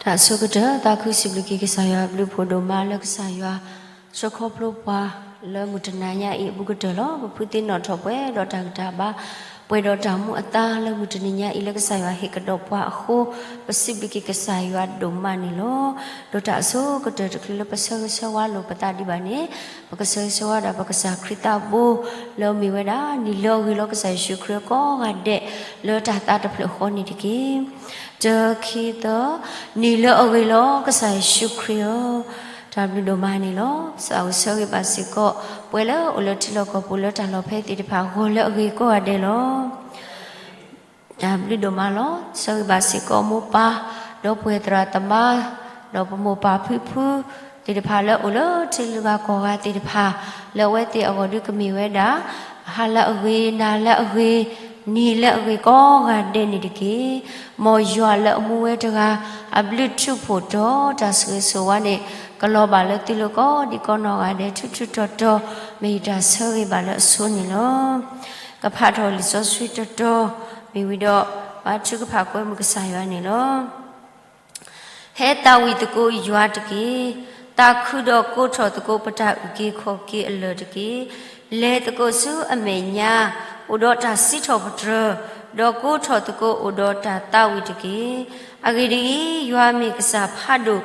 တၢ်ဆိကတၢၢ် သးခုစံးဘျုးက့ၤကစၢ်ယွၤအဘျုးအဖှိၣ်ဒိၣ်မးလၢကစၢ်ယွၤ ဆှၢခီဖျိပှၤလၢမုၢ်တနၤညါအံၤအဘူးကတၢၢ်လီၤ. ပဖုသ့ၣ်နီၣ်ထီၣ်ပှဲၤဒီးတၢ်ဂံၢ်တၢ်ဘါ, ပှဲၤဒီးတၢ်မူအသါလၢမုၢ်တနံၤညါအံၤလၢကစၢ်ယွၤဟ့ၣ်ကဒီးပှၤအဃိ, ပစံးဘျုးက့ၤကစၢ်ယွၤဒိၣ်မးန့ၣ်လီၤ. ဒီးတၢ်အဆိကတၢၢ်တချုးလၢပဆၢဂ့ၤဆၢဝါလိာ်ပသးဒံးဘၣ်န့ၣ်, ပကဆၢဂ့ၤဆၢဝါဒၣ်ပကစၢ်ခရံာ်သးဘိ လၢအမ့ၢ်ဝဲဒၣ် နံၤလၢအဂ့ၤလီၤကစၢ်ယ့ၣ်ၡူးခရံာ်ကိးဂၤဒဲး လၢတၢ်သးတဖျၢၣ်ဃီန့ၣ်တက့ၢ်. တၢ ခံ သၢ, နံၤလၢအဂ့ၤလီၤကစၢ်ယ့ၣ်ၡူးခရံာ်ဧၢ, တၢ်ဘျုးဒိၣ်မးန့ၣ်လီၤ. သးအိၣ်ဆၢဂ့ၤဘၣ်စ့ၢ်ကီး ပှဲၤလၢအိၣ်လၢထံလီၢ်ကီၢ်ပူၤလၢတၢ်လီၢ်ဖဲသ့ၣ်တဖၣ် ဂီၤလၢအဂ့ၤကိးဂၤဒဲးလီၤ. တၢ်ဘျုးဒိၣ်မးလီၤ. ဆၢဂ့ၤဘၣ်စ့ၢ်ကီးမိၢ်ပၢ်, ဒီပုၢ်ဝဲၢ်သရၣ်သမါ, ဒီးပမိၢ်ပၢ်ဖံဖု သ့ၣ်တဖၣ်လၢအိၣ်လၢထံလၢဂၤကီၢ်ဂၤသ့ၣ်တဖၣ်, လၢအဝဲသ့ၣ်အဂီၢ်ဒုးကမ့ၢ်ဝဲဒၣ် ဟါလၢအဂ့ၤ, နၤလၢအဂ့ၤ, နံၤလၢအဂ့ၤကိးဂၤဒဲးန့ၣ်တက့ၢ်. မ်ယွၤလၢအမူဝဲတဂၤ အဘျုးထူးဖှိၣ်ဒီးတၢ်ဆိၣ်ဂ့ၤဆိၣ်ဝါန့ၣ် ကလီၤဘၣ်လၢသုလိၤကိးဒံးကိးနီၢ်ဂၤဒဲး ထူးထူးတီၤတီၤ, မ့ၢ်ယတၢ်ဆၢဂ့ၤဘၣ်လၢအဆိန့ၣ်လီၤ. ကဖးထီၣ်လံာ်စီဆှံတတီၤ, မ့ၢ်ဝံၤဒီး ဘါထုကဖၣ်ကွဲမုာ်ကစၢ်ယွၤန့ၣ်လီၤ. ဟဲသးဝံၣ်သကိးယွၤတက့ၢ်. သးခုဒီးကိးထီၣ်သကိးပတၢ်အုၣ်က့ၤခီၣ်က့ၤအလၢၢ်တက့ၢ်. လဲၤသကိးဆူအမဲာ်ညါ အိၣ်ဒီးတၢ်စံးထီၣ်ပတြၢၤ, ဒီးကိးထီၣ်သကိးအိၣ်ဒီးတၢ်သးဝံၣ်တက့ၢ်. အဂ့ၢ်ဒ်အံၤ, ယွၤမ့ၢ်ကစၢ်ဖးဒိၣ်,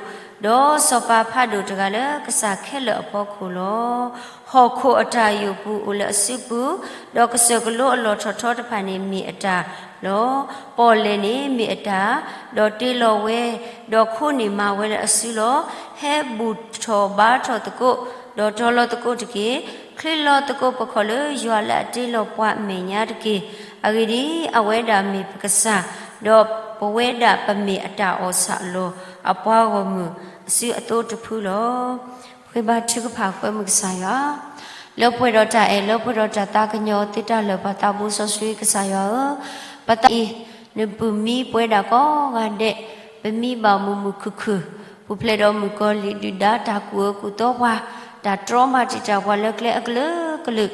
ဒီးစီၤပၤဖးဒိၣ်တဂၤလၢကစၢ်ခဲလၢာ်အဖီခိၣ်လီၤ. ဟီၣ်ခိၣ်အတၢ်ယိာ်ပူၤအိၣ်လၢအစုပူၤ, ဒီးကစၢၢ်ကလိအလီၢ်ထီၣ်ထီတဖၣ်န့ၣ်မ့ၢ်အတၢ်လီၤ. ပီၣ်လဲၣ်န့ၣ်မ့ၢ်အတၢ်, ဒီးတ့လီၤဝဲ, ဒီးခိန့ၣ်မၤဝဲလၢအစုလီၤ. ဟဲဘူၣ်ထီၣ်ဘါထီၣ်သကိး, ဒီးတီၤလီၤသကိးတက့ၢ်. ချ့လီၤသကိးပခီၣ်လၢယွၤလၢအတ့လီၤပှၤအမဲာ်ညါတက့ၢ်. အဂ့ၢ်ဒ်အံၤ, အဝဲဒၣ်မ့ၢ်ပကစၢ်, ဒီးပဝဲဒၣ်ပမ့ၢ်အတၢ်အီၣ်ဆၣ်အလီၢ် အပှၤဂီၢ်မုၢ်အစုအသိတဖုလီၤ. ပဃ့ဘါထုကဖၣ်ကွဲမုာ်ကစၢ်ယွၤ, လၢပှဲၤဒီးတၢ်အဲၣ် လၢပှဲၤဒီးတၢ်သးကညီၤသ့တၢ်လၢာ် ပှၤသးဘိစီဆှံကစၢ်ယွၤဧၢ, ပသးအံၤ နပုၢ်မံပဝဲဒၣ်ကိးဂၤဒဲး, ပမံဘၣ်မုာ်မုာ်ခုၣ်ခုၣ်, ပူၤဖျဲးဒီးမုၣ်ကီၤလံၢ်ဒုၣ်ဒါတၢ်ကူၣ်အၢကူၣ်သီပှၤ, တၢ်တြီမၤတံာ်တာ်ပှၤလၢကျဲအကလုာ်ကလုာ်,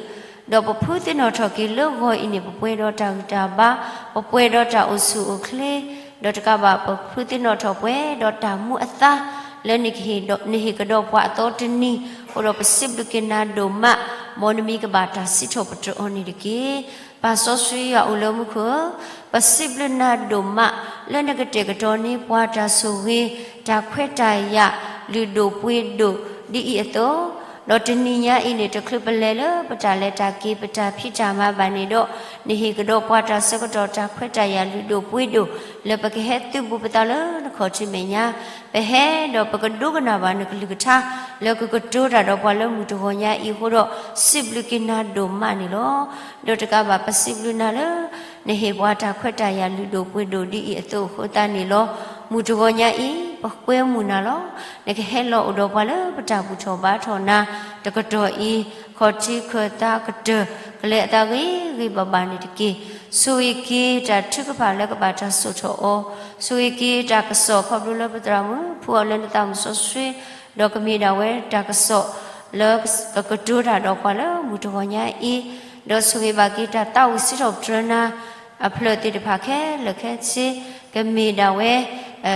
ဒီးပဖုသ့ၣ်နီၣ်ထီၣ်က့ၤလၢဂီၤအံၤန့ၣ် ပပှဲၤဒီးတၢ်ဂံၢ်တၢ်ဘါ, ပပှဲၤဒီးတၢ်အိၣ်ဆူၣ်အိၣ်ချ့, ဒီးတကးဘၣ်ပဖုသ့ၣ်နီၣ်ထီၣ်ပှဲၤဒီးတၢ်မူအသါ လၢနကဟ့ၣ်ဒီး နဟ့ၣ်ကဒီးပှၤအသီတနံၤ, အဃိဒီးပစံးဘျုးက့ၤနၤဒိၣ်မး, မ်နမံၤကဘၣ်တၢ်စံးထီၣ်ပတြၢၤအီၤန့ၣ်တက့ၢ်. ပၢ်စီဆှံယွၤအိၣ်လၢမူခိၣ်ဧၢ, ပစံးဘျုးနၤဒိၣ်မး လၢနကတဲာ်ကတီၤန့ၢ်ပှၤတၢ်ဆိၣ်ဂ့ၤ, တၢ်ခွဲးတၢ်ယာ်လုၢ်ဒိၣ်ပှ့ၤဒိၣ်ဒ်အံၤအသိး, ဒီးတနံၤညါအံၤန့ၣ် တချုးပလဲၤလၢပတၢ်လဲၤတၢ်က့ၤ ပတၢ်ဖံးတၢ်မၤဘၣ်န့ၣ်ဒီး, နဟ့ၣ်ကဒီးပှၤတၢ်ဆၢကတီၢ် တၢ်ခွဲးတၢ်ယာ်လုၢ်ဒိၣ်ပှ့ၤဒိၣ် လၢပကဟဲသုးဘူးပသးလၢနခီၣ်ထံးမဲာ်ညါ, ပဟဲဒီးပကဒိကနၣ်ဘၣ်နကလုၢ်ကထါ လၢကကတိၤတၢ်ဒီးပှၤလၢမုၢ်တဂီၤညါအံၤအဃိဒီး, စံးဘျုးက့ၤနၤဒိၣ်မးန့ၣ်လီၤ. ဒီးတကးဘၣ်ပစံးဘျုးနၤလၢ နဟ့ၣ်ပှၤတၢ်ခွဲးတၢ်ယာ်လုၢ်ဒိၣ်ပှ့ၤဒိၣ်ဒ်အံၤအသိးအဃိသတးန့ၣ်လီၤ. မုၢ်တဂီၤညါအံၤ ပကွဲမုာ်နၤလီၤ. နကဟဲလီၤအိၣ်ဒီးပှၤလၢပတၢ်ဘူၣ်ထီၣ်ဘါထီၣ်နၤ တကတီၢ်အံၤ, ခီၣ်ထံးခၢၣ်သးကတၢၢ် ကလဲၤအသးဂ့ၤဂ့ၤဘၣ်ဘၣ်န့ၣ်တက့ၢ်. ဆိၣ်ဂ့ၤက့ၤတၢ်ထုကဖၣ်လၢကဘၣ်တၢ်စိာ်ထီၣ်အီၤ, ဆိၣ်ဂ့ၤက့ၤတၢ်ကစီၣ်ခီဖျိလၢပသရၣ်မုၣ်ဖှူအီၤလၢနသးမုၣ်စီဆှံ, ဒီးကမ့ၢ်ဒၣ်ဝဲတၢ်ကစီၣ်လၢကကတိၤတၢ်ဒီးပှၤလၢမုၢ်တဂီၤညါအံၤ, ဒီးဆိၣ်ဂ့ၤဘၣ်က့ၤတၢ်သးဝံၣ်စံးထီၣ်ပတြၢၤနၤ အဖျၢၣ်သ့ၣ်တဖၣ်ခဲလၢာ်ခဲဆ့, ကမ့ၢ်ဒၣ်ဝဲ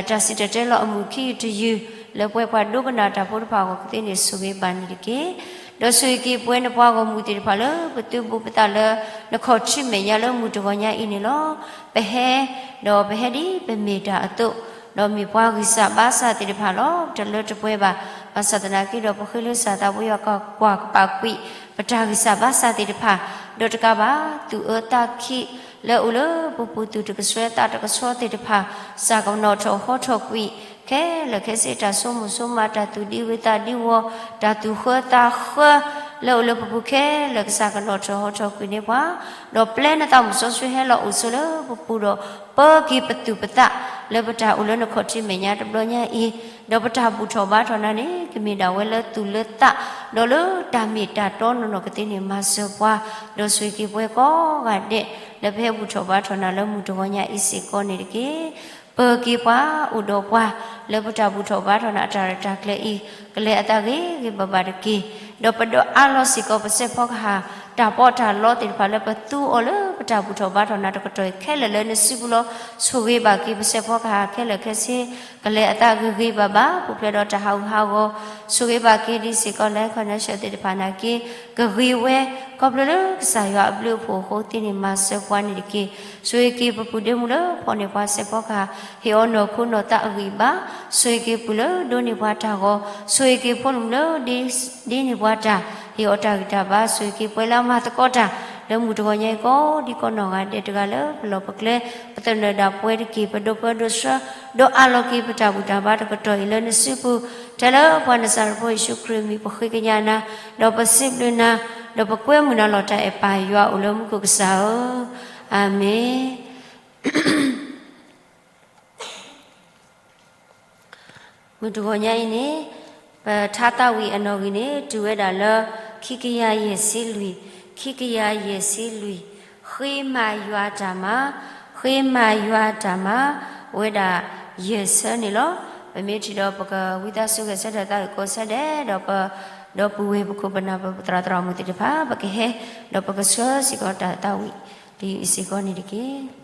တၢ်စံၣ်တဲၤတဲလီၤအမုၢ်ခံယုၢ်တယုၢ် လၢပှဲၤပှၤဒိကနၣ်တၢ်ဖိတဖၣ်အဂီၢ်ကသ့န့ၣ် ဆိၣ်ဂ့ၤဘၣ်န့ၣ်တက့ၢ်. ဒီးဆိၣ်ဂ့ၤက့ၤပဝဲနပှၤဂီၢ်မုၢ်သ့ၣ်တဖၣ်လၢ ပသုးဘူးပသးလၢ နခီၣ်ထံးမဲာ်ညါလၢမုၢ်တဂီၤညါအံၤန့ၣ်လီၤ. ပဟဲ, ဒီးပဟဲဒ်ပမ့ၢ်တၢ်အသိး, ဒီးမ့ၢ်ပှၤဂံၢ်စၢ်ဘါစၢ်သ့ၣ်တဖၣ်လီၤ. တလၢတပှဲၤဘၣ်, ဘၣ်ဆၣ်သနာ်က့ဒီး ပဃ့လၢစၢ်သးဘိယွၤကကွၢ်ကပာ်ကွံာ် ပတၢ်ဂံၢ်စၢ်ဘါစၢ်သ့ၣ်တဖၣ်, ဒီးတကးဘၣ် သူၣ်အၢသးခံး လၢအိၣ်လၢပပူၤ သူၣ်တကဆှဲသးတကဆှီသ့ၣ်တဖၣ်, စၢ်ကနီၣ်ထီၣ်ဟီထီၣ်ကွံာ် ခဲလၢာ်ခဲဆ့ တၢ်ဆိကမိၣ်ဆိကမး တၢ်သူၣ်ဒံဝံသးဒံဝီၤ, တၢ်သူၣ်ဃၢသးဃၢ လၢအိၣ်လၢပပူၤခဲလၢာ် ကစၢ်ကနီၣ်ထီၣ်ဟီထီၣ်ကွံာ်န့ၢ်ပှၤ, ဒီးပျဲနသးမုၣ်စီဆှံဟဲလီၤအိၣ်ဆိးလၢပပူၤဒီး ပၢက့ၤပသူၣ်ပသး လၢပတၢ်အိၣ်လၢနခီၣ်ထံးမဲာ်ညါတဘျီညါအံၤ, ဒီးပတၢ်ဘူၣ်ထီၣ်ဘါထီၣ်နၤန့ၣ် ကမ့ၢ်ဒၣ်ဝဲလၢသူၣ်လၢသး, ဒီးလၢတၢ်မ့ၢ်တၢ်တီနီၢ်နီၢ်ကသ့န့ၣ် မၤစၢၤပှၤ, ဒီးဆိၣ်ဂ့ၤက့ၤပဝဲကိးဂၤဒဲး လၢပဟဲဘူၣ်ထီၣ်ဘါထီၣ်နၤလၢမုၢ်တဂီၤညါအံၤစ့ၢ်ကီးန့ၣ်တက့ၢ်. ပၢက့ၤပှၤအိၣ်ဒီးပှၤ လၢပတၢ်ဘူၣ်ထီၣ်ဘါထီၣ်နၤအတၢ်ရဲၣ်တၢ်ကျဲၤအံၤ ကလဲၤအသးဂ့ၤဂ့ၤဘၣ်ဘၣ်တက့ၢ်. ဒီးပဒိးအါလီၤစ့ၢ်ကီး ပစဲးဖီကဟၣ် တၢ်ပီးတၢ်လီသ့ၣ်တဖၣ်လၢပသူအီၤလၢ တၢ်ဘူၣ်ထီၣ်ဘါထီၣ်နၤတကတီၢ်အံၤခဲလၢာ်လၢနစုပူၤလီၤ. ဆိၣ်ဂ့ၤဘၣ်က့ၤပစဲးဖီကဟၣ်ခဲလၢာ်ခဲဆ့ ကလဲၤအသးဂ့ၤဂ့ၤဘၣ်ဘၣ် ပူၤဖျဲးဒီးတၢ်ဟးဂူာ်ဟးဂီၤ, ဆိၣ်ဂ့ၤဘၣ်က့ၤဒ်စ့ၢ်ကီး လၢ financial သ့ၣ်တဖၣ်နာ်က့ ကဂ့ၤဝဲ ခီဖျိလၢကစၢ်ယွၤအဘျုးအဖှိၣ်အဃိသ့န့ၣ် မၤစၢၤပှၤန့ၣ်တက့ၢ်. ဆိၣ်ဂ့ၤက့ၤပပုၢ်ဒ့မုၣ်လၢဖီၣ်န့ၢ်ပှၤစဲးဖီကဟၣ်, ဟ့ၣ်အီၤနီၢ်ခိနီၢ်သးအဂံၢ်အဘါ, ဆိၣ်ဂ့ၤက့ၤပုၢ်လၢဒိးန့ၢ်ပှၤတၢ်ဂီၤ, ဆိၣ်ဂ့ၤက့ၤဖိမုၣ်လၢ ဒ်န့ၣ်ပှၤတၢ်, ဟ့ၣ်အီၤတၢ်ဂံၢ်တၢ်ဘါ, ဆိၣ်ဂ့ၤက့ၤပှၤလၢအမၤသကိးတၢ် လၢမုၢ်တဂီၤညါအံၤကိးဒံကိးနီၢ်ဂၤဒဲးတဂၤလၢပလီၢ်ပကျဲ, ပသနၢၣ်ဒၣ်ပှဲၤတက့ၢ်, ပဒိးပၢဒိးဆှၢ, ဒီးအးလီၤက့ၤပတၢ်ဘူၣ်တၢ်ဘါတကတီၢ်အံၤလၢနစုပူၤ, ထဲလၢပှၤနစၢ်ရဖိယ့ၣ်ၡူးခရံာ်အမံၤ ပဃ့ကညးနၤ, ဒီးပစံးဘျုးနၤ, ဒီးပကွဲမုာ်နၤလီၤ. တၢ်အဲၣ်ပၢ်ယွၤအိၣ်လၢမူခိၣ်ကစၢ်ဧၢ, အၤမ့ၣ်. မုၢ်တဂီၤညါအံၤန့ၣ် ပထါသးဝံၣ်အနီၣ်ဂံၢ်န့ၣ် တုၤဝဲဒၣ်လၢ ခံကယၤယဲၢ်ဆံလွံၢ်, ခံကယၤယဲၢ်ဆံလွံၢ်, ဃ့မၤယွၤတၢ်မၤ, ဃ့မၤယွၤတၢ်မၤ, အိၣ်ဝဲဒၣ်ယဲၢ်ဆၢန့ၣ်လီၤ. ပမ့ၢ်ထံၣ်ဒီးပကဝံသးစူၤဂဲၤဆၢထၢၣ်သးဝံၣ်ကိးဆၢဒဲး ဒီးပ ဒီပုၢ်ဝဲၢ်ပခိၣ်ပနၢ် ပသရၣ်သရၣ်မုၣ်သ့ၣ်တဖၣ် ပကဟဲ ဒီးပကဆှၢစ့ၢ်ကီးတၢ်သးဝံၣ် ဒ်အံၤစ့ၢ်ကီးန့ၣ်တက့ၢ်.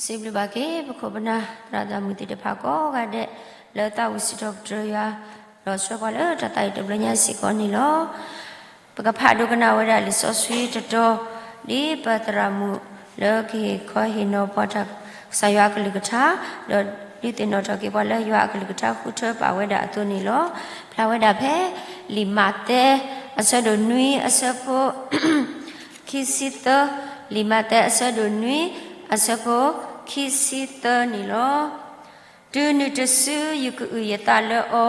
စံးဘျုးဘၣ်က့ၤ ပခိၣ်ပနၢ် သရၣ်သရၣ်မုၣ်သ့ၣ်တဖၣ်ကိးဂၤဒဲး လၢသးဝံၣ်စံးထီၣ်ပတြၢၤယွၤ ဒီးဆှၢပှၤလၢတၢ်သးဝံၣ်တဘျီညါစ့ၢ်ကီးန့ၣ်လီၤ. ပကဖးဒိကနၣ်ဝဲဒၣ်လံာ်စီဆှံတတီၤ ဒ်ပသရၣ်မုၣ်လၢကဟ့ၣ်ခီဟ့ၣ်နီၤပှၤတၢ်ကစၢ်ယွၤအကလုၢ်ကထါ ဒီးဒုးသ့ၣ်နီၣ်ထီၣ်က့ၤပှၤလၢယွၤအကလုၢ်ကထါဃုထၢပာ်ဝဲဒၣ်အသိးန့ၣ်လီၤ. ဖျါဝဲဒၣ်ဖဲ လံာ်မးသဲ အဆၢဒိၣ်နွံ အဆၢဖိ ခံဆံသၢ, လံာ်မးသဲ အဆၢဒိၣ်နွံ အဆၢဖိ ခံဆံသၢန့ၣ်လီၤ. တုၤနုၤတစု ယကအုၣ်ယသးလၢအီ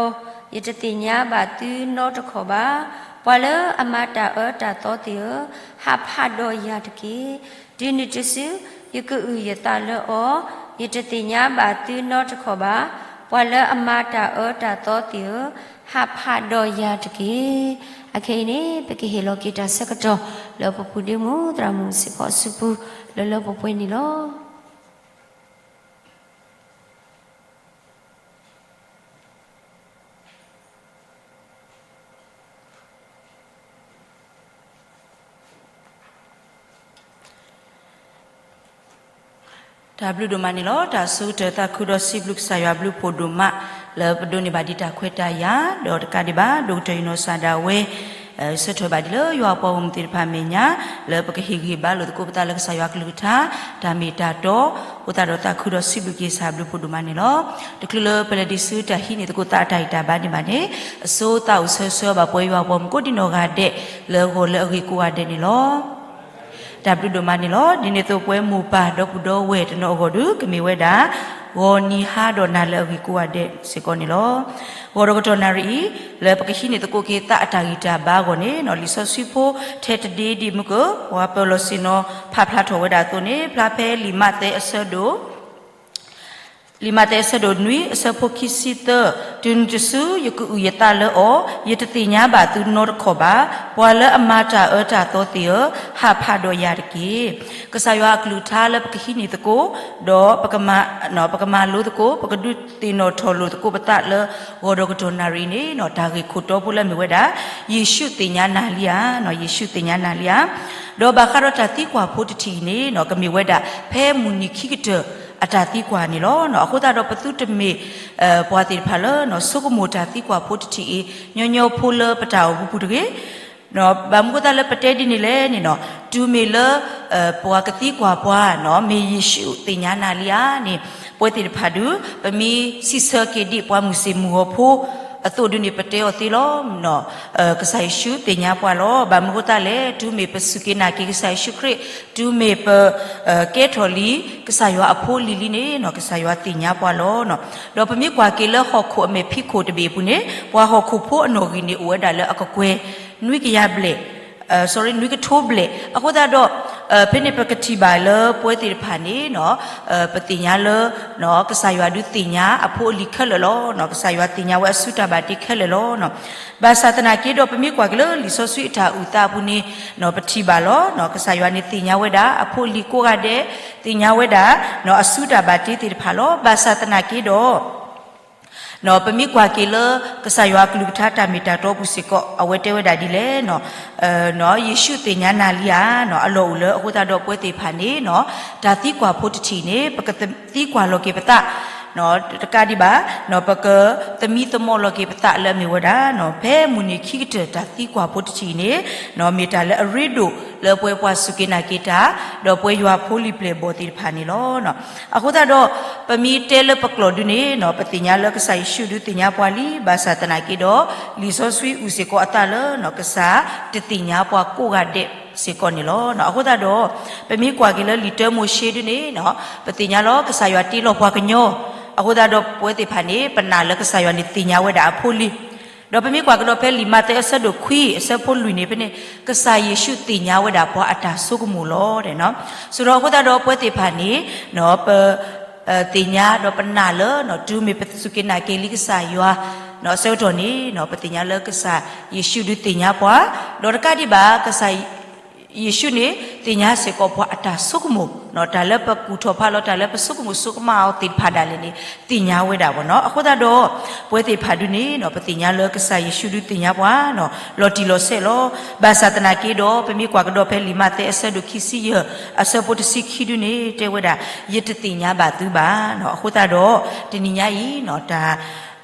ၤ, ယတသ့ၣ်ညါဘၣ်သုနီတခီၣ်ဘၣ်. ပှၤလၢအမၤတၢ်အၢတၢ်သီသ့ၣ်ဧၢ, ဟးဖးဒီးယၤတက့ၢ်. တုၤနုၤတစု ယကအုၣ်ယသးလၢအီၤ, ယတသ့ၣ်ညါဘၣ်သုနီတခီၣ်ဘၣ်. ပှၤလၢအမၤတၢ်အၢတၢ်သီသ့ၣ်ဧၢ, ဟးဖးဒီးယၤတက့ၢ်. အခဲအံၤန့ၣ် ပကဟ့ၣ်လီၤက့ၤတၢ်ဆၢကတီၢ် လၢပပုၢ်ဒ့မုၣ်သရၣ်မုၣ်စ့ၢ်ကီးအစုပူၤ လၢလၢပှဲၤပှဲၤန့ၣ်လီၤ. တၢ်ဘျုးဒိၣ်မးန့ၣ်လီၤ. တၢ်ဆိကတၢၢ်သးခုဒီးစံးဘျုးကစၢ်ယွၤဘျုးဖှိၣ်ဒိၣ်မး လၢပဒိးန့ၢ်ဘၣ်ဒံးတၢ်ခွဲးတၢ်ယာ် ဒီးတကးဒံးဘၣ် ဒိၣ်ကတၢၢ်ယနီၢ်စၢ်ဒၣ်ဝဲ ဆၢထၢၣ်ဘၣ်ဒံးလၢယွၤအပှၤဂီၢ်မုၢ်သ့ၣ်တဖၣ်မဲာ်ညါ လၢပကဟ့ၣ်ဂံၢ်ဘါလိာ်သကိးပသးလၢကစၢ်ယွၤကလုၢ်ကထါ တၢ်မ့ၢ်တၢ်တီ အဃိသတးဒီးသးခုဒီးစံးဘျုးက့ၤကစၢ်ဘျုးဖှိၣ်ဒိၣ်မးန့ၣ်လီၤ. တချုးလၢပလဲၤဒံးဆူတၢ်ဟံးန့ၢ်သကိးသးအတၢ်ဂံၢ်တၢ်ဘါဒံးဘၣ်န့ၣ် အဆိသးအိၣ်ဆၢဆၢဘၣ်ပဝဲယွၤအပှၤမုၢ်ကိးဒံနီၢ်ဂၤဒဲး လၢဂီၢ်လၢအဂ့ၤကိးဂၤဒဲးန့ၣ်လီၤ. တၢ်ဘျုးဒိၣ်မးန့ၣ်လီၤ. ဒ်န့ၣ်အသိးပဝဲမိၢ်ပၢ်ဒီပုၢ်ဒီဝဲၢ်တနီၤအဂီၢ်ဒီး ကမ့ၢ်ဝဲဒၣ် ဂီၤနံၤဟါဒီးနၤလၢအဂ့ၤကိးဂၤဒဲးစ့ၢ်ကီးန့ၣ်လီၤ. ဂီၤဒီးကတီၢ်နၣ်ရံၣ်အံၤ လၢပကဟံးန့ၢ်သကိးက့ၤသးအတၢ်ဂံၢ်တၢ်ဘါအဂီၢ်န့ၣ် လံာ်စီဆှံဖိထဲတဒ့ဒံးမုၢ်က ပှၤပၢၤလီၢ်ဆ့ၣ်နီၤဖးဖျါထီၣ်ဝဲဒၣ်အသိးန့ၣ် ဖျါဖဲလံာ်မးသဲအဆၢဒိၣ် လံာ်မးသဲအဆၢဒိၣ်နွံ အဆၢဖိခံဆံသၢ, တုၤနုၤတစု ယကအုၣ်ယသးလၢအီၤ, ယတသ့ၣ်ညါဘၣ်သုနီတခီၣ်ဘၣ်. ပှၤလၢအမၤတၢ်အၢတၢ်သီသ့ၣ်ဧၢ, ဟးဖးဒီးယၤတက့ၢ်. ကစၢ်ယွၤအကလုၢ်ကထါလၢပကဟံးန့ၢ်သကိး, ဒီးပကမၤလိသကိး, ပကဒုးသ့ၣ်နီၣ်ထီၣ်လိာ်သကိးပသးလၢ ဂီၤဒီးကတီၢ်နၣ်ရံၣ်အံၤန့ၣ် တၢ်ဂ့ၢ်ခိၣ်တီဖိလၢအမ့ၢ်ဝဲဒၣ် ယ့ၣ်ၡူးသ့ၣ်ညါနၤလံဧါ, ယ့ၣ်ၡူးသ့ၣ်ညါနၤလံဧါ. ဒီးဘၣ်ဃးဒီးတၢ်သံကွၢ်ဖိတထံၣ်အံၤန့ၣ် ကမ့ၢ်ဝဲဒၣ် ဖဲမုၢ်နံၤခံကတၢၢ်အတၢ်သံကွၢ်န့ၣ်လီၤ. အဃိသတးဒီးပသုတမ့ၢ် ပှၤသ့ၣ်တဖၣ်လၢ ဆိကမိၣ်တၢ်သံကွၢ်ဖိတထံၣ်အံၤ ညီညီဖိလၢပတၢ်အိၣ်မူပူၤတဂ့ၤ. ဘၣ်မနုၤအဃိသတးလၢပတဲဒ်န့ၣ်လဲၣ်န့ၣ် တုၤမ့ၢ်လၢ ပှၤကသံကွၢ်ပှၤ မ့ၢ်ယ့ၣ်ၡူးသ့ၣ်ညါနၤလံဧါန့ၣ် ပဝဲသ့ၣ်တဖၣ်ဒုး ပမ့ၢ်စံးဆၢက့ၤဒံးပှၤမုၢ်ဆ့ၣ်မုၢ်ဂီၤဖိအသိးဒုးန့ၣ် ပတဲအီၤသ့လီၤ. ကစၢ်ယ့ၣ်ၡူးသ့ၣ်ညါပှၤလီၤ. ဘၣ်မနုၤအဃိသတးလဲၣ်, တုၤမ့ၢ်ပစူၢ်က့ၤနာ်က့ၤကစၢ်ယ့ၣ်ၡူးခရံာ်, တုၤမ့ၢ်ပ ကဲထီၣ်လံ ကစၢ်ယွၤအဖိအလံၤလံန့ၣ် ကစၢ်ယွၤသ့ၣ်ညါပှၤလီၤ. ဒီးပမ့ၢ်ကွၢ်က့ၤလၢဟီၣ်ခိၣ်အမဲာ်ဖံးခိၣ်တဘ့ၣ်အပူၤန့ၣ် ပှၤဟီၣ်ခိၣ်ဖိအနီၣ်ဂံၢ်န့ၣ် အိၣ်ဝဲဒၣ်လၢအကကွဲၢ် နွံကယၤဘျဲၣ် sorry နွံကထိဘျဲၣ်. အဃိသတးဒီး ဖဲန့ၣ်ပကထံၣ်ဘၣ်လၢပဝဲသ့ၣ်တဖၣ်န့ၣ် ပသ့ၣ်ညါလၢ ကစၢ်ယွၤဒုးသ့ၣ်ညါအဖိအလံၤခဲလၢာ်လီၤ. ကစၢ်ယွၤသ့ၣ်ညါဝဲအစုတၢ်ဘၣ်တ့ခဲလၢာ်လီၤ. ဘၣ်ဆၣ်သနာ်က့ဒီးပမ့ၢ်ကွၢ်က့ၤလၢလံာ်စီဆှံအတၢ်အုၣ်သးအပူၤန့ၣ် ပထံၣ်ဘၣ်လီၤ. ကစၢ်ယွၤန့ၣ်သ့ၣ်ညါဝဲဒၣ်အဖိအလံၤကိးဂၤဒဲး, သ့ၣ်ညါဝဲဒၣ် အစုတၢ်ဘၣ်တ့သ့ၣ်တဖၣ်လီၤ. ဘၣ်ဆၣ်သနာ်က့ဒီး ပမ့ၢ်ကွၢ်က့ၤလၢ ကစၢ်ယွၤအကလုၢ်ကထါတၢ်မ့ၢ်တၢ်တီအပူၤစ့ၢ်ကီး အဝဲတဲဝဲဒၣ်ဒ်လဲၣ်, ယ့ၣ်ၡူးသ့ၣ်ညါနၤလံဧါ. အလီၢ်အိၣ်လၢအဃိသတးဒီးပဝဲသ့ၣ်တဖၣ်န့ၣ် တၢ်သံကွၢ်ဖိတထံၣ်န့ၣ် ပကသံကွၢ်လီၤက့ၤပသး တကးဒံးဘၣ် ပကသမံသမိးလီၤက့ၤပသးလၢအမ့ၢ်ဝဲဒၣ် ဖဲမုၢ်နံၤခံကတၢၢ်တၢ်သံကွၢ်ဖိတထံၣ်အံၤန့ၣ် မ့ၢ်တၢ်လၢအရ့ဒိၣ်လၢပဝဲပှၤစူၢ်က့ၤနာ်က့ၤတၢ် ဒီးပဝဲယွၤဖိလံၤပျဲၢ်ဘီၣ်သ့ၣ်တဖၣ်န့ၣ်လီၤ. အဃိသတးဒီး ပမ့ၢ်တဲလၢပကျိာ်ဒုန့ၣ် ပသ့ၣ်ညါလၢကစၢ်ယ့ၣ်ၡူးဒုးသ့ၣ်ညါပှၤလံ, ဘၣ်ဆၣ်သနာ်က့ဒီး လံာ်စီဆှံအုၣ်စ့ၢ်ကီးအသးလၢ ကစၢ်တသ့ၣ်ညါပှၤကိးဂၤဒဲးစ့ၢ်ကီးန့ၣ်လီၤ. အဃိသတးဒီး ပမ့ၢ်ကွၢ်က့ၤလၢလံာ်တၢမိၤၡ့ဒုန့ၣ် ပသ့ၣ်ညါလီၤ ကစၢ်ယွၤတ့လီၤပှၤကညီ, အဃိသတးဒီးပဝဲသ့ၣ်တဖၣ်န့ၣ် ပနာ်လၢကစၢ်ယွၤန့ၣ်သ့ၣ်ညါဝဲဒၣ်အဖိလံၤ ဒီးပမ့ၢ်ကွၢ်ကဒီးဖဲလံာ်မးသဲအဆၢဒိၣ်ခွံ အဆၢဖိလွံၢ်န့ၣ်ဖဲန့ၣ် ကစၢ်ယ့ၣ်ၡူးသ့ၣ်ညါဝဲဒၣ်ပှၤအတၢ်ဆိကမိၣ်လီၤ. ဆိုတော့အဃိသတးဒီးပဝဲသ့ၣ်တဖၣ်န့ၣ် ပ သ့ၣ်ညါဒီးပနာ်လၢ တုၤမ့ၢ်ပစူၢ်က့ၤနာ်က့ၤလံကစၢ်ယွၤ အဆၢကတီၢ်န့ၣ် ပသ့ၣ်ညါလၢကစၢ်ယ့ၣ်ၡူးဒုးသ့ၣ်ညါပှၤ, ဒီးတကးဒံးဘၣ် ကစၢ် ယ့ၣ်ၡူးန့ၣ် သ့ၣ်ညါစ့ၢ်ကီးပှၤအတၢ်ဆိကမိၣ်, တၢ်လၢပကူၣ်ထီၣ်ဖးလီၤ တၢ်လၢပဆိကမိၣ်ဆိကမးအီၤသ့ၣ်တဖၣ်ဒၣ်လဲာ်န့ၣ် သ့ၣ်ညါဝဲဒၣ်ဘၣ်နီၤ. အဃိသတးဒီး ပဝဲသ့ၣ်တဖၣ်ဒုန့ၣ် ပသ့ၣ်ညါလၢကစၢ်ယ့ၣ်ၡူးဒုးသ့ၣ်ညါပှၤ လီၤတံၢ်လီၤဆဲးလီၤ. ဘၣ်ဆၣ်သနာ်က့ဒီး ပမ့ၢ်ကွၢ်ကဒီးဖဲလံာ်မးသဲအဆၢဒိၣ်ခံဆံယဲၢ် အဆၢဖိတဆံခံဒုန့ၣ် တဲဝဲဒၣ် ယတသ့ၣ်ညါဘၣ်သုဘၣ်. အဃိသတးဒီး တနံၤညါအံၤ တၢ်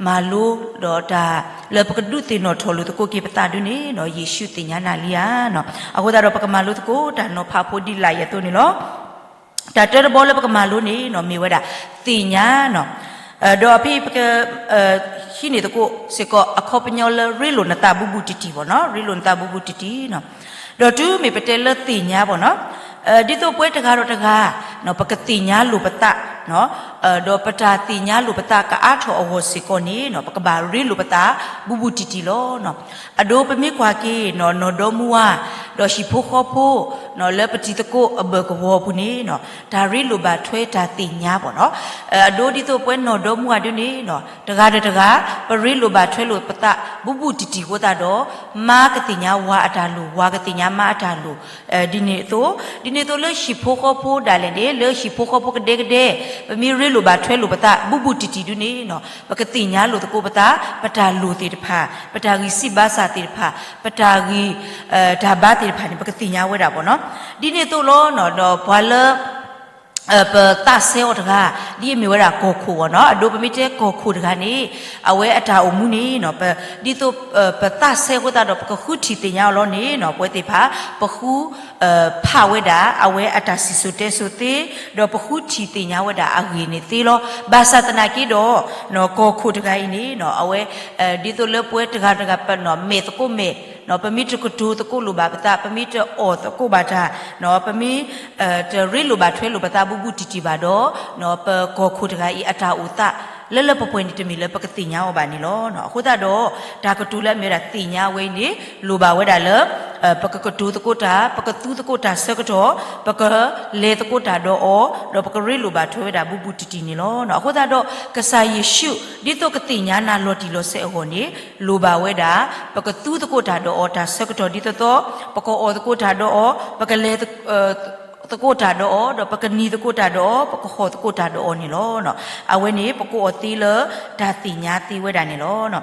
မၤလိဒီးတၢ်လၢပကဒုးသ့ၣ်နီၣ်ထီၣ်လိာ်သကိးက့ၤပသးဒုန့ၣ် ယ့ၣ်ၡူးသ့ၣ်ညါနၤလံဧါ. အဃိသတးဒီးပကမၤလိသကိးတၢ်နီၤဖးဖိဒ်လာ်အံၤအသိးန့ၣ်လီၤ. တၢ်တၢတဘီလၢပကမၤလိန့ၣ် မ့ၢ်ဝဲဒၣ် သ့ၣ်ညါ ဒီးဖဲပက ဟံးန့ၢ်သကိးစ့ၢ်ကီးအခီပညီလၢရ့လိာ်နသးဘူးဘူးတံၢ်တံၢ်ဘၣ်နီၤ, ရ့လိာ်နသးဘူးဘူးတံၢ်တံၢ် ဒီးတုၤမ့ၢ်ပတဲလၢသ့ၣ်ညါဘၣ်နီၤ, ဒ်သိးပဝဲတဂၤဒီးတဂၤ ပကသ့ၣ်ညါလိာ်ပသး ဒီးပတၢ်သ့ၣ်ညါလိာ်ပသးကအါထီၣ်အဂီၢ်စ့ၢ်ကီးန့ၣ် ပကဘၣ်ရ့လိာ်ပသးဘူးဘူးတံၢ်တံၢ်လီၤ. အဒိပမ့ၢ်ကွၢ်က့ၤ နီၢ်ဒီမါဝၤ ဒီးဟံၣ်ဖိဃီဖိ လၢပတံၤသကိးအဘၢၣ်ကဝီၤအပူၤန့ၣ် တၢ်ရ့လိာ်ဘၣ်ထွဲတၢ်သ့ၣ်ညါဘၣ်နီၤ. အဒိဒ်သိးပဝဲနီၢ်ဒီမါဝၤဒုန့ၣ် တဂၤဒီးတဂၤ ပရ့လိာ်ဘၣ်ထွဲလိာ်ပသးဘူးဘူးတံၢ်တံၢ်အဃိသတးဒီး မါကသ့ၣ်ညါဝၤအတၢ်လိၣ်, ဝၤကသ့ၣ်ညါမါအတၢ်လိၣ်, ဒ်န့ၣ်အသိး, ဒ်န့ၣ်အသိးလၢဟံၣ်ဖိဃီဖိဒၣ်လဲာ်န့ၣ် လၢဟံၣ်ဖိဃီဖိကဒဲကဒဲ ပမ့ၢ်ရ့လိာ်ဘၣ်ထွဲလိာ်ပသးဘူးဘူးတံၢ်တံၢ်ဒုန့ၣ် ပကသ့ၣ်ညါလိာ်သကိးပသး ပတၢ်လိၣ်သ့ၣ်တဖၣ်, ပတၢ်ဂံၢ်စၢ်ဘါစၢ်သ့ၣ်တဖၣ်, ပတၢ်ဂံၢ် တၢ်ဘါသ့ၣ်တဖၣ်န့ၣ် ပကသ့ၣ်ညါဝဲဒၣ်ဘၣ်နီၤ. ဒ်န့ၣ်အသိးလီၤ ဒီးပှၤလၢ ပသးစဲအီၤတဂၤ ဒ်အမ့ၢ်ဝဲဒၣ်ကီၢ်ခိၣ်အဂီၢ်နီၤ. အဒိပမ့ၢ်တဲကီၢ်ခိၣ်တဂၤန့ၣ် အဝဲအတၢ်အိၣ်မူန့ၣ် ဒ်သိးပသးစဲအဃိသတးဒီး ပကဃုထံၣ်သ့ၣ်ညါအီၤလီၤန့ၣ် ပဝဲသ့ၣ်တဖၣ် ပဃု ဖးဝဲဒၣ် အဝဲအတၢ်စံၣ်စိၤတဲစိၤသ့, ဒီးပဃုထံၣ်သ့ၣ်ညါဝဲဒၣ်အဂ့ၢ်န့ၣ်သ့လီၤ. ဘၣ်ဆၣ်သနာ်က့ဒီး ကီၢ်ခိၣ်တဂၤအံၤန့ၣ် အဝဲ ဒ်သိးလၢပဝဲတဂၤတဂၤ ပမဲာ်သကိးမဲာ် ပမ့ၢ်တကတိၤသကိးလိာ်ဘၣ်ပသး, ပမ့ၢ်တအီၣ်သကိးဘၣ်တၢ်, ပမ့ၢ် တရ့လိာ်ဘၣ်ထွဲလိာ်ပသးဘူးဘူးတံၢ်တံၢ်ဘၣ်ဒီး ပကီၢ်ခိၣ်တဂၤအံၤအတၢ်အိၣ်သး လၢလၢပှဲၤပှဲၤန့ၣ် တမ့ၢ်လၢပကသ့ၣ်ညါအီၤဘၣ်န့ၣ်လီၤ. အဃိသတးဒီး တၢ်ကတိၤလၢအမ့ၢ်ဝဲဒၣ်သ့ၣ်ညါဝဲအံၤန့ၣ် လိၣ်ဘၣ်ဝဲဒၣ်လၢ ပကကတိၤသကိးတၢ်, ပကသူသကိးတၢ်ဆၢကတီၢ်, ပကလဲၤသကိးတၢ်ဒီးအီၤ, ဒီးပကရ့လိာ်ဘၣ်ထွဲဝဲဒၣ်ဘူးဘူးတံၢ်တံၢ်န့ၣ်လီၤ. အဃိသတးဒီး ကစၢ်ယ့ၣ်ၡူး ဒ်သိးကသ့ၣ်ညါနၤလီၤတံၢ်လီၤဆဲးအဂီၢ်န့ၣ် လိၣ်ဘၣ်ဝဲဒၣ် ပကသူသကိးတၢ်ဒီးအီၤတၢ်ဆၢကတီၢ်ဒ်သိးသိး, ပကအီၣ်သကိးတၢ်ဒီးအီၤ, ပကလဲၤ သကိးတၢ်ဒီးအီၤ, ဒီးပကနံၤသကိးတၢ်ဒီးအီၤ, ပကဟီၣ်သကိးတၢ်ဒီးအီၤန့ၣ်လီၤ. အဝဲန့ၣ် ပကိးအီၤသ့လၢတၢ်သ့ၣ်ညါသ့ဝဲဒၣ်န့ၣ်လီၤ.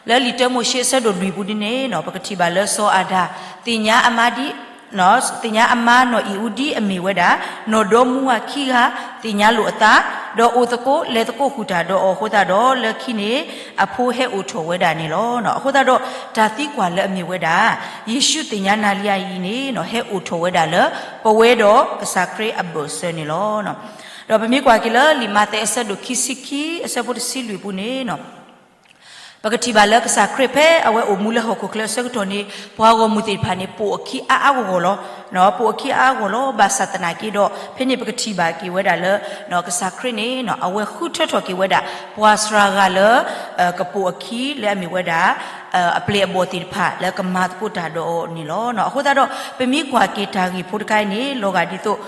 လၢလံာ်တၢမိၤၡ့အဆၢဒိၣ်လွံၢ်ပူၤဒ်န့ၣ် ပကထံၣ်ဘၣ်လၢစီၤအၤဒၣ် သ့ၣ်ညါအမါဒ် သ့ၣ်ညါအမါနီၢ်အံၣ်အူဒ်အမ့ၢ်ဝဲဒၣ် နီၢ်ဒီမါဝၤခံဂၤ သ့ၣ်ညါလိာ်အသး, ဒီးအိၣ်သကိးလဲၤသကိးဃုာ်တၢ်ဒီးအီၤအဃိသတးဒီး လၢခံန့ၣ် အဖိဟဲအိၣ်ထီၣ်ဝဲဒၣ်န့ၣ်လီၤ. အဃိသတးဒီး တၢ်သံကွၢ်လၢအမ့ၢ်ဝဲဒၣ် ယ့ၣ်ၡူးသ့ၣ်ညါနၤလံအံၤန့ၣ် ဟဲအိၣ်ထီၣ်ဝဲဒၣ်လၢ ပဝဲဒီးကစၢ်ခရံာ်အဘၢၣ်စၢၤန့ၣ်လီၤ. ဒီးပမ့ၢ်ကွၢ်က့ၤလၢလံာ်မးသဲအဆၢဒိၣ်ခံဆံခံ အဆၢဖိတဆံလွံၢ်ပူၤန့ၣ် ပကထံၣ်ဘၣ်လၢကစၢ်ခရံာ်ဖဲအဝဲအိၣ်မူလၢဟီၣ်ခိၣ်ချၢအဆၢကတီၢ်န့ၣ် ပှၤဂီၢ်မုၢ်သ့ၣ်တဖၣ်န့ၣ် ပိာ်အခံအါအါဂီၢ်ဂီၢ်လီၤ. ပိာ်အခံအါအါဂီၢ်လီၤ. ဘၣ်ဆၣ်သနာ်က့ဒီး ဖဲန့ၣ်ပကထံၣ်ဘၣ်က့ၤဝဲဒၣ်လၢ ကစၢ်ခရံာ်န့ၣ် အဝဲဃုထၢထီၣ်က့ၤဝဲဒၣ် ပှၤစှၤဂၤလၢ ကပိာ်အခံလၢအမ့ၢ်ဝဲဒၣ် အပျဲၢ်အဘီၣ်သ့ၣ်တဖၣ်လၢကမၤသကိးတၢ်ဒီးအီၤန့ၣ်လီၤ. အဃိသတးဒီး ပမ့ၢ်ကွၢ်က့ၤတၢ်ဂ့ၢ်ဖိတခါအံၤန့ၣ် လီၤဂာ်ဒ်သိး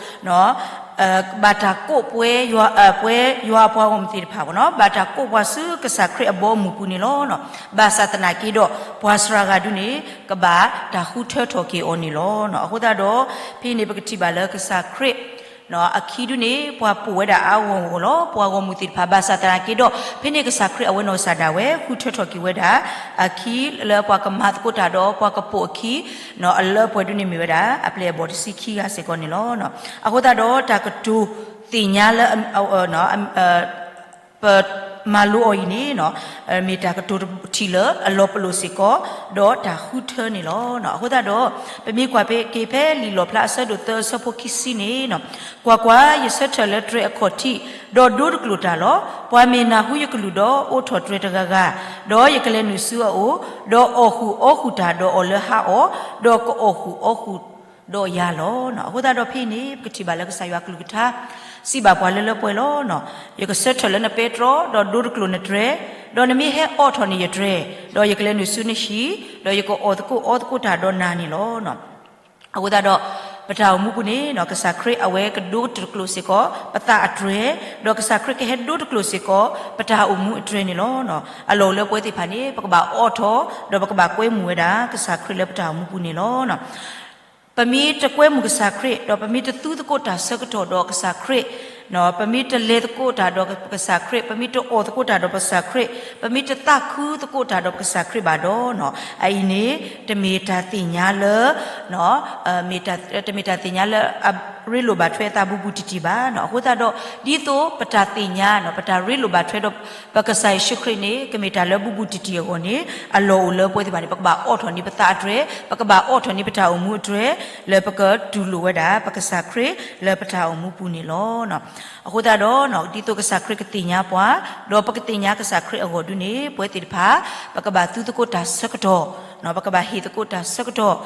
ဘၣ်တၢ်ကိးပှၤ ပှၤယွၤအပှၤဂီၢ်မုၢ်သ့ၣ်တဖၣ် ဘၣ်တၢ်ကိးပှၤဆူကစၢ်ခရံာ်အဘီအမုၢ်ပူၤန့ၣ်လီၤ. ဘၣ်ဆၣ်သနာ်က့ဒီး ပှၤစှၤဂၤဒုန့ၣ် ကဘၣ်တၢ်ဃုထၢထီၣ်က့ၤအီၤန့ၣ်လီၤ. အဃိသတးဒီး ဖဲန့ၣ်ပကထံၣ်ဘၣ်လၢကစၢ်ခရံာ် အခံဒုန့ၣ် ပှၤပိာ်ဝဲဒၣ်အါအါဂီၢ်ဂီၢ်လီၤ. ပှၤဂီၢ်မုၢ်သ့ၣ်တဖၣ် ဘၣ်ဆၣ်သနာ်က့ဒီး ဖဲန့ၣ်ကစၢ်ခရံာ်အဝဲနီၢ်ကစၢ်ဒၣ်ဝဲ ဃုထၢထီၣ်က့ၤဝဲဒၣ် အခံလၢပှၤကမၤသကိးတၢ်ဒီး ပှၤကပိာ်အခံ အလၢပှဲၤဒုန့ၣ်မ့ၢ်ဝဲဒၣ် အပျဲၢ်အဘီၣ်တဆံခံဂၤစ့ၢ်ကီးန့ၣ်လီၤ. အဃိသတးဒီးတၢ်ကတိၤသ့ၣ်ညါလၢ ပမၤလိအီၤအံၤန့ၣ် မ့ၢ်တၢ်ကတိၤတထံၣ်လၢအလီၤပလိာ်စ့ၢ်ကီး ဒီးတၢ်ဃုထၢန့ၣ်လီၤ. အဃိသတးဒီး ပမ့ၢ်ကွၢ်က့ၤဖဲလံာ်လီၣ်ဖျါအဆၢဒိၣ်သၢအဆၢဖိခံဆံန့ၣ် ကွၢ်ကွၢ်, ယဆၢထၢၣ်လၢတြဲၤအခီၣ်ထံး ဒီးဒိတကျိာ်တၢ်လီၤ. ပှၤမ့ၢ်နၢ်ဟူယကလုၢ်ဒီးအိးထီၣ်တြဲၤတဂၤဂၤ, ဒီးယကလဲၤနုာ်ဆူအအိၣ်, ဒီးအီၣ်ဃုာ်အီဃုာ်တၢ်ဒီးအီၤလၢဟါအီၤ, ဒီးကအီၣ်ဃုာ်အီဃုာ်ဒီးယၤလီၤ. အဃိသတးဒီးဖဲအံၤန့ၣ် ပကထံၣ်ဘၣ်လၢကစၢ်ယွၤကလုၢ်ကထါ စံးဘၣ်ပှၤလၢလၢပှဲၤပှဲၤလီၤ. ယကဆၢထၢၣ်လၢနပဲတြီ, ဒီးဒိတကျိာ်နတြဲၤ, ဒီးနမ့ၢ်ဟဲအိးထီၣ်န့ၢ်ယတြဲၤ, ဒီးယကလဲၤနုာ်ဆူနဟံၣ်, ဒီးယကအိးသကိးအိးသကိးတၢ်ဒီးနၤန့ၣ်လီၤ. အဃိသတးဒီး ပတၢ်အိၣ်မူပူၤန့ၣ် ကစၢ်ခရံာ်အဝဲကဒိတကျိာ်စ့ၢ်ကီး ပသးအတြဲၤ, ဒီးကစၢ်ခရံာ်ကဟဲဒိတကျိာ်စ့ၢ်ကီး ပတၢ်အိၣ်မူအတြဲၤန့ၣ်လီၤ. အလီၢ်အိၣ်လၢပဝဲသ့ၣ်တဖၣ်န့ၣ် ပကဘၣ်အိးထီၣ် ဒီးပကဘၣ်ကွဲမုာ်ဝဲဒၣ် ကစၢ်ခရံာ်လၢပတၢ်အိၣ်မူပူၤန့ၣ်လီၤ. ပမ့ၢ်တကွဲမုာ်ကစၢ်ခရံာ် ဒီးပမ့ၢ်တသူသကိးတၢ်ဆၢကတီၢ်ဒီးကစၢ်ခရံာ်, ပမ့ၢ်တလဲၤသကိးတၢ်ဒီးပကစၢ်ခရံာ်, ပမ့ၢ်တအီၣ်သကိးတၢ်ဒီးပကစၢ်ခရံာ်, ပမ့ၢ်တသးခုသကိးတၢ်ဒီးပကစၢ်ခရံာ်ဘၣ်ဒီး အအံၤန့ၣ် တမ့ၢ်တၢ်သ့ၣ်ညါလၢ တမ့ၢ်တၢ်သ့ၣ်ညါလၢအရ့လိာ်ဘၣ်ထွဲအသးဘူးဘူးတံၢ်တံၢ်ဘၣ်. အဃိသတးဒီး ဒ်သိးပတၢ်သ့ၣ်ညါ ပတၢ်ရ့လိာ်ဘၣ်ထွဲဒီး ပကစၢ်ယ့ၣ်ၡူးခရံာ်န့ၣ် ကမ့ၢ်တၢ်လၢဘူးဘူးတံၢ်တံၢ်အဂီၢ်န့ၣ် အလီၢ်အိၣ်လၢပဝဲသ့ၣ်တဖၣ်န့ၣ် ပကဘၣ်အိးထီၣ်န့ၢ်ပသးအတြဲၤ, ပကဘၣ်အိးထီၣ်န့ၢ်ပတၢ်အိၣ်မူအတြဲၤ လၢပကတူၢ်လိာ်ဝဲဒၣ် ပကစၢ်ခရံာ်လၢပတၢ်အိၣ်မူပူၤန့ၣ်လီၤ. အဃိသတးဒီး ဒ်သိးကစၢ်ခရံာ်ကသ့ၣ်ညါပှၤ, ဒီးပကသ့ၣ်ညါကစၢ်ခရံာ်အဂီၢ်ဒုန့ၣ် ပဝဲသ့ၣ်တဖၣ် ပကဘၣ်သူသကိးတၢ်ဆၢကတီၢ်, ပကဘၣ်ဟ့ၣ်သကိးတၢ်ဆၢကတီၢ်,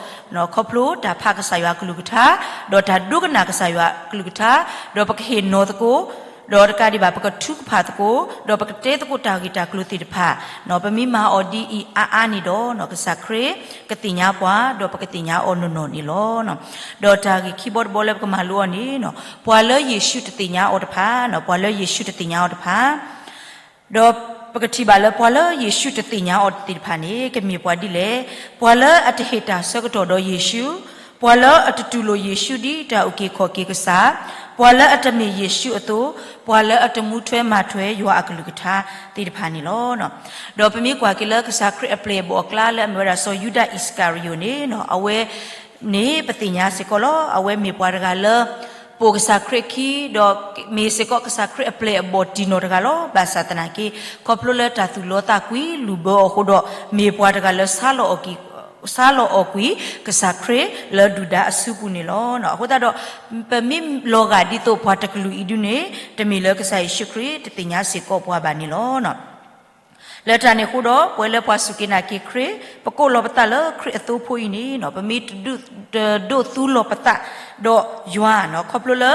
ခီဖျိတၢ်ဖးကစၢ်ယွၤကလုၢ်ကထါ, ဒီးတၢ်ဒိကနၣ်ကစၢ်ယွၤကလုၢ်ကထါ, ဒီးပကဟ့ၣ်နီၤသကိး, ဒီးတကးဒံးဘၣ် ပကထုကဖၣ်သကိး, ဒီးပကတဲသကိးတၢ်ဂ့ၢ်တၢ်ကျိၤသ့ၣ်တဖၣ်, ပမ့ၢ်မၤအီၤဒ်အံၤအါအါန့ၣ်ဒီး ကစၢ်ခရံာ်ကသ့ၣ်ညါပှၤ, ဒီးပကသ့ၣ်ညါအီၤနီၢ်နီၢ်န့ၣ်လီၤ. ဒီးတၢ်ဂ့ၢ်ခံဘီတဘီလၢပကမၤလိအီၤန့ၣ် ပှၤလၢယ့ၣ်ၡူးတသ့ၣ်ညါအီၤတဖၣ်, ပှၤလၢယ့ၣ်ၡူးတသ့ၣ်ညါအီၤတဖၣ် ဒီးပကထံၣ်ဘၣ်လၢပှၤလၢယ့ၣ်ၡူးတသ့ၣ်ညါအီၤသ့ၣ်တဖၣ်န့ၣ် ကမ့ၢ်ပှၤဒ်လဲၣ်, ပှၤလၢအတဟ့ၣ်တၢ်ဆၢကတီၢ်ဒီးယ့ၣ်ၡူး, ပှၤလၢအတတူၢ်လိာ်ယ့ၣ်ၡူးဒ်တၢ်အုၣ်က့ၤခီၣ်က့ၤကစၢ်, ပှၤလၢအတမ့ၢ်ယ့ၣ်ၡူးအသိး, ပှၤလၢအတမူထွဲမၤထွဲယွၤအကလုၢ်ကထါသ့ၣ်တဖၣ်န့ၣ်လီၤ. ဒီးပမ့ၢ်ကွၢ်က့ၤလၢကစၢ်ခရံာ်အပျဲၢ်အဘီၣ်အကျါလၢအမ့ၢ်ဝဲဒၣ်စီၤယူဒၤအံၣ်စကၤရံၤယိာ်န့ၣ် အဝဲန့ၣ်ပသ့ၣ်ညါစ့ၢ်ကီးလီၤ. အဝဲမ့ၢ်ပှၤတဂၤလၢ ပိာ်ကစၢ်ခရံာ်အခံ, ဒီးမ့ၢ်စ့ၢ်ကီးကစၢ်ခရံာ်အပျဲၢ်အဘီၣ်တံၢ်နီၢ်တဂၤလီၤ. ဘၣ်ဆၣ်သနာ်က့ ခီဖျိလၢတၢ်သူၣ်လီသးကွံ လူၤဘၢအီၤအဃိဒီး မ့ၢ်ပှၤတဂၤလၢ ဆါလီၤအီၣ်ကွံာ်ကစၢ်ခရံာ်လၢဒုၣ်ဒါအစုပူၤန့ၣ်လီၤ. အဃိသတးဒီး ပမ့ၢ်လီၤဂာ်ဒ်သိးပှၤတကလုာ်အံၤဒုန့ၣ် တမ့ၢ်လၢကစၢ်ယ့ၣ်ၡူးခရံာ်တသ့ၣ်ညါစ့ၢ်ကီးပှၤဘၣ်န့ၣ်လီၤ. လၢတၢ်န့ၣ်အဃိဒီး ပဝဲလၢပှၤစူၢ်က့ၤနာ်က့ၤခရံာ် ပကိးလီၤပသးလၢခရံာ်အသိဖိအံၤန့ၣ် ပမ့ၢ်တဒိးသူလီၤပသးဒီးယွၤ ခီဖျိလၢ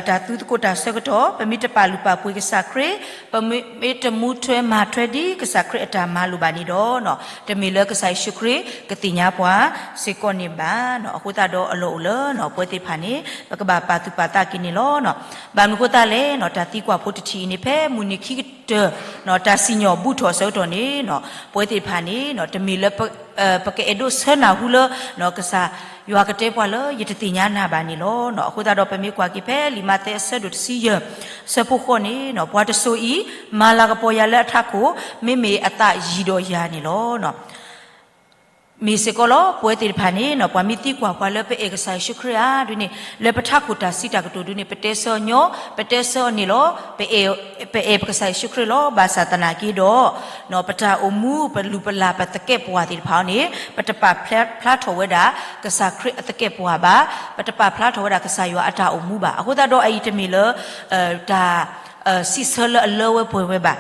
တၢ်သူသကိးတၢ်ဆၢကတီၢ် ပမ့ၢ်တပာ်လုၢ်ပာ်ပှ့ၤကစၢ်ခရံာ်, ပမ့ၢ်တမူထွဲမၤထွဲဒ်ကစၢ်ခရံာ်အတၢ်မၤလိာ်ဘၣ်န့ၣ်ဒီး တမ့ၢ်လၢကစၢ်ယ့ၣ်ၡူးခရံာ်ကသ့ၣ်ညါပှၤစ့ၢ်ကီးန့ၣ်ဘၣ်. အဃိသတးဒီးအလီၢ်အိၣ်လၢ ပဝဲသ့ၣ်တဖၣ်န့ၣ် ပကဘၣ်ပာ်သူၣ်ပာ်သးက့ၤန့ၣ်လီၤ. ဘၣ်မနုၤအဃိသတးလဲၣ် တၢ်သံကွၢ်ဖိတထံၣ်အံၤန့ၣ် ဖဲမုၢ်နံၤခံကတၢၢ် တၢ်စံၣ်ညီၣ်ဘူၣ်ထီၣ်အဆၢကတီၢ်န့ၣ် ပဝဲသ့ၣ်တဖၣ်န့ၣ် တမ့ၢ်လၢ ပကအဲၣ်ဒိးဆၢနၢ်ဟူလၢ ကစၢ်ယွၤကတဲပှၤလၢ ယတသ့ၣ်ညါနၤဘၣ်န့ၣ်လီၤ. အဃိသတးဒီးပမ့ၢ်ကွၢ်က့ၤဖဲလံာ်မးသဲအဆၢဒိၣ်တဆံယဲၢ် အဆၢဖိဃိးန့ၣ် ပှၤတစိၤအံၤ မၤလၤကပီၤယၤလၢအထးခိၣ် မ့မ့ၢ်အသးယံၤဒီးယၤန့ၣ်လီၤ. မ့ၢ်စ့ၢ်ကီးလီၤ ပဝဲသ့ၣ်တဖၣ်န့ၣ် ပှၤမ့ၢ်သံကွၢ်ပှၤလၢပအဲၣ်ကစၢ်ယ့ၣ်ၡူးခရံာ်ဧါဒုန့ၣ် လၢပထးခိၣ်တၢ်စံးတၢ်ကတိၤဒုန့ၣ် ပတဲဆၢအီၤညီ, ပတဲဆၢအီၤန့ၣ်လီၤ. ပအဲၣ်ပကစၢ်ယ့ၣ်ၡူးခရံာ်လီၤ. ဘၣ်ဆၣ်သနာ်က့ဒီး ပတၢ်အိၣ်မူ ပလုၢ်ပလၢ်ပသကဲာ်ပဝးသ့ၣ်တဖၣ်န့ၣ် ပတပာ်ဖျါထီၣ်ဝဲဒၣ် ကစၢ်ခရံာ်အသကဲာ်ပဝးဘၣ်, ပတပာ်ဖျါထီၣ်ဝဲဒၣ်ကစၢ်ယွၤအတၢ်အိၣ်မူဘၣ်. အဃိသတးဒီးအအံၤတမ့ၢ်လၢ တၢ် စံးဆၢလၢအလၢဝဲပှဲၤဝဲဘၣ်.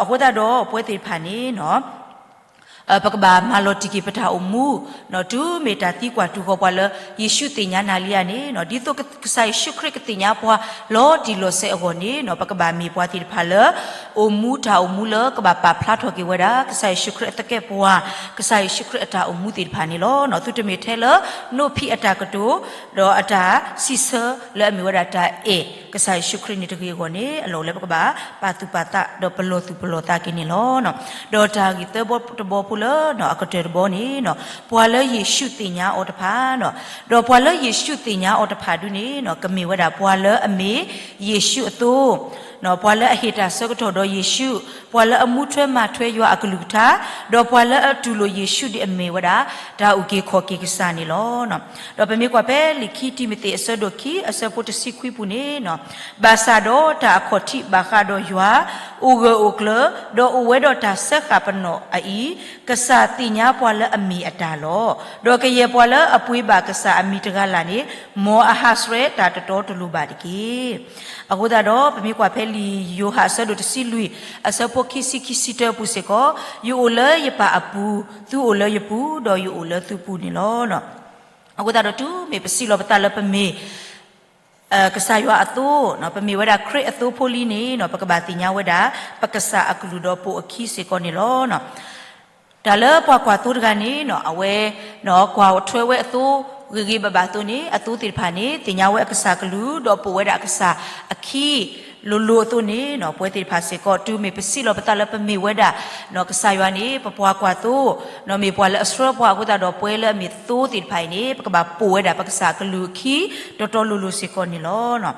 အဃိသတးဒီးပဝဲသ့ၣ်တဖၣ်န့ၣ် ပကဘၣ်မၤလီၤတံၢ်က့ၤပတၢ်အိၣ်မူ တုၤမ့ၢ်တၢ်သံကွၢ်တုၤဃီၤပှၤလၢ ယ့ၣ်ၡူးသ့ၣ်ညါနၤလံဧါန့ၣ် ဒ်သိးကစၢ်ယ့ၣ်ၡူးခရံာ်ကသ့ၣ်ညါပှၤလီၤတံၢ်လီၤဆဲးအဂီၢ်န့ၣ် ပကဘၣ်မ့ၢ်ပှၤသ့ၣ်တဖၣ်လၢ အိၣ်မူတၢ်အိၣ်မူလၢကဘၣ်ပာ်ဖျါထီၣ်က့ၤဝဲဒၣ် ကစၢ်ယ့ၣ်ၡူးခရံာ်အသကဲာ်ပဝး, ကစၢ်ယ့ၣ်ၡူးခရံာ်အတၢ်အိၣ်မူသ့ၣ်တဖၣ်န့ၣ်လီၤ. သုတမ့ၢ်ထဲလၢ နိၣ်ဖံးအတၢ်ကတိၤ ဒီးအတၢ်စံးဆၢလၢအမ့ၢ်ဝဲဒၣ်တၢ်အဲၣ်ကစၢ်ယ့ၣ်ၡူးခရံာ်န့ၣ်တဂ့ၤအဂီၢ်န့ၣ် အလီၢ်အိၣ်လၢပကဘၣ်ပာ်သူၣ်ပာ်သး ဒီးပလီၢ်သူၣ်ပလီၢ်သးက့ၤန့ၣ်လီၤ. ဒီးတၢ်ဂ့ၢ်သၢဘီတဘီဖိလၢအကတၢၢ်တဘီန့ၣ် ပှၤလၢယ့ၣ်ၡူးသ့ၣ်ညါအီၤတဖၣ်, ဒီးပှၤလၢယ့ၣ်ၡူးသ့ၣ်ညါအီၤတဖၣ်ဒုန့ၣ် ကမ့ၢ်ဝဲဒၣ်ပှၤလၢအမ့ၢ်ယ့ၣ်ၡူးအသိ, ပှၤလၢအဟ့ၣ်တၢ်ဆၢကတီၢ်ဒီးယ့ၣ်ၡူး, ပှၤလၢအမူထွဲမၤထွဲယွၤအကလုၢ်ကထါ, ဒီးပှၤလၢအတူၢ်လိာ်ယ့ၣ်ၡူးဒ်အမ့ၢ်ဝဲဒၣ် တၢ်အုၣ်က့ၤခီၣ်က့ၤကစၢ်န့ၣ်လီၤ. ဒီးပမ့ၢ်ကွၢ်ဖဲလံာ်ခံတံၤမသ့းအဆၢဒိၣ်ခံ အဆၢဖိတဆံခွံပူၤန့ၣ်, ဘၣ်ဆၣ်ဒီးတၢ်အခီၣ်ထံးဘၣ်ဃးဒီးယွၤ အိၣ်ဂၢၢ်အိၣ်ကျၢၤ, ဒီးအိၣ်ဝဲဒီးတၢ်စၢဃာ်ပနီၣ်အအံၤ, ကစၢ်သ့ၣ်ညါပှၤလၢအမ့ၢ်အတၢ်လီၤ. ဒီးကယဲၢ်ပှၤလၢအပှ့ၤဘၣ်ကစၢ်အမံၤတဂၤလၢ်န့ၣ် မ်အဟးဆှဲးတၢ်တတီတလိၤဘၣ်တက့ၢ်. အဃိသတးဒီး ပမ့ၢ်ကွၢ်ဖဲလံာ်ယိၤဟၣ်အဆၢဒိၣ်တဆံလွံၢ် အဆၢဖိခံဆံခံဆံတၢအပူၤစ့ၢ်ကီး, ယအိၣ်လၢယပၢ်အပူၤ, သုအိၣ်လၢယပူၤ, ဒီးယအိၣ်လၢသုပူၤန့ၣ်လီၤ. အဃိသတးဒီးတုၤမ့ၢ်ပစံးလီၤပသးလၢပမ့ၢ် ကစၢ်ယွၤအသိ, ပမ့ၢ်ဝဲဒၣ်ခရံာ်အသိဖိလံန့ၣ် ပကဘၣ်သ့ၣ်ညါဝဲဒၣ် ပကစၢ်အကလုၢ်ဒီးပိာ်အခံစ့ၢ်ကီးန့ၣ်လီၤ. တၢ်လၢပှၤကွၢ်သိတဂၤန့ၣ် အဝဲ ကွၢ်ထွဲဝဲအသိ ဂ့ၤဂ့ၤဘၣ်ဘၣ်အသိးန့ၣ် အသိသ့ၣ်တဖၣ်န့ၣ် သ့ၣ်ညါဝဲအကစၢ်ကလုၢ် ဒီးပိာ်ဝဲဒၣ်အကစၢ်အခံ လိၤလိၤအသိးန့ၣ် ပဝဲသ့ၣ်တဖၣ်စ့ၢ်ကီး တုၤမ့ၢ်ပစံးလီၤပသးလၢပမ့ၢ်ဝဲဒၣ် ကစၢ်ယွၤန့ၣ် ပပှၤကွၢ်သိ, မ့ၢ်ပှၤလၢအဆှၢပှၤအဃိသတးဒီး ပဝဲလၢအမ့ၢ်သိသ့ၣ်တဖၣ်အံၤန့ၣ် ပကဘၣ်ပိာ်ဝဲဒၣ်ပကစၢ်ကလုၢ်အခံ တီတီလိၤလိၤစ့ၢ်ကီးန့ၣ်လီၤ.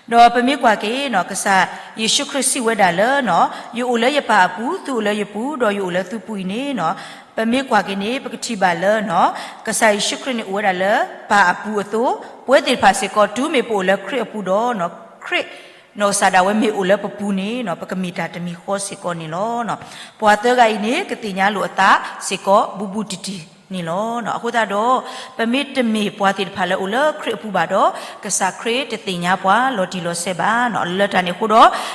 ဒီးပမ့ၢ်ကွၢ်က့ၤ ကစၢ်ယ့ၣ်ၡူးခရံာ်စံးဝဲဒၣ်လၢ ယအိၣ်လၢယပၢ်အပူၤ, သုအိၣ်လၢယပူၤ, ဒီးယအိၣ်လၢသုပူၤအံၤန့ၣ်, ပမ့ၢ်ကွၢ်က့ၤန့ၣ် ပကထံၣ်ဘၣ်လၢ ကစၢ်ယ့ၣ်ၡူးခရံာ်န့ၣ်အိၣ်ဝဲဒၣ်လၢပၢ်အပူၤအသိး, ပဝဲသ့ၣ်တဖၣ်စ့ၢ်ကီး တုၤမ့ၢ်ပအိၣ်လၢခရံာ်အပူၤဒီး ခရံာ် နီၢ်ကစၢ်ဒၣ်ဝဲမ့ၢ်အိၣ်လၢပပူၤန့ၣ် ပကမ့ၢ်တၢ်တမံၤဃီစ့ၢ်ကီးန့ၣ်လီၤ. ပှၤသၢဂၤအံၤန့ၣ် ကသ့ၣ်ညါလိာ်အသးစ့ၢ်ကီးဘူးဘူးတံၢ်တံၢ်န့ၣ်လီၤ. အဃိသတးဒီး ပမ့ၢ်တမ့ၢ်ပှၤသ့ၣ်တဖၣ်လၢအိၣ်လၢခရံာ်အပူၤဘၣ်ဒီး ကစၢ်ခရံာ်တသ့ၣ်ညါပှၤလီၤတံၢ်လီၤဆဲးဘၣ်. လၢတၢ်န့ၣ်အဃိ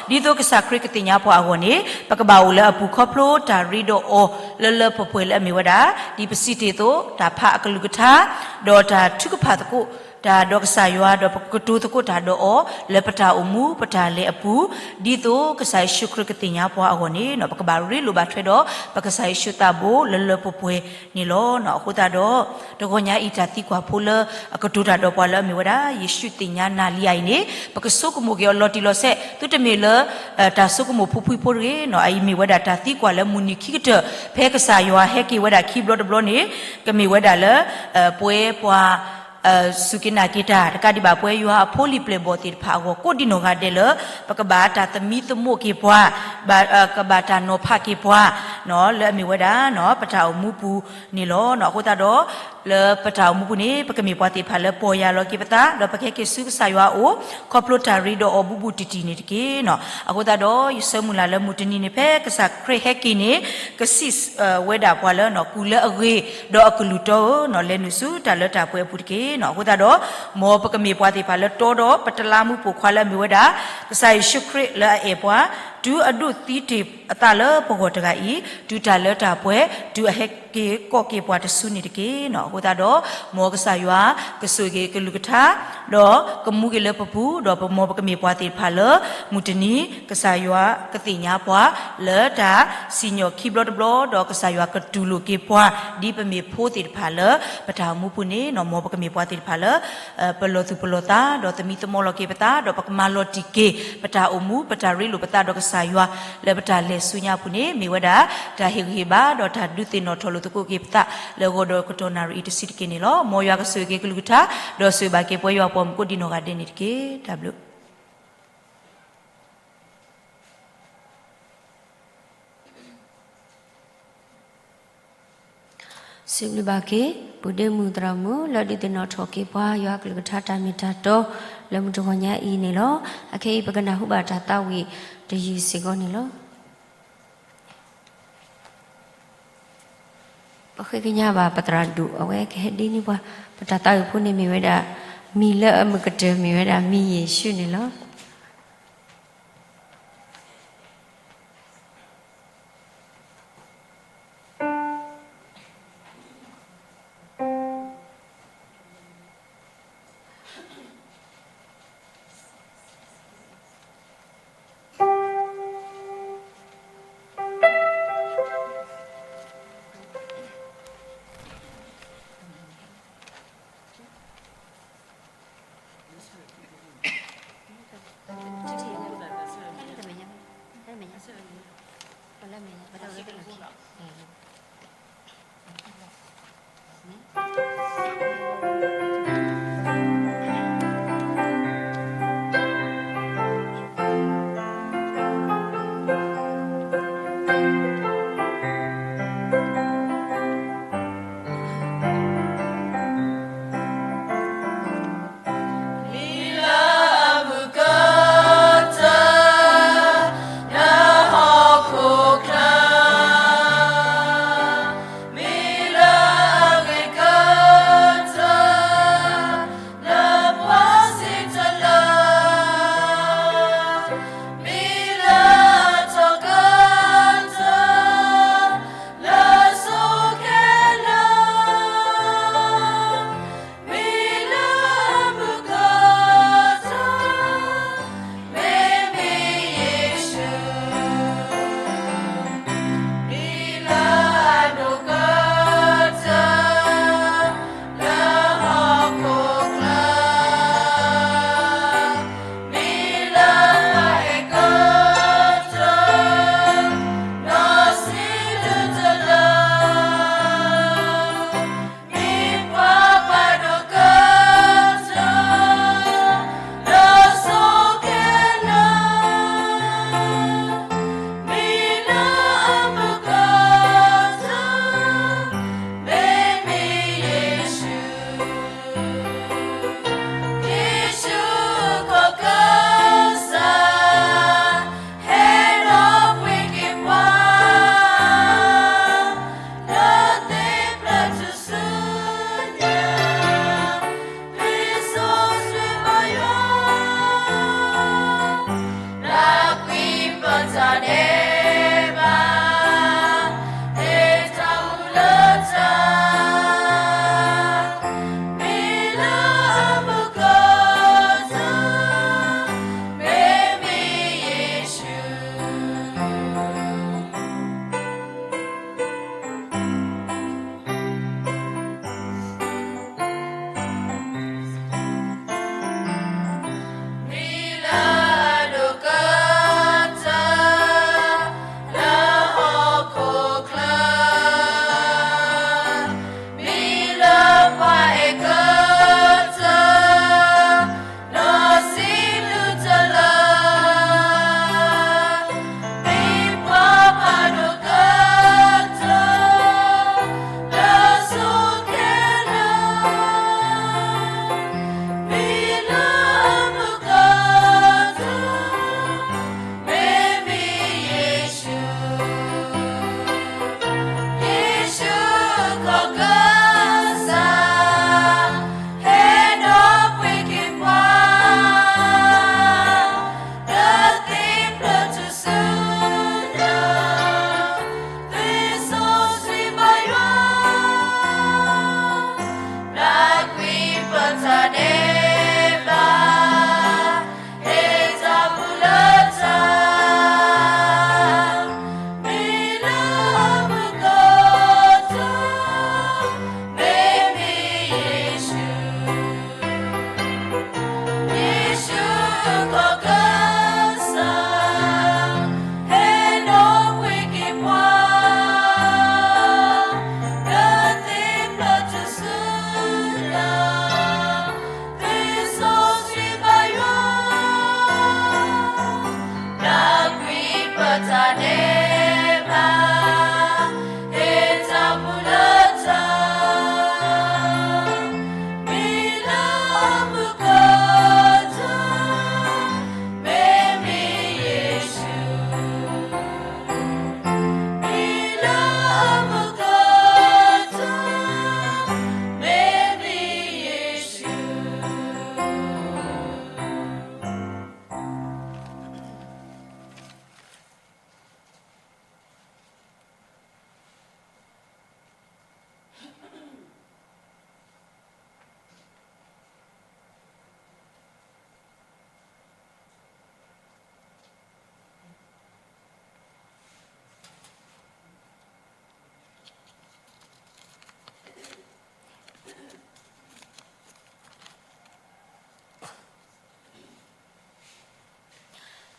ဒီး ဒ်သိးကစၢ်ခရံာ်ကသ့ၣ်ညါပှၤအဂီၢ်န့ၣ် ပကဘၣ်အိၣ်လၢအပူၤခီဖျိတၢ်ရ့ဒီးအီၤလၢလၢပှဲၤပှဲၤလၢအမ့ၢ်ဝဲဒၣ် ဒ်ပစံးတ့ၢ်အသိး တၢ်ဖးအကလုၢ်ကထါ ဒီးတၢ်ထုကဖၣ်သကိးတၢ်ဒီးကစၢ်ယွၤ ဒီးပကကတိၤသကိးတၢ်ဒီးအီၤ လၢပတၢ်အိၣ်မူပတၢ်လဲၤအပူၤ, ဒ်သိးကစၢ်ယ့ၣ်ၡူးခရံာ်ကသ့ၣ်ညါပှၤအဂီၢ်န့ၣ် ပကဘၣ်ရ့လိာ်ဘၣ်ထွဲဒီး ပကစၢ်ယ့ၣ်ၡူးသးဘိလၢလၢပှဲၤပှဲၤန့ၣ်လီၤ. အဃိသတးဒီး တဂီၤညါအံၤတၢ်သံကွၢ်ဖိလၢအကတိၤတၢ်ဒီးပှၤလၢအမ့ၢ်ဝဲဒၣ် ယ့ၣ်ၡူးသ့ၣ်ညါနၤလံဧါအံၤန့ၣ် ပကဆိကမိၣ်က့ၤအီၤလီၤတံၢ်လီၤဆဲး သုတမ့ၢ်လၢ တၢ်ဆိကမိၣ်ဖိဖှံဖိတဂ့ၤန့ၣ် အအံၤမ့ၢ်ဝဲဒၣ်တၢ်သံကွၢ်လၢမုၢ်နံၤခံကတၢၢ် ဖဲကစၢ်ယွၤဟဲက့ၤဝဲဒၣ်ခံဘျီတဘျီန့ၣ် ကမ့ၢ်ဝဲဒၣ်လၢ ပဝဲပှၤ စူၢ်က့ၤနာ်က့ၤတၢ် တကးဒံးဘၣ်ပဝဲယွၤအဖိလံၤပျဲၢ်ဘီၣ်သ့ၣ်တဖၣ်အဂီၢ် ကိးဒံနီၢ်ဂၤဒဲးလၢ ပကဘၣ်တၢ်သမံသမိးက့ၤပှၤ, ကဘၣ်တၢ်နီၤဖးက့ၤပှၤ လၢအမ့ၢ်ဝဲဒၣ် ပတၢ်အိၣ်မူပူၤန့ၣ်လီၤ. အဃိသတးဒီး လၢပတၢ်အိၣ်မူပူၤန့ၣ် ပကမ့ၢ်ပှၤသ့ၣ်တဖၣ်လၢပီၢ်ယၢ်လီၤက့ၤပသး ဒီးပကဟဲက့ၤဆူကစၢ်ယွၤအအိၣ် ခီဖျိတၢ်ရ့ဒီးအီၤဘူးဘူးတံၢ်တံၢ်န့ၣ်တက့ၢ်. အဃိသတးဒီး ယဆၢမုၢ်လၢ်လၢမုၢ်တနံၤန့ၣ် ဖဲကစၢ်ခရံာ်ဟဲက့ၤန့ၣ် ကစံးဝဲဒၣ်ပှၤလၢ ကူၣ်လၢအဂ့ၤ ဒီးအကလုၢ်တီဧၢ, လဲၤနုာ်ဆူတၢ်လၢတၢ်ပှဲၤအပူၤတက့ၢ်. အဃိသတးဒီး မ်ပကမ့ၢ်ပှၤသ့ၣ်တဖၣ်လၢတီဒီးပတလးမူးပိာ်ခွါလၢအမ့ၢ်ဝဲဒၣ် ကစၢ်ယ့ၣ်ၡူးခရံာ်လၢအအဲၣ်ပှၤ တုၤအဒိးသံတ့ၢ်အသးလၢပဂီၢ်တဂၤအံၤ တုၤတၢ်လၢတၢ်ပှဲၤ တုၤအဟဲက့ၤကိးက့ၤပှၤတစုန့ၣ်တက့ၢ်. အဃိသတးဒီး မ်ကစၢ်ယွၤကဆိၣ်ဂ့ၤကလုၢ်ကထါ ဒီးကမူက့ၤလၢပပူၤ ဒီးပမ်ပကမ့ၢ်ပှၤသ့ၣ်တဖၣ်လၢ မုၢ်တနံၤ ကစၢ်ယွၤကသ့ၣ်ညါပှၤ လၢတၢ်စံၣ်ညီၣ်ခံဘျီတဘျီ ဒီးကစၢ်ယွၤကတူၢ်လိာ်က့ၤပှၤ ဒ်ပမ့ၢ်ဖိသ့ၣ်တဖၣ်လၢ ပတၢ်အိၣ်မူပူၤန့ၣ် မ်ပကမ့ၢ်ပှၤသ့ၣ်တဖၣ်လၢ ပလီၢ်သူၣ်ပလီၢ်သး ဒီးသမံသမိးလီၤက့ၤပသး ဒီးပကမၤလီၤတံၢ်က့ၤ ပတၢ်အိၣ်မူ ပတၢ်ရ့လိာ်ပသးဒီးကစၢ်ယွၤ လၢပတၢ်လဲၤဆူညါအပူၤန့ၣ် မ့ၢ်ဝဲဒၣ် တၢ်ဟ့ၣ်ဂံၢ်ဟ့ၣ်ဘါ ဒီးတၢ်ဒုးသ့ၣ်နီၣ်ထီၣ်လိာ်သကိးက့ၤပသး လၢဂီၤဒီးကတီၢ်နၣ်ရံၣ်အံၤတစုတက့ၢ်န့ၣ်လီၤ. မ်ယွၤကဆိၣ်ဂ့ၤက့ၤကလုၢ်ကထါ ဒီးဆိၣ်ဂ့ၤဘၣ်က့ၤပဝဲယွၤအပှၤမုၣ်ကိးဒံနီၢ်ဂၤဒဲးန့ၣ်တက့ၢ်. တၢ်ဘျုး စံးဘျုးဘၣ်က့ၤ ပုၢ်ဒ့မုၣ်သရၣ်မုၣ် လၢဒုးသ့ၣ်နီၣ်ထီၣ်က့ၤပှၤ ယွၤကလုၢ်ကထါတၢ်မ့ၢ်တၢ်တီ လၢမုၢ်တဂီၤညါအံၤန့ၣ်လီၤ. အခဲအံၤပကနၢ်ဟူဘၣ်တၢ်သးဝံၣ်တယုၢ်စ့ၢ်ကီးန့ၣ်လီၤ. ပဃ့ကညးဘၣ်ပသရၣ်ဒိၣ် အဝဲကဟဲဒ့န့ၢ်ပှၤ ပတၢ်သးဝံၣ်ဖိန့ၣ်မ့ၢ်ဝဲဒၣ် မံၤလၢအမုာ်ကတၢၢ်မ့ၢ်ဝဲဒၣ်မံၤယ့ၣ်ၡူးန့ၣ်လီၤ.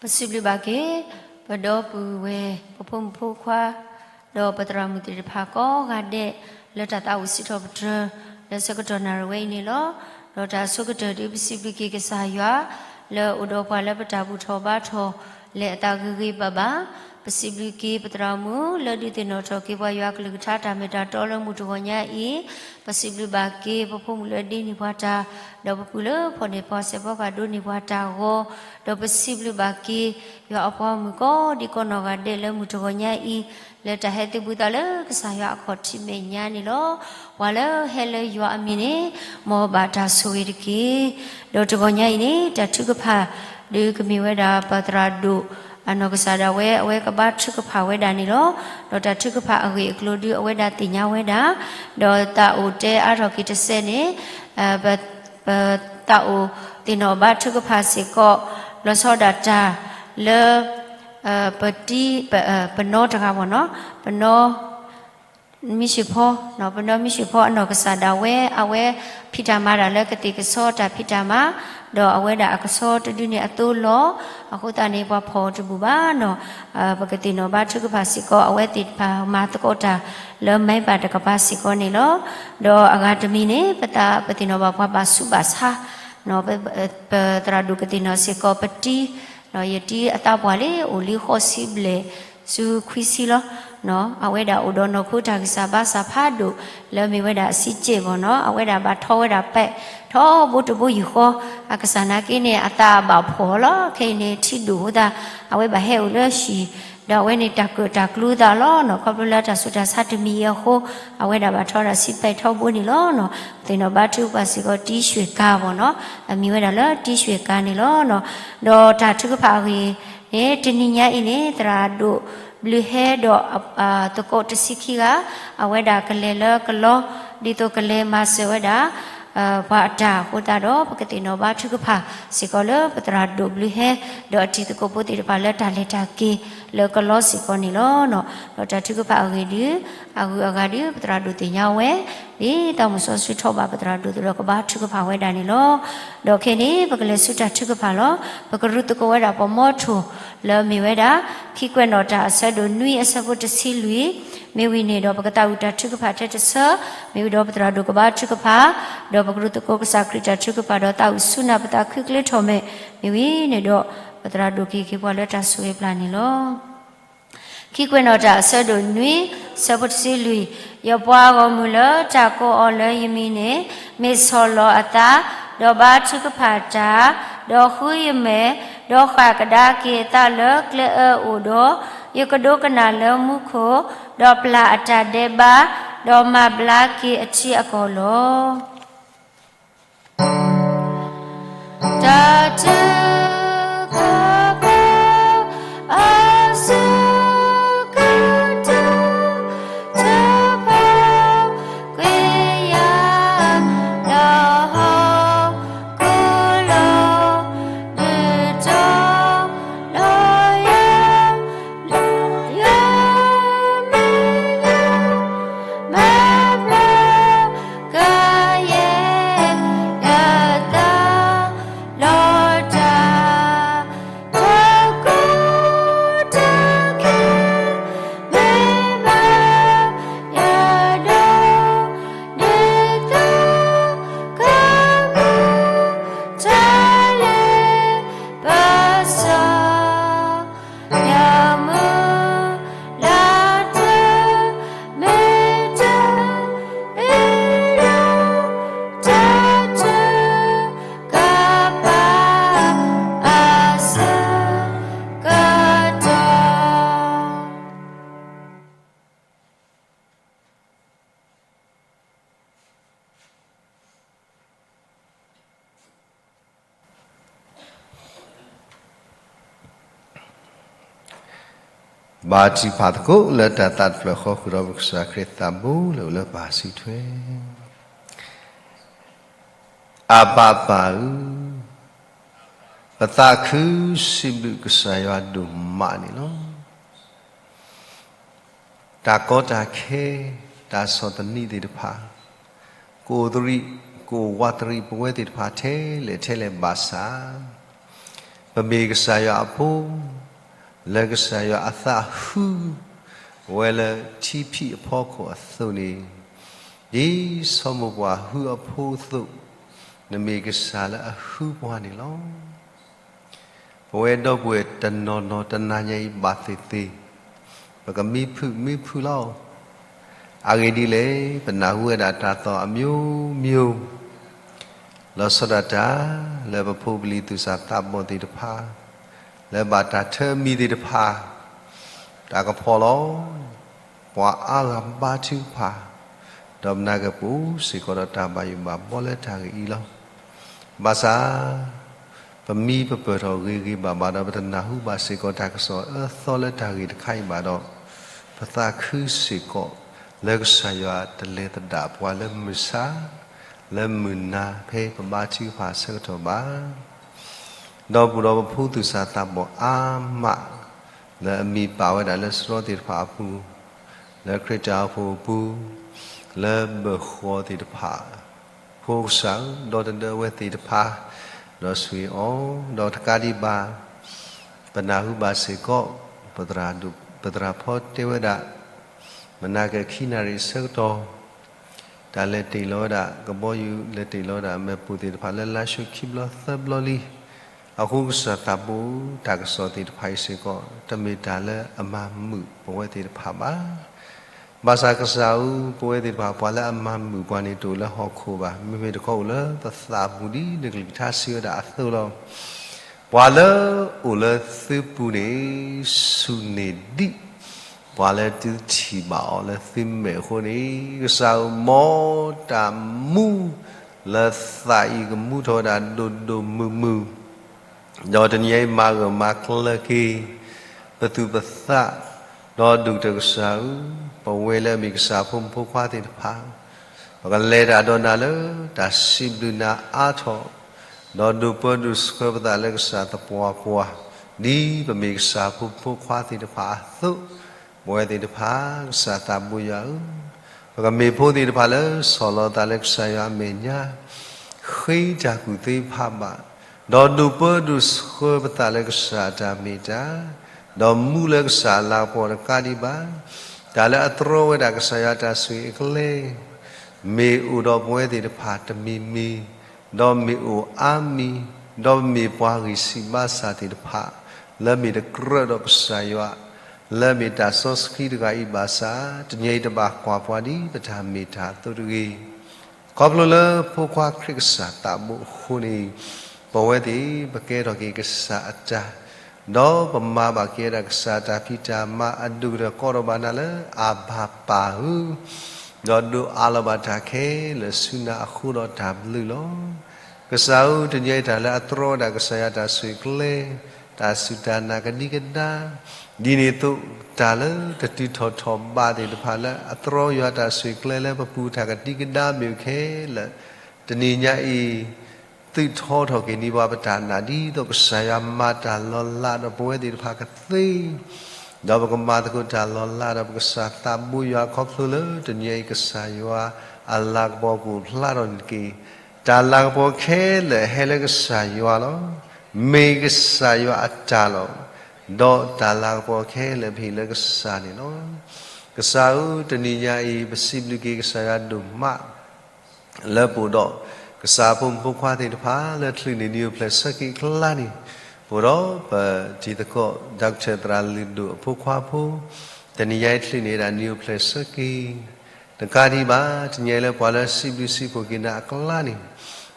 ပစံးဘျုးဘၣ်က့ၤ ပဒီပုၢ်ဝဲၢ် ပဖိမုၣ်ဖိခွါ ဒီးပသရၣ်မုၣ်သ့ၣ်တဖၣ်ကိးဂၤဒဲး လၢတၢ်သးအိၣ်စံးထီၣ်ပတြၢၤ လၢဆၢကတီၢ်နၣ်ရံၣ်ဝဲအံၤန့ၣ်လီၤ. ဒီးတၢ်အဆိကတၢၢ်ဒုး ပစံးဘျုးက့ၤကစၢ်ယွၤ လၢအအိၣ်ဒီးပှၤလၢပတၢ်ဘူၣ်ထီၣ်ဘါထီၣ် လဲၤအသးဂ့ၤဂ့ၤဘၣ်ဘၣ်. ပစံးဘျုးက့ၤပသရၣ်မုၣ် လၢဒုးသ့ၣ်နီၣ်ထီၣ်က့ၤပှၤယွၤအကလုၢ်ကထါတၢ်မ့ၢ်တၢ်တီလၢမုၢ်တဂီၤညါအံၤ, ပစံးဘျုးဘၣ်က့ၤ ပဖိမုၣ်လၢဒ့န့ၢ်ပှၤတၢ်, ဒီးပပုၢ်လၢဖီၣ်န့ၢ်ပှၤစဲးဖီကဟၣ်ဒိးန့ၢ်ပှၤတၢ်ဂီၤ, ဒီးပစံးဘျုးဘၣ်က့ၤ ယွၤအပှၤမုၣ်ကိးဒံကိးနီၢ်ဂၤဒဲးလၢမုၢ်တဂီၤညါအံၤ, လၢတၢ်ဟဲသုးဘူးသးလၢကစၢ်ယွၤအခီၣ်ထံးမဲာ်ညါန့ၣ်လီၤ. ပှၤလၢဟဲလၢယွၤအမံၤန့ၣ် မ်အဘၣ်တၢ်ဆိၣ်ဂ့ၤတက့ၢ်. ဒီးတဂီၤညါအံၤန့ၣ် တၢ်ထုကဖၣ် ဒုးကမ့ၢ်ဝဲဒၣ်ပသရၣ်ဒိၣ်အနီၢ်ကစၢ်ဒၣ်ဝဲ အဝဲကဘါထုကဖၣ်ဝဲဒၣ်န့ၣ်လီၤ. ဒီးတၢ်ထုကဖၣ်အဂ့ၢ်အကျိၤဒုး အဝဲဒၣ်သ့ၣ်ညါဝဲဒၣ်, ဒီးသးအိၣ်တဲအါထီၣ်က့ၤတစဲးန့ၣ် ပ ပသးအိၣ်သ့ၣ်နီၣ်ဘါထုကဖၣ်စ့ၢ်ကီး လီၤဆီဒၣ်တၢ်လၢ ပတံ ပနီတဂၤဘၣ်နီၤ, ပနီ မံၡ့ၣ်ဖီ, ပနီမံၡ့ၣ်ဖီအနီၢ်ကစၢ်ဒၣ်ဝဲ အဝဲဖံးတၢ်မၤတၢ်လၢကသ့ၣ်ကဆီတၢ်ဖံးတၢ်မၤ, ဒီးအဝဲဒၣ်အကဆီတဒုန့ၣ်အသိးလီၤ. အဃိသတးန့ၣ် ပှၤဖီၣ်တဘူၣ်ဘၣ်နီၤ, ပကသ့ၣ်နီၣ်ဘါထုကဖၣ်စ့ၢ်ကီး အဝဲသ့ၣ်တဖၣ်မၤသကိးတၢ်လၢမဲဘၣ်တကပၤစ့ၢ်ကီးန့ၣ်လီၤ. ဒီးအဂၤတမံၤန့ၣ် ပသးပသ့ၣ်နီၣ်ဘၣ်ပှၤဘၣ်ဆူးဘၣ်ဆါ ပသရၣ်ဒိၣ်ကသ့ၣ်နီၣ်စ့ၢ်ကီးပတံ, ယတံအသးပှၢ်လံ အိၣ်လံဃိးဆံဘျဲၣ်ဆူခွံဆံလီၤ. အဝဲဒၣ်အိၣ်ဒီးနီၢ်ခိတၢ်ဂံၢ်စၢ်ဘါစၢ်ဖးဒိၣ် လၢမ့ၢ်ဝဲဒၣ်အဆံးကဲးဘၣ်နီၤ, အဝဲဒၣ်ဘၣ်ထီဝဲဒၣ်ပဲးထီဘိတဘိယူၢ်ဃီ, အကစၢ်နာ်က့န့ၣ် အသးဘၣ်ဖှီၣ်လီၤ. ခဲအံၤန့ၣ် ထံဒိၣ်အဃိသတး အဝဲဘၣ်ဟဲအိၣ်လၢဟံၣ်, ဒီးအဝဲန့ၣ်တၢ်ကၢၣ်တၢ်ကျူသးလီၤနီၤ, ခီဖျိလၢတၢ်ဆူးတၢ်ဆါတမံၤအံၤအဃိ, အဝဲဒၣ်ဘၣ်ထီဒၣ်ဆံးပဲးထီဘိန့ၣ်လီၤနီၤ. သ့ၣ်နီၣ်ဘါထုကဖၣ်စ့ၢ်ကီးတံရွှ့ၣ်ကါဘၣ်နီၤ, အမံၤဝဲဒၣ်လၢတံရွှ့ၣ်ကါန့ၣ်လီၤနီၤ. ဒီးတၢ်ထုကဖၣ်အဂ့ၢ်န့ၣ် တနံၤညါအံၤန့ၣ် သရၣ်ဒိၣ်ဘျုးဟဲဒီး သကိးတဆံခံဂၤ, အဝဲဒၣ်ကလဲၤလၢကလီ, ဒ်သိးကလဲၤမၤစၢၤဝဲဒၣ် ပှၤအတၢ်အဃိသတးဒီး ပကသ့ၣ်နီၣ်ဘါထုကဖၣ်စ့ၢ်ကီးလၢပသရၣ်ဒိၣ်ဘျုးဟဲ ဒီးအတံၤသကိးဖိသ့ၣ်တဖၣ်လၢတၢ်လဲၤတၢ်က့ၤလၢကလီစ့ၢ်ကီးန့ၣ်လီၤ. ဒီးတၢ်ထုကဖၣ်အဂ့ၢ်ဒုး အဂုၤအဂၤဒုး ပသရၣ်ဒိၣ်သ့ၣ်ညါဝဲ, ဒ်သိးမုၢ်စီဆှံထီၣ်ဘၣ်ပသရၣ်ဒိၣ်အသိးဒီးကဘါထုကဖၣ်ဝဲဒၣ်န့ၣ်လီၤ. ဒီးခဲအံၤန့ၣ် ပကလဲၤဆူတၢ်ထုကဖၣ်လီၤ. ပကရူၢ်သကိးဝဲဒၣ်ပှၤမီထိၣ်လၢမ့ၢ်ဝဲဒၣ် ခံကွဲးနီၣ်တၢ်အဆၢဒိၣ်နွံအဆၢဖိတဆံလွံၢ်, မ့ၢ်ဝံၤန့ၣ်ဒီး ပကသးဝံၣ်တၢ်ထုကဖၣ်ထဲတဆၢ, မ့ၢ်ဝံၤဒီးပသရၣ်ဒိၣ်ကဘါထုကဖၣ်, ဒီးပကရူၢ်သကိးကစၢ်ခရံာ်တၢ်ထုကဖၣ်ဒီးသးဝံၣ်ဆူနၢ်ပသးခုကျဲထီၣ်မဲာ်, မ့ၢ်ဝံၤန့ၣ်ဒီး ပသရၣ်ဒိၣ်ကဟ့ၣ်က့ၤပှၤလၢတၢ်ဆိၣ်ဂ့ၤပျၢ်န့ၣ်လီၤ. ခံကွဲးနီၣ်တၢ်အဆၢဒိၣ်နွံ ဆၢဖိတဆံလွံၢ်, ယပှၤဂီၢ်မုၢ်လၢတၢ်ကိးအီၤလၢယမံၤန့ၣ် မ့ၢ်ဆီၣ်လီၤအသး, ဒီးဘါထုကဖၣ်တၢ်, ဒီးဃုယမဲာ်, ဒီးဃၣ်ကဒါက့ၤအသးလၢကျဲအၢအိၣ်ဒီး, ယကဒိကနၣ်လၢမူခိၣ်, ဒီးပျၢ်အတၢ်ဒဲးဘး, ဒီးမၤဘျါက့ၤအထံအကီၢ်လီၤ. တၢ်ထုကဖၣ်အဆၢကတီၢ် တၢ်ဖးကွံာ်ယၤ ဒီးဟီၣ်ခိၣ်လီၤ ဒုးတီၤလီၤယၤ ယွၤမ့ၢ်ယွၤ မၤဘျါ ကယဲၢ် ယသး လီၤတၢ် တၢ်ကိၢ်တၢ်ဂီၤ မ့ၢ်ဘၣ်ယဒိး ဒ်သိးကမူ တၢ်လၢပစီ ယမုၢ်လၢ်တၢ် မ့ၢ်တၢ်အ့ၣ်လိာ် တၢ်ထုကဖၣ်အဆၢကတီၢ် ဘါထုကဖၣ်သကိးလၢတၢ်သးတဖျၢၣ်ဃီ ဃုာ်ဒီးပကစၢ်ခရံာ်သးဘိလၢအိၣ်လၢပၢ်စုထွဲ အဘၣ်ပၢ်ဧၢ, ပသးခုစံးဘျုးကစၢ်ယွၤဒိၣ်မးန့ၣ်လီၤ. တၢ်ကီတၢ်ခဲ တၢ်ဆီၣ်သနံးသ့ၣ်တဖၣ် ကအိၣ်သရံး ကအိၣ်ဝးသရံးပဝဲသ့ၣ်တဖၣ်ထဲလဲၣ်ထဲလဲၣ်ဘၣ်ဆၣ် ပမ့ၢ်ကစၢ်ယွၤအဖိ, လၢကစၢ်ယွၤအသးဟု ဝဲလၢထံဖံးအဖီခိၣ်အသိးန့ၣ်, ဒ်စီၤမိၢ်ပှၢ်ဟုအဖိအသိး, နမ့ၢ်ကစၢ်လၢအဟုပှၤန့ၣ်လီၤ. ပဝဲဒီပုၢ်ဝဲၢ်တနီၤနီၤတနၤညါအံၤဘၣ်သ့ၣ်သ့ၣ်, ပကမံဖုးမံဖုးလီၤ. အဂ့ၢ်ဒ်လဲၣ်, ပနၢ်ဟူဝဲဒၣ်တၢ်သီၣ်အမျိုးမျိုး လီၤဆီဒၣ်တၢ် လၢပဖိပလံၤသူၣ်စၢ်သးဘီၣ်သ့ၣ်တဖၣ်, လၢဘၣ်တၢ်ထၢအမံၤသ့ၣ်တဖၣ်, တၢ်ကဖီလီၤ ပှၤအါဂၤဘါထုကဖၣ်, ဒီးပနၢ်ကပူၤစ့ၢ်ကီးဒီးတၢ်ဘၣ်ယိၣ်ဘၣ်ဘီလၢတၢ်ဂ့ၢ်အံၤလီၤ. ဘၣ်ဆၣ် ပမံပပၢၢ်ထီၣ်ဂ့ၤဂ့ၤဘၣ်ဘၣ်ဒီး ပတနၢ်ဟူဘၣ်စ့ၢ်ကီးတၢ်ကစီၣ်အၢသီလၢတၢ်ဂ့ၢ်တခါအံၤဘၣ်ဒီး, ပသးခုစ့ၢ်ကီး လၢကစၢ်ယွၤတလဲၤသဒၣ်ပှၤလၢမုၢ်ဆါ, လၢမုၢ်နၤဖဲပဘါထုကဖၣ်အဆၢကတီၢ်ဘၣ်. ဒီပုၢ်ဒီးပဖိသူၣ်စၢ်သးဘီၣ်အါမး လၢအမံၤပာ်ဝဲဒၣ်လၢစရီသ့ၣ်တဖၣ်အပူၤ, လၢခရံာ်တၢ်အိၣ်ဖှိၣ်အပူၤ, လၢဘၢၣ်ဃီသ့ၣ်တဖၣ် ဖိကစၢ်ဧၢ, ဒီတဒၢအဝဲသ့ၣ်တဖၣ်, ဒီးဆိၣ်ဂ့ၤအီၤ, ဒီးတကးဒံးဘၣ်, ပနၢ်ဟူဘၣ်စ့ၢ်ကီး, ပသရၣ်ဖီတဲဝဲဒၣ်, မနၤက့ၤခံနၣ်ရံၣ်အဆၢကတီၢ်, တၢ်လဲၤတ့ၢ်လီၤဝဲဒၣ် ကဘီယူၤလဲၤတ့ၢ်လီၤဝဲဒၣ် မ့ၣ်ပိၢ်သ့ၣ်တဖၣ်လၢလါၡိခံဘျီသၢဘျီလံ. အဃိကစၢ်သးဘိ တၢ်ကစီၣ်သ့ၣ်တဖၣ်အံၤစ့ၢ်ကီး တမ့ၢ်တၢ်လၢအမၤမုာ်ပဝဲသ့ၣ်တဖၣ်ဘၣ်. ဘၣ်ဆၣ်ကစၢ်ဧၢ, ပဝဲသ့ၣ်တဖၣ် ပှၤလၢအမၤမုာ်ပှၤန့ၣ်တအိၣ်လၢဟီၣ်ခိၣ်ဘၣ်. မ့မ့ၢ်တခီအိၣ်လၢပသးပူၤဒ်နကလုၢ်ကထါစံးဝဲဒၣ်အသိးလီၤ. ပှၤလၢအိၣ်လၢသုပူၤန့ၣ် ဆူၣ်န့ၢ်ဒံး ပှၤလၢသုထံၣ်ဘၣ်အီၤလၢသုမဲာ်အဃိန့ၣ်, ကစၢ်ဧၢ, မ်တၢ်မူလၢသးအံၤကမူထီၣ်ဝဲဒၣ်ဒိၣ်ဒိၣ်မုၢ်မုၢ် ဒီးတနံၤအံၤမၤဂၢၢ်မၤကျၢၤက့ၤ ပသူၣ်ပသး, ဒီးဒိၣ်ကတၢၢ်ကစၢ်ဧၢ, ပဝဲလၢအမ့ၢ်ကစၢ်ဖိမုၣ်ဖိခွါသ့ၣ်တဖၣ်, ပကလဲၤတၢ်ဒီးနၤလၢတၢ်စံးဘျုးနၤအါထီၣ်, ဒီးဒိးပၢဒိးဆှၢပသးလၢကစၢ်သပှၢ်ပှၢ်, ဒ်ပမ့ၢ်ကစၢ်ဖိမုၣ်ဖိခွါသ့ၣ်တဖၣ်အသိး, ပဝဲသ့ၣ်တဖၣ် ကစၢ်သးဘိယွၤဧၢ, ပကမ့ၢ်ဖိသ့ၣ်တဖၣ်လၢဆီၣ်လီၤသးလၢကစၢ်ယွၤအမဲာ်ညါ, ဃ့တၢ်ကူၣ်သ့တဖၣ်ဘၣ်, ဒီးဒိးပၢဒိးဆှၢပသးလၢကစၢ်အတၢ်မ့ၢ်တၢ်, ဒီးမူလၢကစၢ်အလၤကပီၤတကးဒံးဘၣ်, တၢ်လၢအတြီဝဲဒၣ်ကစၢ်ယွၤတၢ်ဆိၣ်ဂ့ၤအကျဲ မ့ၢ်အိၣ်ဒီးပဝဲသ့ၣ်တဖၣ်တမံၤမံၤ, ဒီးမ့ၢ်အိၣ်အါမံၤ, ဒီးမ့ၢ်ပှၤဂံၢ်ဆံးဘါစၢ်သ့ၣ်တဖၣ်, လၢမ့ၢ်တကြၢးဒီးကစၢ်ယွၤ, လၢမ့ၢ်တၢ်စီဆှံတဂၤအံၤဘၣ်ဆၣ်, တနံၤအံၤတဘၣ်ကွၢ်ပှၤဒ်ပတၢ်မ့ၢ်တၢ်အသိးတဂ့ၤ. ခီဖျိလၢဖိခွါခရံာ်ကစၢ်သးဘိအဃိန့ၣ်, ပဝဲသ့ၣ်ပကဲထီၣ်က့ၤကစၢ်အတၢ်, ဒီးပမၤဘၣ်က့ၤဝဲဒၣ်ကစၢ်အတၢ်ဖံးတၢ်မၤအဒိၣ်ကတၢၢ်ကိးထီၣ်ဘၣ်နၤလၢအဘၤပၢ်ဧၢ, ဒီးဒိးအးလီၤဘၣ်တၢ်ခဲလၢာ်ဆူနၤအဃိဒီးတၢ်ဘျုးလီၤ. ကစၢ်ဧၢ, တနံၤအံၤတၢ်လၢအတြီဝဲဒၣ်ကစၢ်ယွၤတၢ်ဆိၣ်ဂ့ၤကျဲ, တၢ်စူၢ်တၢ်နာ်ကဒံကဒါ, ဒ်န့ၣ်အသိး တၢ်လၢတတုၤထီၣ်ထီၣ်ဘးသ့ၣ်တဖၣ်လၢအတြီယွၤတၢ်ဆိၣ်ဂ့ၤကျဲလၢပပူၤတၢ်ကဒံကဒါမ့ၢ်အိၣ်ခဲလၢာ်, တနံၤညါအံၤ သုးထီထီၣ်က့ၤန့ၢ်ပှၤပတၢ်နာ် ဒ်သိးကစၢ်ယွၤမၤတၢ်လီၤလးဒီးပဝဲသ့ၣ်တဖၣ်ကသ့, ဒီးပကမၤသကိးတၢ်လီၤလးဒီးပကစၢ်သးဘိယွၤခီဖျိလၢတနံၤအံၤ ကစၢ်ယွၤအလၤကပီၤကအိၣ်ဖျါထီၣ်န့ၣ်တက့ၢ်. တၢ်လၤကပီၤခဲလၢာ်ဟဲလၢကစၢ်ယွၤလီၤ. မ့ၢ်ကစၢ်ယွၤအတၢ်လီၤ. ဒီးတၢ်လၤကပီၤခဲလၢာ်ပဟ့ၣ်လၢကစၢ်န့ၣ်လီၤ. ကစၢ်ဧၢ, တနံၤညါအံၤ ပစံးဘျုးက့ၤကစၢ်ယွၤဒိၣ်မး လၢပအိၣ်ဒီးကစၢ်ဖိမုၣ်ဖိခွါသ့ၣ်တဖၣ် လၢချုးန့ၣ် နံၣ်အိၣ်ဖျဲၣ်ဆၢက့ၤအကျါန့ၣ်, ပအိၣ်ဒီးပတံၤသကိး Doctor သရၣ်လုၢ်ဒိၣ်အဖိခွါဖိ, တနံၤညါအံၤချုးန့ၣ်ဒၣ် နံၣ်အိၣ်ဖျဲၣ်ဆၢက့ၤ, တကးဒံးဘၣ် တနံၤအံၤလၢပှၤလၢစံးဘျုးစံးဖှိၣ်က့ၤနၤအကျါန့ၣ်,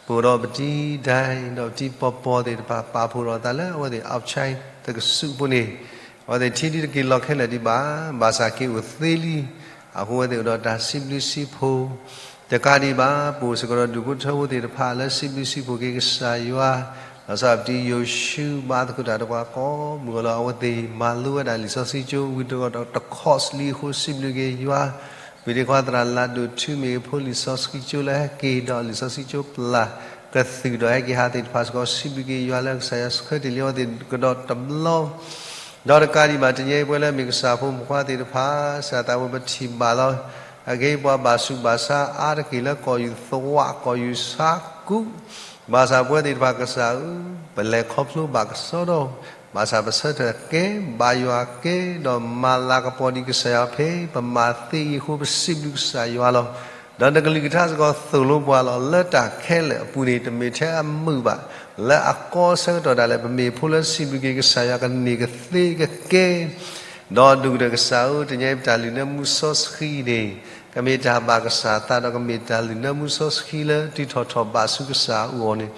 ပအိၣ်ဒီးပတံၤဒဲး ဒီးပတံၤပီၤပီၤသ့ၣ်တဖၣ် ပာ်ဖှိၣ်ဒီးသးလၢအဝဲသ့ၣ် outside တကဆူးဖိန့ၣ်, အဝဲသ့ၣ်ထံဒ်တက့ၤလီၤခဲလၢာ်ဒံးဘၣ်, ဘၣ်ဆၣ်က့ၤအိၣ်သ့လံ, အဃိအဝဲသ့ၣ်အိၣ်ဒီးတၢ်စံးဘျုးစံးဖှိၣ်, တကးဒံးဘၣ် ပအိၣ်စ့ၢ်ကီးဒီးဒူၣ်ဖိထၢဖိသ့ၣ်တဖၣ်လၢစံးဘျုးစံးဖှိၣ်က့ၤကစၢ်ယွၤ, ဘၣ်ဆၣ်ပတံၤယိၤၡူးဘါသကိးတၢ်ဒီးပှၤကိးမုၢ်ဂီၤလီၤ, အဝဲသ့ၣ်မၤလိဝဲဒၣ်လံာ်စီဆှံကၠိ ဝံၤတဂီၢ်ဒီးတခီးလံအဃိ စံးဘျုးက့ၤယွၤ, ဝံၤတခီသရၣ်လုၢ်ဒိၣ်ထူမ့ၢ်ဖိလံာ်စီဆှံကၠိလၢဟဲက့ၤဒီးလံာ်စီဆှံကၠိပျၢ် ကသုၣ်ဒီးဟဲက့ၤဟးသ့ၣ်တဖၣ်စ့ၢ်ကီး စံးဘျုးက့ၤယွၤလၢကစၢ်ယွၤဆှၢတ့ၢ်လံအဝဲသ့ၣ်ကဒီးတဘျီ ဒီးတကးဒံးဘၣ်တနံၤအံၤပဝဲလၢမ့ၢ်ကစၢ်ဖိမုၣ်ဖိခွါသ့ၣ်တဖၣ် ကစၢ်သးဘိပထံၣ်ဘၣ်လီၤ အဂ့ၢ်ပှၤဘၣ်ဆူးဘၣ်ဆါအါတက့ၢ်လၢကီၢ်ယူၤသဝး ကီၢ်ယူၤဆါကူး, ဘၣ်ဆၣ်ပဝဲသ့ၣ်တဖၣ်ကစၢ်ဧၢ, ပလဲၤခီဖျိဘၣ်ကစီဒီ, ဘၣ်ဆၣ်ပဆၢထၢၣ်ကဲ, ဘၣ်ယွၤကဲ, ဒီးမၤလၤကပီၤဒံးကစၢ်ယွၤဖဲ ပမၤသ့အံၤအဃိ ပစံးဘျုးကစၢ်ယွၤလီၤ. ဒီးနကလုၢ်ကထါစ့ၢ်ကီးသိၣ်လိပှၤလီၤ. လၢတၢ်ခဲလၢာ်အပူၤန့ၣ် တမ့ၢ်ထဲအမုာ်ဘၣ်, လၢအကီအဆၢကတီၢ်ဒၣ်လဲာ် ပမ့ၢ်ဖိလၢစံးဘျုးက့ၤကစၢ်ယွၤ ကန့ၢ်ကသ့ကကဲ ဒီးဒိၣ်ကတၢၢ်ကစၢ်ဧၢ, တနံၤအံၤပတၢ်လုၢ်နၢမူစီဆှံန့ၣ် ကမ့ၢ်တၢ်ဘၣ်ကစၢ်သး ဒီးကမ့ၢ်တၢ်လုၢ်နၢမူစီဆှံလၢ တုၤထီၣ်ထီၣ်ဘးဆူကစၢ်အအိၣ်န့ၣ်,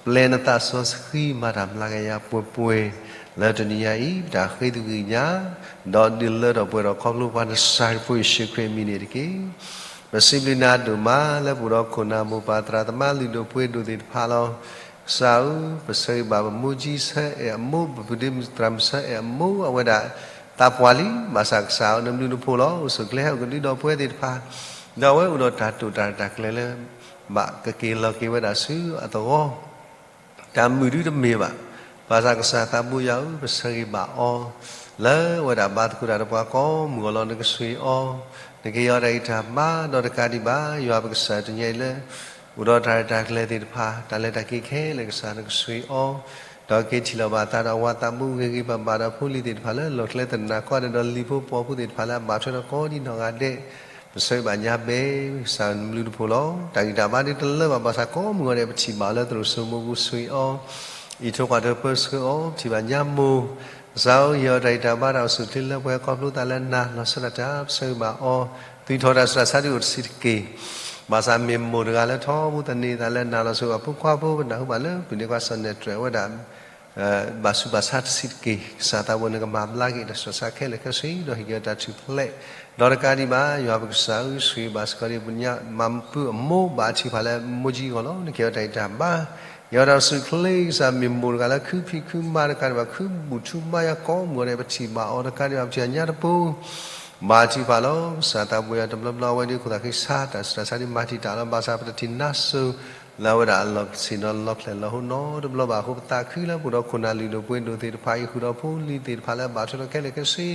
ပျဲနသးစီဆှံ မၤတၢ်မျးကယၤပှဲၤပှဲၤ လၢတနံၤညါအံၤ ပတၢ်ဃ့သကွံၢ်ကညး, ဒီးဒုးလၢထီၣ်ပှဲၤထီၣ်ခီဖျိပှၤနစၤရ့းဖိယ့ၣ်ၡူးခရံာ်အမံၤန့ၣ်တက့ၢ်. ပစံးဘျုးနၤဒိၣ်မးလၢပအိၣ်ဒီးခိၣ်နၢ်မိၢ်ပၢ်သရၣ်သမါ လုၢ်ဒိၣ်ပှ့ၤဒိၣ်သ့ၣ်တဖၣ်လီၤ. ကစၢ်ဧၢ, ပဆၢဂ့ၤဘၣ်ပမိၢ်ကၠံဆၢအဲၣ်အမိၢ်, ပပုၢ်ဒ့သရၣ်မုၣ်ဆၢအဲၣ်အမိၢ်, အဝဲဒၣ်သးပှၢ်လံ, ဘၣ်ဆၣ်ကစၢ်ဧၢ နဘျုးနဖှိၣ်လီၤ. အိၣ်ဆူၣ်ချ့ဟဲအိၣ်ကဒုဒီးပဝဲသ့ၣ်တဖၣ်, ဒီးအဝဲအိၣ်ဒီးတၢ်တိာ်တၢ်ရဲၣ်တၢ်ကျဲၤလၢ ဘၣ်ကက့ၤလီၤက့ၤဝဲဒၣ်ဆူအသဝီ တၢ်မုာ်ဒုတမ့ၢ်ဘၣ်. ဘၣ်ဆၣ်ကစၢ်သးဘိယွၤဧၢ, ပဆၢဂ့ၤဘၣ်အီၤ, လၢအဝဲဒၣ်ဘါသကိးတၢ်ဒီးပှၤကိးမုၢ်ဂီၢ်လီၤ. နကဆိၣ်ဂ့ၤအီၤ, နကဟ့ၣ်အီၤတၢ်ဂံၢ်တၢ်ဘါ, ဒီးတကးဒံးဘၣ် ယွၤပကစၢ်တနံၤညါအံၤလၢ အိၣ်ဒီးတၢ်ရဲၣ်တၢ်ကျဲၤသ့ၣ်တဖၣ်, တၢ်လဲၤတၢ်က့ၤခဲလၢာ် ကစၢ်နကဆိၣ်ဂ့ၤအီၤ, ဒီးက့ၤထံၣ်လိာ်ဘၣ်အသးဒီးအဝၤသးဘိဂ့ၤဂ့ၤဘၣ်ဘၣ် ဒီးဖိလံၤသ့ၣ်တဖၣ်လၢလီၢ်ကျဲသနၢၣ်ကိးဂၤဒဲး ဒီးလံာ်ဖိပိာ်ဖိသ့ၣ်တဖၣ်လၢအဘၣ်ထွဲဒီးကိးဒံနီၢ်ဂၤဒဲး, ပဆၢဂ့ၤဘၣ်ညါဘဲ, ကစၢ်နဘျုးနဖှိၣ်လီၤ. တၢ်ဂံၢ်တၢ်ဘါဒုတလၢဘၣ်, ဘၣ်ဆၣ်ကိးမုၢ်ဂီၢ်ဒဲး ပထံၣ်ဘၣ်အီၤလၢသရိာ်စိမိၤပူၤ, ဆိၣ်ဂ့ၤအီၤ, အံးထွဲကွၢ်ထွဲပၢဆှၢအီၤ, ပထံၣ်ဘၣ်ညါမိၢ်, ကစၢ်ဧၢ, ဟ့ၣ်အီၤတၢ်ဂံၢ်တၢ်ဘါ တၢ်အိၣ်ဆူၣ်ချ့လၢပှဲၤ ခီဖျိသးလၢနၤ, လီၤဆီဒၣ်တၢ်, ပဆၢဂ့ၤဘၣ်အီၤ, သွံၣ်ထီၣ်တၢ်ဆူးတၢ်ဆါဒုအိၣ်တဆံးတက့ၢ်. ဘၣ်ဆၣ်မ့ၢ်မိၢ်တဂၤလၢထီဘိသန့ၤသးလၢနၤ, လီၤဆိပာ်ဖိခွါဖိ, ပနၢ်ဟူဘၣ်လၢပုၢ်န့ၢ်ခွါစီၤနဲၣ်တြဲၤဝဲဒၣ် ဘၣ်ဆူးဘၣ်ဆါတဆံးတက့ၢ်. ကစၢ်သးဘိယွၤ နကမၤဘျါက့ၤတၢ်ဆူးတၢ်ဆါခဲလၢာ်ခဲဆ့, ဒီးဟ့ၣ်က့ၤအီၤတၢ်ထူၣ်ဖျဲး, ဒီးတကးဒံးဘၣ် ယွၤပကစၢ်ဧၢ, ဆိၣ်ဂ့ၤဘၣ်စ့ၢ်ကီးဒံး ပညါမၤပုၢ်အမိၢ် ဘၣ်အထံးဖးလၢမိၢ်ကၠံအဂီၢ်လီၤ. နကဟ့ၣ်အီၤတၢ်ဂံၢ်တၢ်ဘါ, ဟ့ၣ်အီၤတၢ်အိၣ်ဆူၣ်ချ့, ကစၢ်မ့ၢ်မိၢ်တဂၤလၢခုဖံးခုမၤတကးဒံးဘၣ်, ခုဘူၣ်ထူမၤယၤကိးမုၢ်ဂီၢ်ဒဲး, ပထံၣ်ဘၣ်အီၤတကးဒံးဘၣ်, ပထံၣ်အီၤညါတပူၤ ဘၣ်အထံးဖးလီၤ. ကစၢ်သးဘိယွၤ တဘျီဘျီအဝဲဒၣ်ခိၣ်သးဃ့ဆါ တၢ်ဆူးတၢ်ဆါဒုးမၤတံာ်တာ်လီၤ. ဘၣ်ဆၣ်ပတထံၣ်နါစိၤ လၢအဝဲဒၣ်အလီၢ်ဆ့ၣ်နီၤလီၤဖျဲၣ်လီၤဟိနီတဘျီဘၣ်အဃိ, ပသးခုလၢပအိၣ်ဒီးခိၣ်နၢ်လုၢ်ဒိၣ်ပှ့ၤဒိၣ်သ့ၣ်တဖၣ်အံၤ ဃုာ်ဒီးဖိလံၤသ့ၣ်တဖၣ်လၢအဘၣ်ထွဲဒီးခဲလၢာ်ခဲဆ့,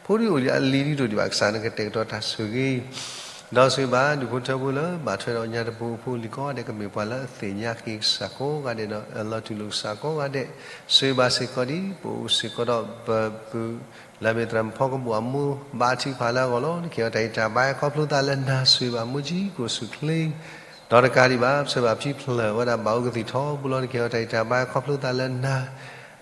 ဖိဒုအိၣ်လံအလံၤဒုတအိၣ်ဒံးဘၣ်, ကစၢ်နကတဲာ်ကတီၤတၢ်ဆိၣ်ဂ့ၤ ဒီးဆိၣ်ဂ့ၤဘၣ်ဒူၣ်ဖိထၢဖိလၢဘၣ်ထွဲဒီးညါတပူၤအဖိအလံၤကိးဂၤဒဲး, ကမ့ၢ်ပှၤလၢအသ့ၣ်ညါက့ၤကစၢ်ကိးဂၤဒဲး, ဒီးအလီၤတူၢ်လိာ်ကစၢ်ကိးဂၤဒဲး, ဆိၣ်ဂ့ၤဘၣ်စ့ၢ်ကီးဒံး ပအိၣ်စ့ၢ်ကီးဒီးပပုၢ် လၢအမ့ၢ်သရၣ်မုၣ်ဖီကဘိၣ်အမိၢ် ဘၣ်အထံးဖးလၢအဂီၢ်လီၤ. နကဟ့ၣ်အီၤတၢ်ဂံၢ်တၢ်ဘါ ခီဖျိသးလၢနၤ, ဆိၣ်ဂ့ၤဘၣ်မိၢ်ကၠံ ကအိၣ်ဆူၣ်ချ့, ဒီးတကးဒံးဘၣ် ပဆၢဂ့ၤဘၣ်ဖံဖျၢၣ်ဝဲဒၣ်ဘၣ်အိၣ်ကသံၣ်ထီဘိလီၤ. နကဟ့ၣ်အီၤတၢ်ဂံၢ်တၢ်ဘါ ခီဖျိသးလၢနၤ,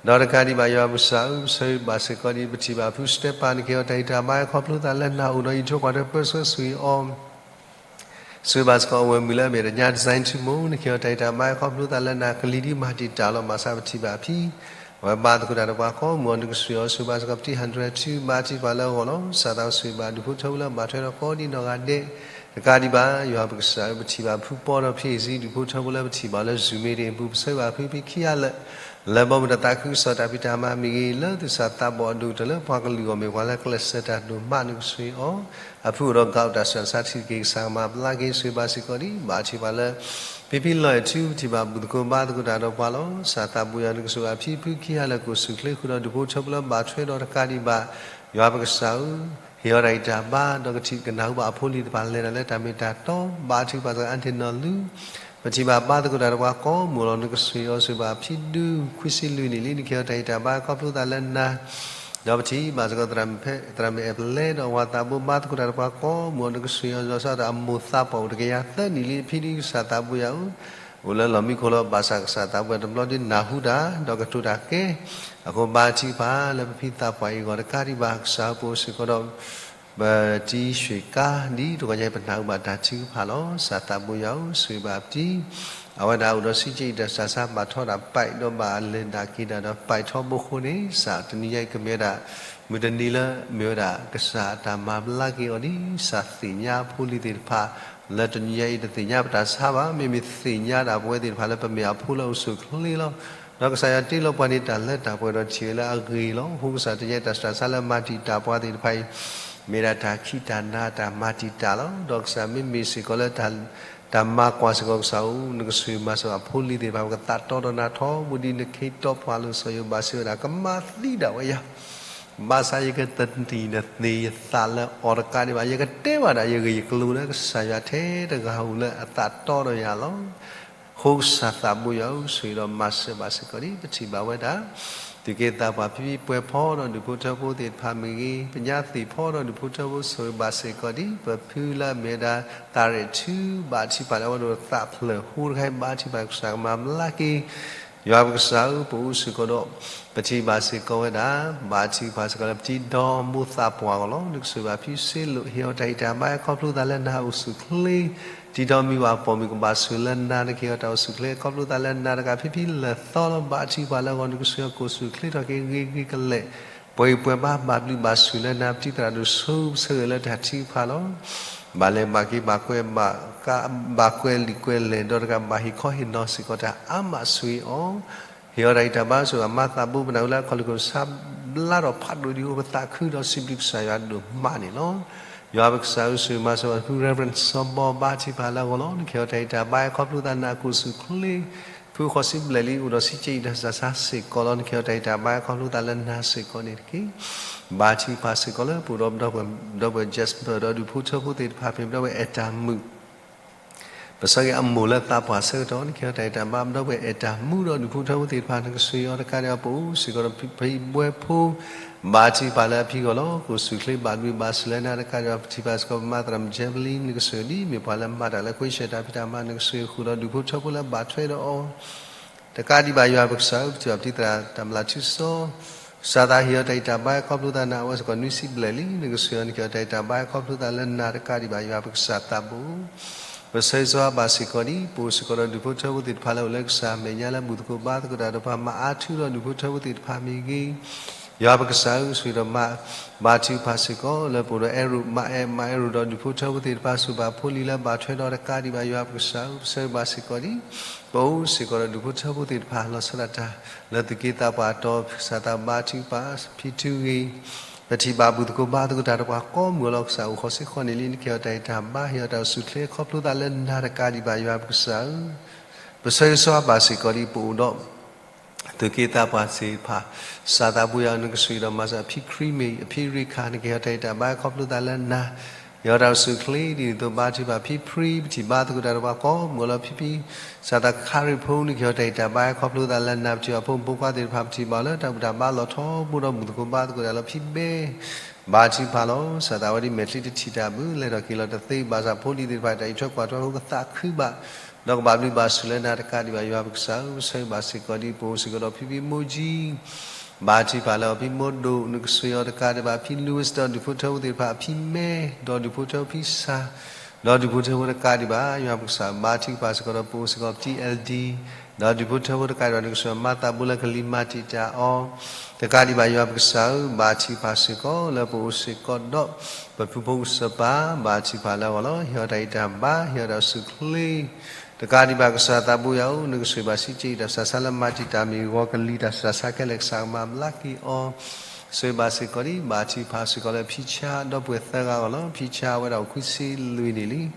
ဒီးတကးဒံးဘၣ် ယွၤပကစၢ်ဧၢ, ပဆၢဂ့ၤဘၣ်စ့ၢ်ကီးဒံး ပထံၣ်ဘၣ်ဖုစတဲပၤ, နကဟ့ၣ်အီၤတၢ်ဂံၢ်တၢ်ဘါ ခီဖျိသးလၢနၤ, အိၣ်ဒီးအံးထွဲကွၢ်ထွဲပၢဆှၢ ဆိၣ်ဂ့ၤအီၤ ဆိၣ်ဂ့ၤဘၣ်စ့ၢ်ကီးအဝဲၢ်မုၣ်လၢအမ့ၢ်တၢ်ညါ design ထူမိၢ်, နကဟ့ၣ်အီၤတၢ်ဂံၢ်တၢ်ဘါ ခီဖျိသးလၢနၤ, ကလံၤဒ်မၤတံာ်တာ်လီၤ. ဘၣ်ဆၣ်ပထံၣ်ဘၣ်အဖံ အဝဲဘါသကိးတၢ်ဒီးပှၤကိးမုၢ်ဂီၢ်, နကဆိၣ်ဂ့ၤအီၤ, ဆိၣ်ဂ့ၤဘၣ်စ့ၢ်ကီး ပထံ hundred two ဘါအထံးဖးလၢအဂီၢ်လီၤ. ကစၢ်သးဘိဆိၣ်ဂ့ၤဘၣ်ဒူၣ်ဖိထၢဖိလၢအဘၣ်ထွဲဒီးကိးဒံနီၢ်ဂၤဒဲး, တကးဒံးဘၣ် ယွၤပကစၢ်ဧၢ, ပထံၣ်ဘၣ်ဖုပီဒီးဖံအံၤ ဒူၣ်ဖိထၢဖိလၢပထံၣ်ဘၣ်လၢ Zoom meeting အပူၤ, ပဆၢဂ့ၤဘၣ်ဖုဖံခံဂၤလၢာ် လၢဘီမုၢ်တၢ်သးခုကစီၣ်တၢ်ဖံးတၢ်မၤမ့ၢ်ဂ့ၤ, လၢသူၣ်စၢ်သးဘီၣ်အဒိၣ်ကတၢၢ်လၢပှၤကလုာ်အဂီၢ်မ့ၢ်ပှၤလၢကျဲးစၢးတၢ်ဒိၣ်မး, နကဆိၣ်ဂ့ၤအီၤ, အဖုအိၣ်ဒီး gout တၢ်ဆူးတၢ်ဆါတဆံးတက့ၢ်. ကစၢ်ကမၤဘျါက့ၤ ဆိၣ်ဂ့ၤဘၣ်စ့ၢ်ကီးဒံး ဘၣ်အထံးဖးလၢ ဖံဖံလီၤအဲၣ်ထူ ပထံၣ်ဘၣ်ဘူၣ်သကိးဘါသကိးတၢ်ဒီးပှၤလီၤ. ကစၢ်သးဘိယွၤ နကဆိၣ်ဂ့ၤအဖံဖုခံဂၤလၢာ် ကအိၣ်ဆူၣ်ချ့ဃုာ်ဒီး ဒူၣ်ဖိထၢဖိလၢဘၣ်ထွဲဒီးတကးဒံးဘၣ်, ယွၤပကစၢ်ဧၢ, ဟ့ၣ်အီၤတၢ်ဂံၢ်တၢ်ဘါ ဒီးကထံၣ်ကနၢ်ဟူဘၣ်အဖိအလံၤတဖၣ်လဲၤတၢ်လၢတၢ်မ့ၢ်တၢ်တီ, ဘါထုကဖၣ်စ့ၢ်ကီးအါတ့ၢ်နီၢ်လုၢ်, ပထံၣ်ဘၣ်ဘါသကိးတၢ်ဒီးပှၤကိးမုၢ်ဂီၢ်လီၤ. နကဆိၣ်ဂ့ၤအီၤ, ဆိၣ်ဂ့ၤဘၣ်အဖံဒူ ခွံဆံလွံၢ်နံၣ်လံ, နကဟ့ၣ်အီၤတၢ်ဂံၢ်တၢ်ဘါ ခီဖျိသးလၢနၤ, ဒီးပထံၣ်ဘၣ်စ့ၢ်ကီး သရၣ်မုၣ်အဲၣ်ပလဲဒီးအဝၤသးဘိ ဘါသကိးတၢ်ဒီးပှၤကိးမုၢ်ဂီၢ်, နကဆိၣ်ဂ့ၤအီၤ, လီၤဆီဒၣ်တၢ်အမိၢ်သးပှၢ်အိၣ်တကယၤသၢနံၣ်လံ, အဖံဒ်ကစၢ်သးဘိယွၤဧၢ, အိၣ်လၢလီၢ်မံခိၣ်လီၤ. ဘၣ်ဆၣ်ကစၢ်သးဘိယွၤ တဘျီဒုးနၢ်ဟူတၢ် ဒီးကတိၤတၢ်ကဲ, အဃိဘါထုကဖၣ်လၢပဖံသးပှၢ်အံၤအဂီၢ်တကးဒံးဘၣ်, ကစၢ်ဧၢ, ပအိၣ်စ့ၢ်ကီးဒီး ပတံၤဆှံကါ ဒ်တဂီၤညါအံၤ ပနၢ်ဟူဘၣ်တၢ်ထုကဖၣ်လီၤ. ကစၢ်သးဘိယွၤဧၢ, ဆိၣ်ဂ့ၤဘၣ်ပတံၤ, အဝဲဒၣ်အိၣ်ဒီးဆံးကဲအံၤ တၢ်ဆူးတၢ်ဆါ ဘၣ်ထီဒၣ်ပာ်ဒီးဘၣ်လဲၤဒၣ်က့ၤဒၣ်ဒီး ပာ်ထီဘိဃိန့ၣ်, ကစၢ်တနံၤညါအံၤ ကမ့ၢ်ဝဲဒၣ် မုၢ်တနံၤလၢမ့ၢ်ဝဲဒၣ် ကစၢ်အတၢ်မၤဘျါက့ၤအီၤဒ် ကစၢ်သ့ၣ်ညါအဖိအလံၤသ့ၣ်တဖၣ် လၢတနံၤညါအံၤ တသ့ၣ်ညါပတၢ်ဆါဘၣ်, မ့မ့ၢ်သ့ၣ်ညါဒၣ်ပဝဲသ့ၣ်တဖၣ်လၢပမ့ၢ်အဖိလၢအိၣ်ဆူၣ်အိၣ်ချ့လီၤ. ဒီးကစၢ်ယွၤတ့လီၤပှၤန့ၣ် တၢ်လၢတၢ်ပှဲၤဒီးထံၣ်ဝဲလၢအဂ့ၤလီၤ. အဃိကစၢ်တနံၤညါအံၤ တၢ်ဆူးတၢ်ဆါလၢမၤတံာ်တာ်ပှၤသ့ၣ်တဖၣ်အံၤ မ့ၢ်ဒၣ်တၢ်ခံးတၢ်နၤတၢ်မၤတံာ်တာ်လီၤ. ဒီးကစၢ်မ့မ့ၢ်စ့ၢ်ကီးလၢ တၢ်မၤကွၢ်စ့ၢ်ကီးကစၢ်ဧၢ, နကဆိၣ်ဂ့ၤမၤစၢၤအဖိအလံၤသ့ၣ်တဖၣ် ပကသးတီဒီးနၤထီဘိဒ်နခ့တီပှၤလၢစီၤယိၤဘးစံးဝဲဒၣ် ကမၤသံဒၣ်ဝဲယၤ ဘၣ်ဆၣ်ယကတနံၤနသ့ယသးလၢအီၤတကးဒံးဘၣ်, ယကတဲဘၣ်ဒၣ်ယဂ့ၢ်ယကျိၤလၢကစၢ်ယွၤထဲတဂၤဧိၤလၢအသးတီဒီးယၤလီၤ. အဃိကစၢ်သးဘိယွၤဧၢ, ဆိၣ်ဂ့ၤဒီးမၤစၢၤဘၣ်စ့ၢ်ကီးဒ်ပထံၣ်ဘၣ်ဝဲဒၣ် သုးက့သးပှၢ်ဖံဖံပှဲၤဖီဒီးဒူၣ်ဖိထၢဖိသ့ၣ်တဖၣ်မ့ၢ်ဂ့ၤ, ပညါသ့ၣ်ဖီဒီးဒူၣ်ဖိထၢဖိ ဆိၣ်ဂ့ၤဘၣ်စ့ၢ်ကီးဒ် ပဖုလၢအမ့ၢ်ဝဲဒၣ် သးရဲၣ်ထူ ဘါထုကဖၣ်လၢအဝဲဒၣ်သးဖျၢၣ်ဟိတခါအံၤ ဘါထုကဖၣ်ကစၢ်ကမၤဘျါက့ၤ ယွၤပကစၢ်ဧၢ, ပအိၣ်စ့ၢ်ကီးဒီး ပထံၣ်ဘၣ်စ့ၢ်ကီးဝဲဒၣ် ဘါထုကဖၣ်စ့ၢ်ကီးလၢပတံၤဒီမိၢ်သးပှၢ်အဂီၢ်လီၤ. နကဆိၣ်ဂ့ၤဘၣ်ဖံစ့လိာ် ဟ့ၣ်အီၤတၢ်ဂံၢ်တၢ်ဘါ ဟဲခီဖျိသးလၢနၤအိၣ်ဆူၣ်ချ့, တံၤဒီမုၢ်ဘၣ်ပိာ်မုၣ်ကဘၣ်ဆိၣ်လၢနၤ နကဟ့ၣ်အီၤတၢ်အိၣ်ဆူၣ်ချ့ခီဖျိသးလၢနၤတကး ဖံဖံလၢာ်သီလီၤ. ဘါထုကဖၣ်လၢအဂီၢ် နကဆိၣ်ဂ့ၤအီၤကိၢ်ဆူၣ်ချ့ထီၣ်က့ၤဂ့ၤဂ့ၤကလဲာ် ပှဲၤဂံၢ်ပှဲၤဘါ ဘၣ်ဘျုးဘၣ်ဆိၣ်လၢနၤ ပတံၤသရၣ်ဒိၣ်ဆိ ပဆၢဂ့ၤလၢတၢ်ထုကဖၣ်လီၤ. ဘၣ်လဲၤဘၣ်က့ၤ ဘၣ်ကွဲး ဘၣ်ကွဲးလံာ်ကွဲးလဲၢ် ဒီးတကးဘၣ်ဟ့ၣ်ခီဟ့ၣ်နီၤစ့ၢ်ကီးတၢ်အါမးဆိၣ်ဂ့ၤအီၤ, ဟ့ၣ်အီၤတၢ်ဂံၢ်တၢ်ဘါ ဆိၣ်ဂ့ၤဘၣ်မၤသးဘိ ပနၢ်ဟူလၢအခီၣ်လ့ၢ်ခိၣ်ဆါ ဘျါထီၣ်ဖးဒိၣ်ဒံးအိၣ်ပသးခုဒီးစံးဘျုးကစၢ်ယွၤဒိၣ်မးန့ၣ်လီၤ. ယွၤပကစၢ်ဧၢ, ဆိၣ်ဂ့ၤမၤစၢၤဘၣ်ဖု Reverend စီၤဘီ ဘါထုကဖၣ်လၢအဂီၢ်လီၤ. နကဟ့ၣ်အီၤတၢ်ဂံၢ်တၢ်ဘါ ဟဲခီဖျိသးလၢနၤကိၢ်ဆူၣ်ချ့ ဖုဃီၤစံဘျဲၣ်လံ အိၣ်ဒီးစံးကဲအံၤတၢ်စးဆါစ့ၢ်ကီးလီၤ. နကဟ့ၣ်အီၤတၢ်ဂံၢ်တၢ်ဘါ ဟဲခီဖျိသးလၢနၤစ့ၢ်ကီးန့ၣ်တက့ၢ်. ဘါထုကဖၣ်စ့ၢ်ကီးလၢပအိၣ်ဒီး ဒီပုၢ်ဝဲၢ် Jasper ဒီးဒူၣ်ဖိထၢဖိသ့ၣ်တဖၣ် ဖဲပဒီပုၢ်ဝဲၢ်အဲၣ်တၢ်မုာ် ပဆၢဂ့ၤအမိၢ်လၢသးပှၢ်ဆၢကတီၢ် နကဟ့ၣ်အီၤတၢ်ဂံၢ်တၢ်ဘါ, ပဒီပုၢ်ဝဲၢ်အဲၣ်တၢ်မုာ်ဒီးဒူၣ်ဖိထၢဖိသ့ၣ်တဖၣ် နကဆိၣ်ဂ့ၤအီၤတကးဒံးဘၣ် ပအိၣ်စ့ၢ်ကီးဒီးဖံဘှဲဖိ ဘါထုကဖၣ်လၢအဖံအဂီၢ်လီၤ. ကိၢ်ဆူၣ်ချ့ဘၣ်ဘျုးဘၣ်ဆိၣ်လၢနၤတကးဒံးဘၣ် ပထံၣ်ဘၣ်စ့ၢ်ကီးပမၤသရၣ် Javelin နကဆိၣ်ဂ့ၤဒ်မ့ၢ်ပှၤလၢမၤတၢ်လၢခွဲးဆၢၣ်တၢ်ဖံးတၢ်မၤ နကဆိၣ်ဂ့ၤဃုာ်ဒီးဒူၣ်ဖိထၢဖိလၢဘၣ်ထွဲဒီးအီၤ တကးဒံးဘၣ်ယွၤပကစၢ်ဧၢ, ပထံၣ်ဘၣ်ပတံၤသရၣ်တၢ်မျၢ်ထူစီ စးသးဟ့ၣ်အီၤတၢ်ဂံၢ်တၢ်ဘါ ဟဲခီဖျိသးလၢနၤ အဝဲစ့ၢ်ကီးနွံဆံဘျဲၣ်လံ. နကဆိၣ်ဂ့ၤအီၤ နကဟ့ၣ်အီၤတၢ်ဂံၢ်တၢ်ဘါ ဟဲခီဖျိသးလၢနၤတကးဒံးဘၣ် ယွၤပကစၢ်သးဘိ ပဆၢဂ့ၤဆၢဝါဘၣ်စ့ၢ်ကီးဒ် ပအိၣ်စ့ၢ်ကီးဒီးဒူၣ်ဖိထၢဖိသ့ၣ်တဖၣ်လၢအိၣ်လၢကစၢ်အမဲာ်ညါလၢဘူၣ်သကိးဘါသကိးတၢ်ဒီးပှၤ မၤအါထုဒီးဒူၣ်ဖိထၢဖိသ့ၣ်တဖၣ်မ့ၢ်ဂ့ၤ, ယွၤပကစၢ်ဧၢ, ဆိၣ်ဂ့ၤဒီးမၤ ဘါထုကဖၣ်စ့ၢ်ကီးလၢပအိၣ်ဒီးအဲၣ်ရူး မၤအဲၣ် မၤအဲၣ်ရူးဒီးဒူၣ်ဖိထၢဖိသ့ၣ်တဖၣ် ဆိၣ်ဘၣ်ဖိလံၤလၢဘၣ်ထွဲဒီးတကးဒံးဘၣ် ယွၤပကစၢ်ဧၢ, ပဆၢဂ့ၤဘၣ်စ့ၢ်ကီးဒ် ပအိၣ်စ့ၢ်ကီးဒီးဒူၣ်ဖိထၢဖိသ့ၣ်တဖၣ် လီၤဆီဒၣ်တၢ် လၢသုးက့သးပှၢ်တီၤ ကစၢ်သးဘါထုကဖၣ် ဖံထုဂ့ၤ ပထံၣ်ဘၣ်ဘူၣ်သကိးဘါသကိးတၢ်ဒီးပှၤကိးမုၢ်အလီၢ် ကစၢ်အိၣ်ဃီၤစ့ၢ်ဃီၤန့ၣ်လံ. နကဟ့ၣ်အီၤတၢ်ဂံၢ်တၢ်ဘါ ဟ့ၣ်အီၤတၢ်အိၣ်ဆူၣ်ချ့ခီဖျိသးလၢနၤတကးဒံးဘၣ် ယွၤပကစၢ်ဧၢ, ပဆၢဂ့ၤဆၢဝါဘၣ်စ့ၢ်ကီးဒ် ပအိၣ်ဒီး သုးက့သးပှၢ်သ့ၣ်တဖၣ် ကစၢ်သးဘိယွၤဧၢ, နကဆိၣ်ဂ့ၤဒီးမၤစၢၤအဖံခရံာ်မ့ၢ် အဖံရ့ခၣ် နကဟ့ၣ်အီၤတၢ်ဂံၢ်တၢ်ဘါ ဟဲခီဖျိသးလၢနၤ ဟ့ၣ်အီၤတၢ်အိၣ်ဆူၣ်ချ့ ဒ်သိးဘါထုကဖၣ်ဖံဖရံ ပထံၣ်ဘါသကိးတၢ်ဒီးပှၤကိးမုၢ်အလီၢ်ဖံဖံ ကစၢ်သးခါရံၣ်ဖိ နကဟ့ၣ်အီၤတၢ်ဂံၢ်တၢ်ဘါ ဟဲခီဖျိသးလၢနၤ ပထံၣ်ဘၣ်ဖိမုၣ်ဖိခွါသ့ၣ်တဖၣ် ပထံၣ်ဘၣ်လၢတၢ်ဘူၣ်တၢ်ဘါလီၤထီဘိဒီးဘူၣ်သကိးဘါသကိးတၢ်လၢဖံဘဲ ဘါထုကဖၣ်လီၤ. ကစၢ်သးဝဲဒ်မဲာ်ချံတထံၣ်တၢ်ဘၣ် လဲၤထီၣ်က့ၤလီၤတသ့ ဘၣ်ဆၣ်ဖိလံၤသ့ၣ်တဖၣ် တၢ်အံးထွဲကွၢ်ထွဲဖိကသးခုဘၣ် ဒီးကဘၣ်ဘျုးဘၣ်ဆိၣ်လၢနၤတကးဒံးဘၣ် ယွၤပကစၢ်ဧၢ, ပဆၢဂ့ၤဘၣ်စ့ၢ်ကီးဒ် ပအိၣ်စ့ၢ်ကီးဒီးဖံဖံမိၢ်ကၠံ ဘါထုကဖၣ်လၢအီၤဖံမိၢ်ဒိၣ် နကဆိၣ်ဂ့ၤအီၤတကးဒံးဘၣ် ဖံ Louis ဒီးဒူၣ်ဖိထၢဖိသ့ၣ်တဖၣ် အဖံမဲ ဒီးဒူၣ်ဖိထၢဖိဖံဆၣ် ဒီးဒူၣ်ဖိထၢဖိတကးဒံးဘၣ် ယွၤပကစၢ် ဘါထုကဖၣ်စ့ၢ်ကီးဒီးပအိၣ်စ့ၢ်ကီး ပတံၤ L D ဒီးဒူၣ်ဖိထၢဖိတကးဒံးဘၣ် နကဆိၣ်ဂ့ၤမၤသးဘိလၢကလံၤမၤတံာ်တာ်အီၤ တကးဒံးဘၣ် ယွၤပကစၢ်ဧၢ, ဘါထုကဖၣ်စ့ၢ်ကီးလၢပအိၣ်စ့ၢ်ကီးဒီး ပဖုဖိကစၢ်ပၢ် ဘါထုကဖၣ်လၢအဂီၢ်လီၤ. ဟ့ၣ်အီၤတၢ်ဂံၢ်တၢ်ဘါ ဟ့ၣ်အီၤတၢ်အိၣ်ဆူၣ်ချ့ တကးဒံးဘၣ် ကစၢ်သးဘိယွၤဧၢ, နကဆိၣ်ဂ့ၤဘၣ်စံးကဲအံၤ တၢ်စးဆါလၢမၤတံာ်တာ်မ့ၢ်ဂ့ၤ ကလံၤတၢ်စးဆါခဲလၢာ် ကစၢ်ကမၤဘျါက့ၤအီၤ ဆိၣ်ဂ့ၤဘၣ်စ့ၢ်ကီးဒ် ဘါထုကဖၣ်စ့ၢ်ကီးလၢဖံဆါ ဒီပုၢ်ဝဲၢ်သၢဂၤအဂီၢ်လီၤ. ဖံဆါဝဲဒၣ်အိၣ်ခွံဆံလွံၢ်နံၣ်လံ.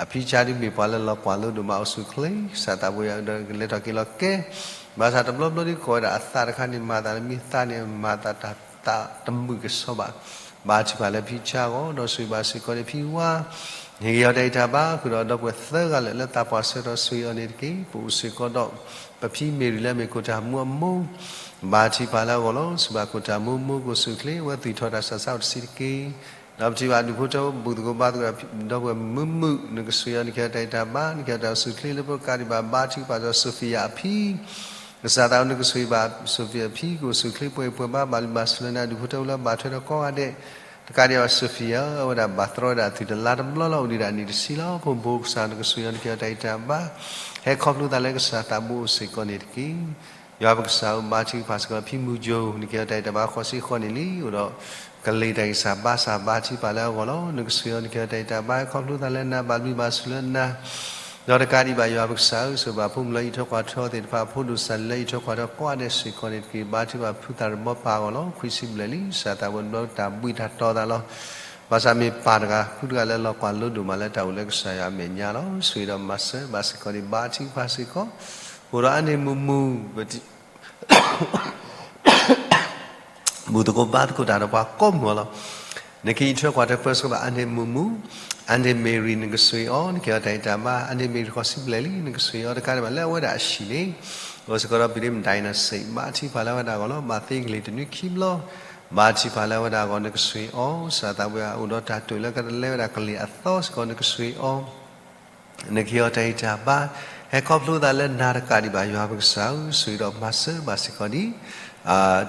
အဖံဆါဒ်မ့ၢ်ပှၤလၢလီၤကွၢ်လိဒိၣ်မး အိၣ်ဆူၣ်ချ့ ကစၢ်သးဘိယွၤဧၢ, ဒီးကလဲၤထီၣ်က့ၤလီၤကဲ ဘၣ်ဆၣ်တဘျီဘျီဒ်ကိးဝဲဒၣ်အသးတခါန့ၣ် မၤသးတမံသးန့ၣ် မၤသးတၢ်သးတမုာ်ကဆှီဘၣ်. ဘါထုကဖၣ်လၢဖံဆါအဂီၢ် ဒီးဆိၣ်ဂ့ၤဘၣ်စ့ၢ်ကီးန့ၣ်ဖံဝါ ဟ့ၣ်ဂံၢ်အီၤတၢ်ဂံၢ်တၢ်ဘါ ဃုာ်ဒီးဒီပုၢ်ဝဲၢ်သၢဂၤလၢာ်လၢသးပှၢ်ဆၢကတီၢ် ဆိၣ်ဂ့ၤအီၤန့ၣ်တက့ၢ်. ပအိၣ်စ့ၢ်ကီးဒီး ပဖံမ့ၢ်ရံလၢမ့ၢ်ခိၣ်တၢ်မူအမိၢ် ဘါထုကဖၣ်လၢအဂီၢ်လီၤ. စူၢ်ဘၣ်ခိၣ်တၢ်မူမိၢ်ကိၢ်ဆူၣ်ချ့ အဝဲသွံၣ်ထီၣ်တၢ်စးဆါအိၣ်တဆံးတက့ၢ်. ဒီးပထံၣ်ဘၣ်ဒူၣ်ဖိထၢဖိဘူၣ်သကိးဘါသကိး ဒီပုၢ်ဝဲၢ်မုာ်မုာ် နကဆိၣ်ဂ့ၤအီၤ နကဟ့ၣ်အီၤတၢ်ဂံၢ်တၢ်ဘါ နကဟ့ၣ်အီၤတၢ်အိၣ်ဆူၣ်ချ့လၢပကးဒံးဘၣ် ဘါထုကဖၣ်ဒီး Sophia အဖံ ကစၢ်သးဝဲ နကဆိၣ်ဂ့ၤဘၣ် Sophia အဖံ ကအိၣ်ဆူၣ်ချ့ပှဲၤပှဲၤဘါ ဘၣ်လုၢ်ဘၣ်စၢၤလၢနၤ ဒူၣ်ဖိထၢဖိလၢဘၣ်ထွဲဒီးကိးဂၤဒဲး တကးဒံးဘၣ် Sophia အဝဲဒၣ်ဘၣ်သရီဝဲဒၣ်အသွံၣ်တလါတဘျီလီၤ အိၣ်ဒံးဒၣ်နံၣ်တဆံလီၤ. ဖိမုၣ်ဖိကစၢ် နကဆိၣ်ဂ့ၤအီၤ နကဟ့ၣ်အီၤတၢ်ဂံၢ်တၢ်ဘါ ဟဲခီဖျိသးလၢကစၢ်သးဘိအိၣ်စ့ၢ်ကီးန့ၣ်တက့ၢ်. ယွၤပကစၢ်ဧၢ ဘါထုကဖၣ်စ့ၢ်ကီး ဖံမုၢ်ယိၤ နကဟ့ၣ်အီၤတၢ်ဂံၢ်တၢ်ဘါဃီၤစ့ၢ်ဃီၤန့ၣ်လံ အိၣ်ဒီး ကလံၤတၢ်ဂံၢ်စၢ်ဘါစၢ် ဘါထုကဖၣ်လၢအဂီၢ်လီၤ. နကဆိၣ်ဂ့ၤအီၤ နကဟ့ၣ်အီၤတၢ်ဂံၢ်တၢ်ဘါ ဟဲခီဖျိသးလၢနၤ ဘၣ်ဘျုးဘၣ်ဆိၣ်လၢနၤ ဒီးတကးဒံးဘၣ် ယွၤပကစၢ်ဧၢ ဆိၣ်ဘၣ်ဖိမုၣ်လၢအံးထွဲကွၢ်ထွဲသ့ၣ်တဖၣ် ဖိဒိၣ်စၢ်လၢအံးထွဲကွၢ်ထွဲကိးဂၤဒဲးစ့ၢ်ကီးန့ၣ်တက့ၢ်. ဘါထုကဖၣ်ဖုသးရၢၣ်ဘီပၢ်အဂီၢ်လီၤ. ခွံဆံဘျဲၣ်လံ ကစၢ်သးဝဲဘျီတၢ်ဘှံးတၢ်တီၤသးလီၤ. ဘၣ်ဆၣ်မ့ၢ်ပၢ်တဂၤ ဖုတဂၤလၢလီၤကွၢ်လိဒိၣ်မးလၢတၢ်အိၣ်လၢကစၢ်ယွၤအမဲာ်ညါလီၤ. ဆိၣ်ဂ့ၤဒီးမၤစၢၤဘၣ်စ့ၢ်ကီးန့ၣ် ဘါထုကဖၣ်စ့ၢ်ကီး အိၣ်ဒီးအါန့ၢ်မုာ်မုာ် ပတံၤ ဘူၣ်သကိးဘါသကိးတၢ်ဒီးပှၤကိးမုၢ်အီၤလီၤ. နကဟံးထွဲကွၢ်ထွဲပၢဆှၢဘၣ် အန့ၣ်မုာ်မုာ်, အန့ၣ်မ့ၢ်ရံၣ် နကဆှ့အီၤ, နကဟ့ၣ်အီၤတၢ်ဟ့ၣ်တၢ်ဘါ, အန့ၣ်မ့ၢ်ရံၣ်ဃီၤစံဘျဲၣ်လံ နကဆှ့အီၤ, တကးဒံးဘၣ်လၢအဝဲဒၣ်အဟံၣ်န့ၣ်, အိၣ်စ့ၢ်ကီးဒီး ပံၤဒ့မဒၣ်အံၤနစံး, ဘါထုကဖၣ်လၢအဝဲဒၣ်အဂီၢ်လီၤ. ဘၣ်သ့ကလံၤတနွံခံဘျီ, ဘါထုကဖၣ်လၢအဝဲဒၣ်အဂီၢ် နကဆှ့အီၤ, စးသးပှဲၤအိၣ်ဒီးတၢ်တိာ်လၢကလဲၤဝဲဒၣ်ကလံၤအသီစ့ၢ်ကီး နကဆှ့အီၤ နကဟ့ၣ်အီၤတၢ်ဟ့ၣ်တၢ်ဘါ, ဟဲခီဖျိသးလၢနၤတကးဒံးဘၣ် ယွၤပကစၢ်ဧၢ, ဆှ့ဒီးမၤစၢၤဘၣ်စ့ၢ်ကီးဒံး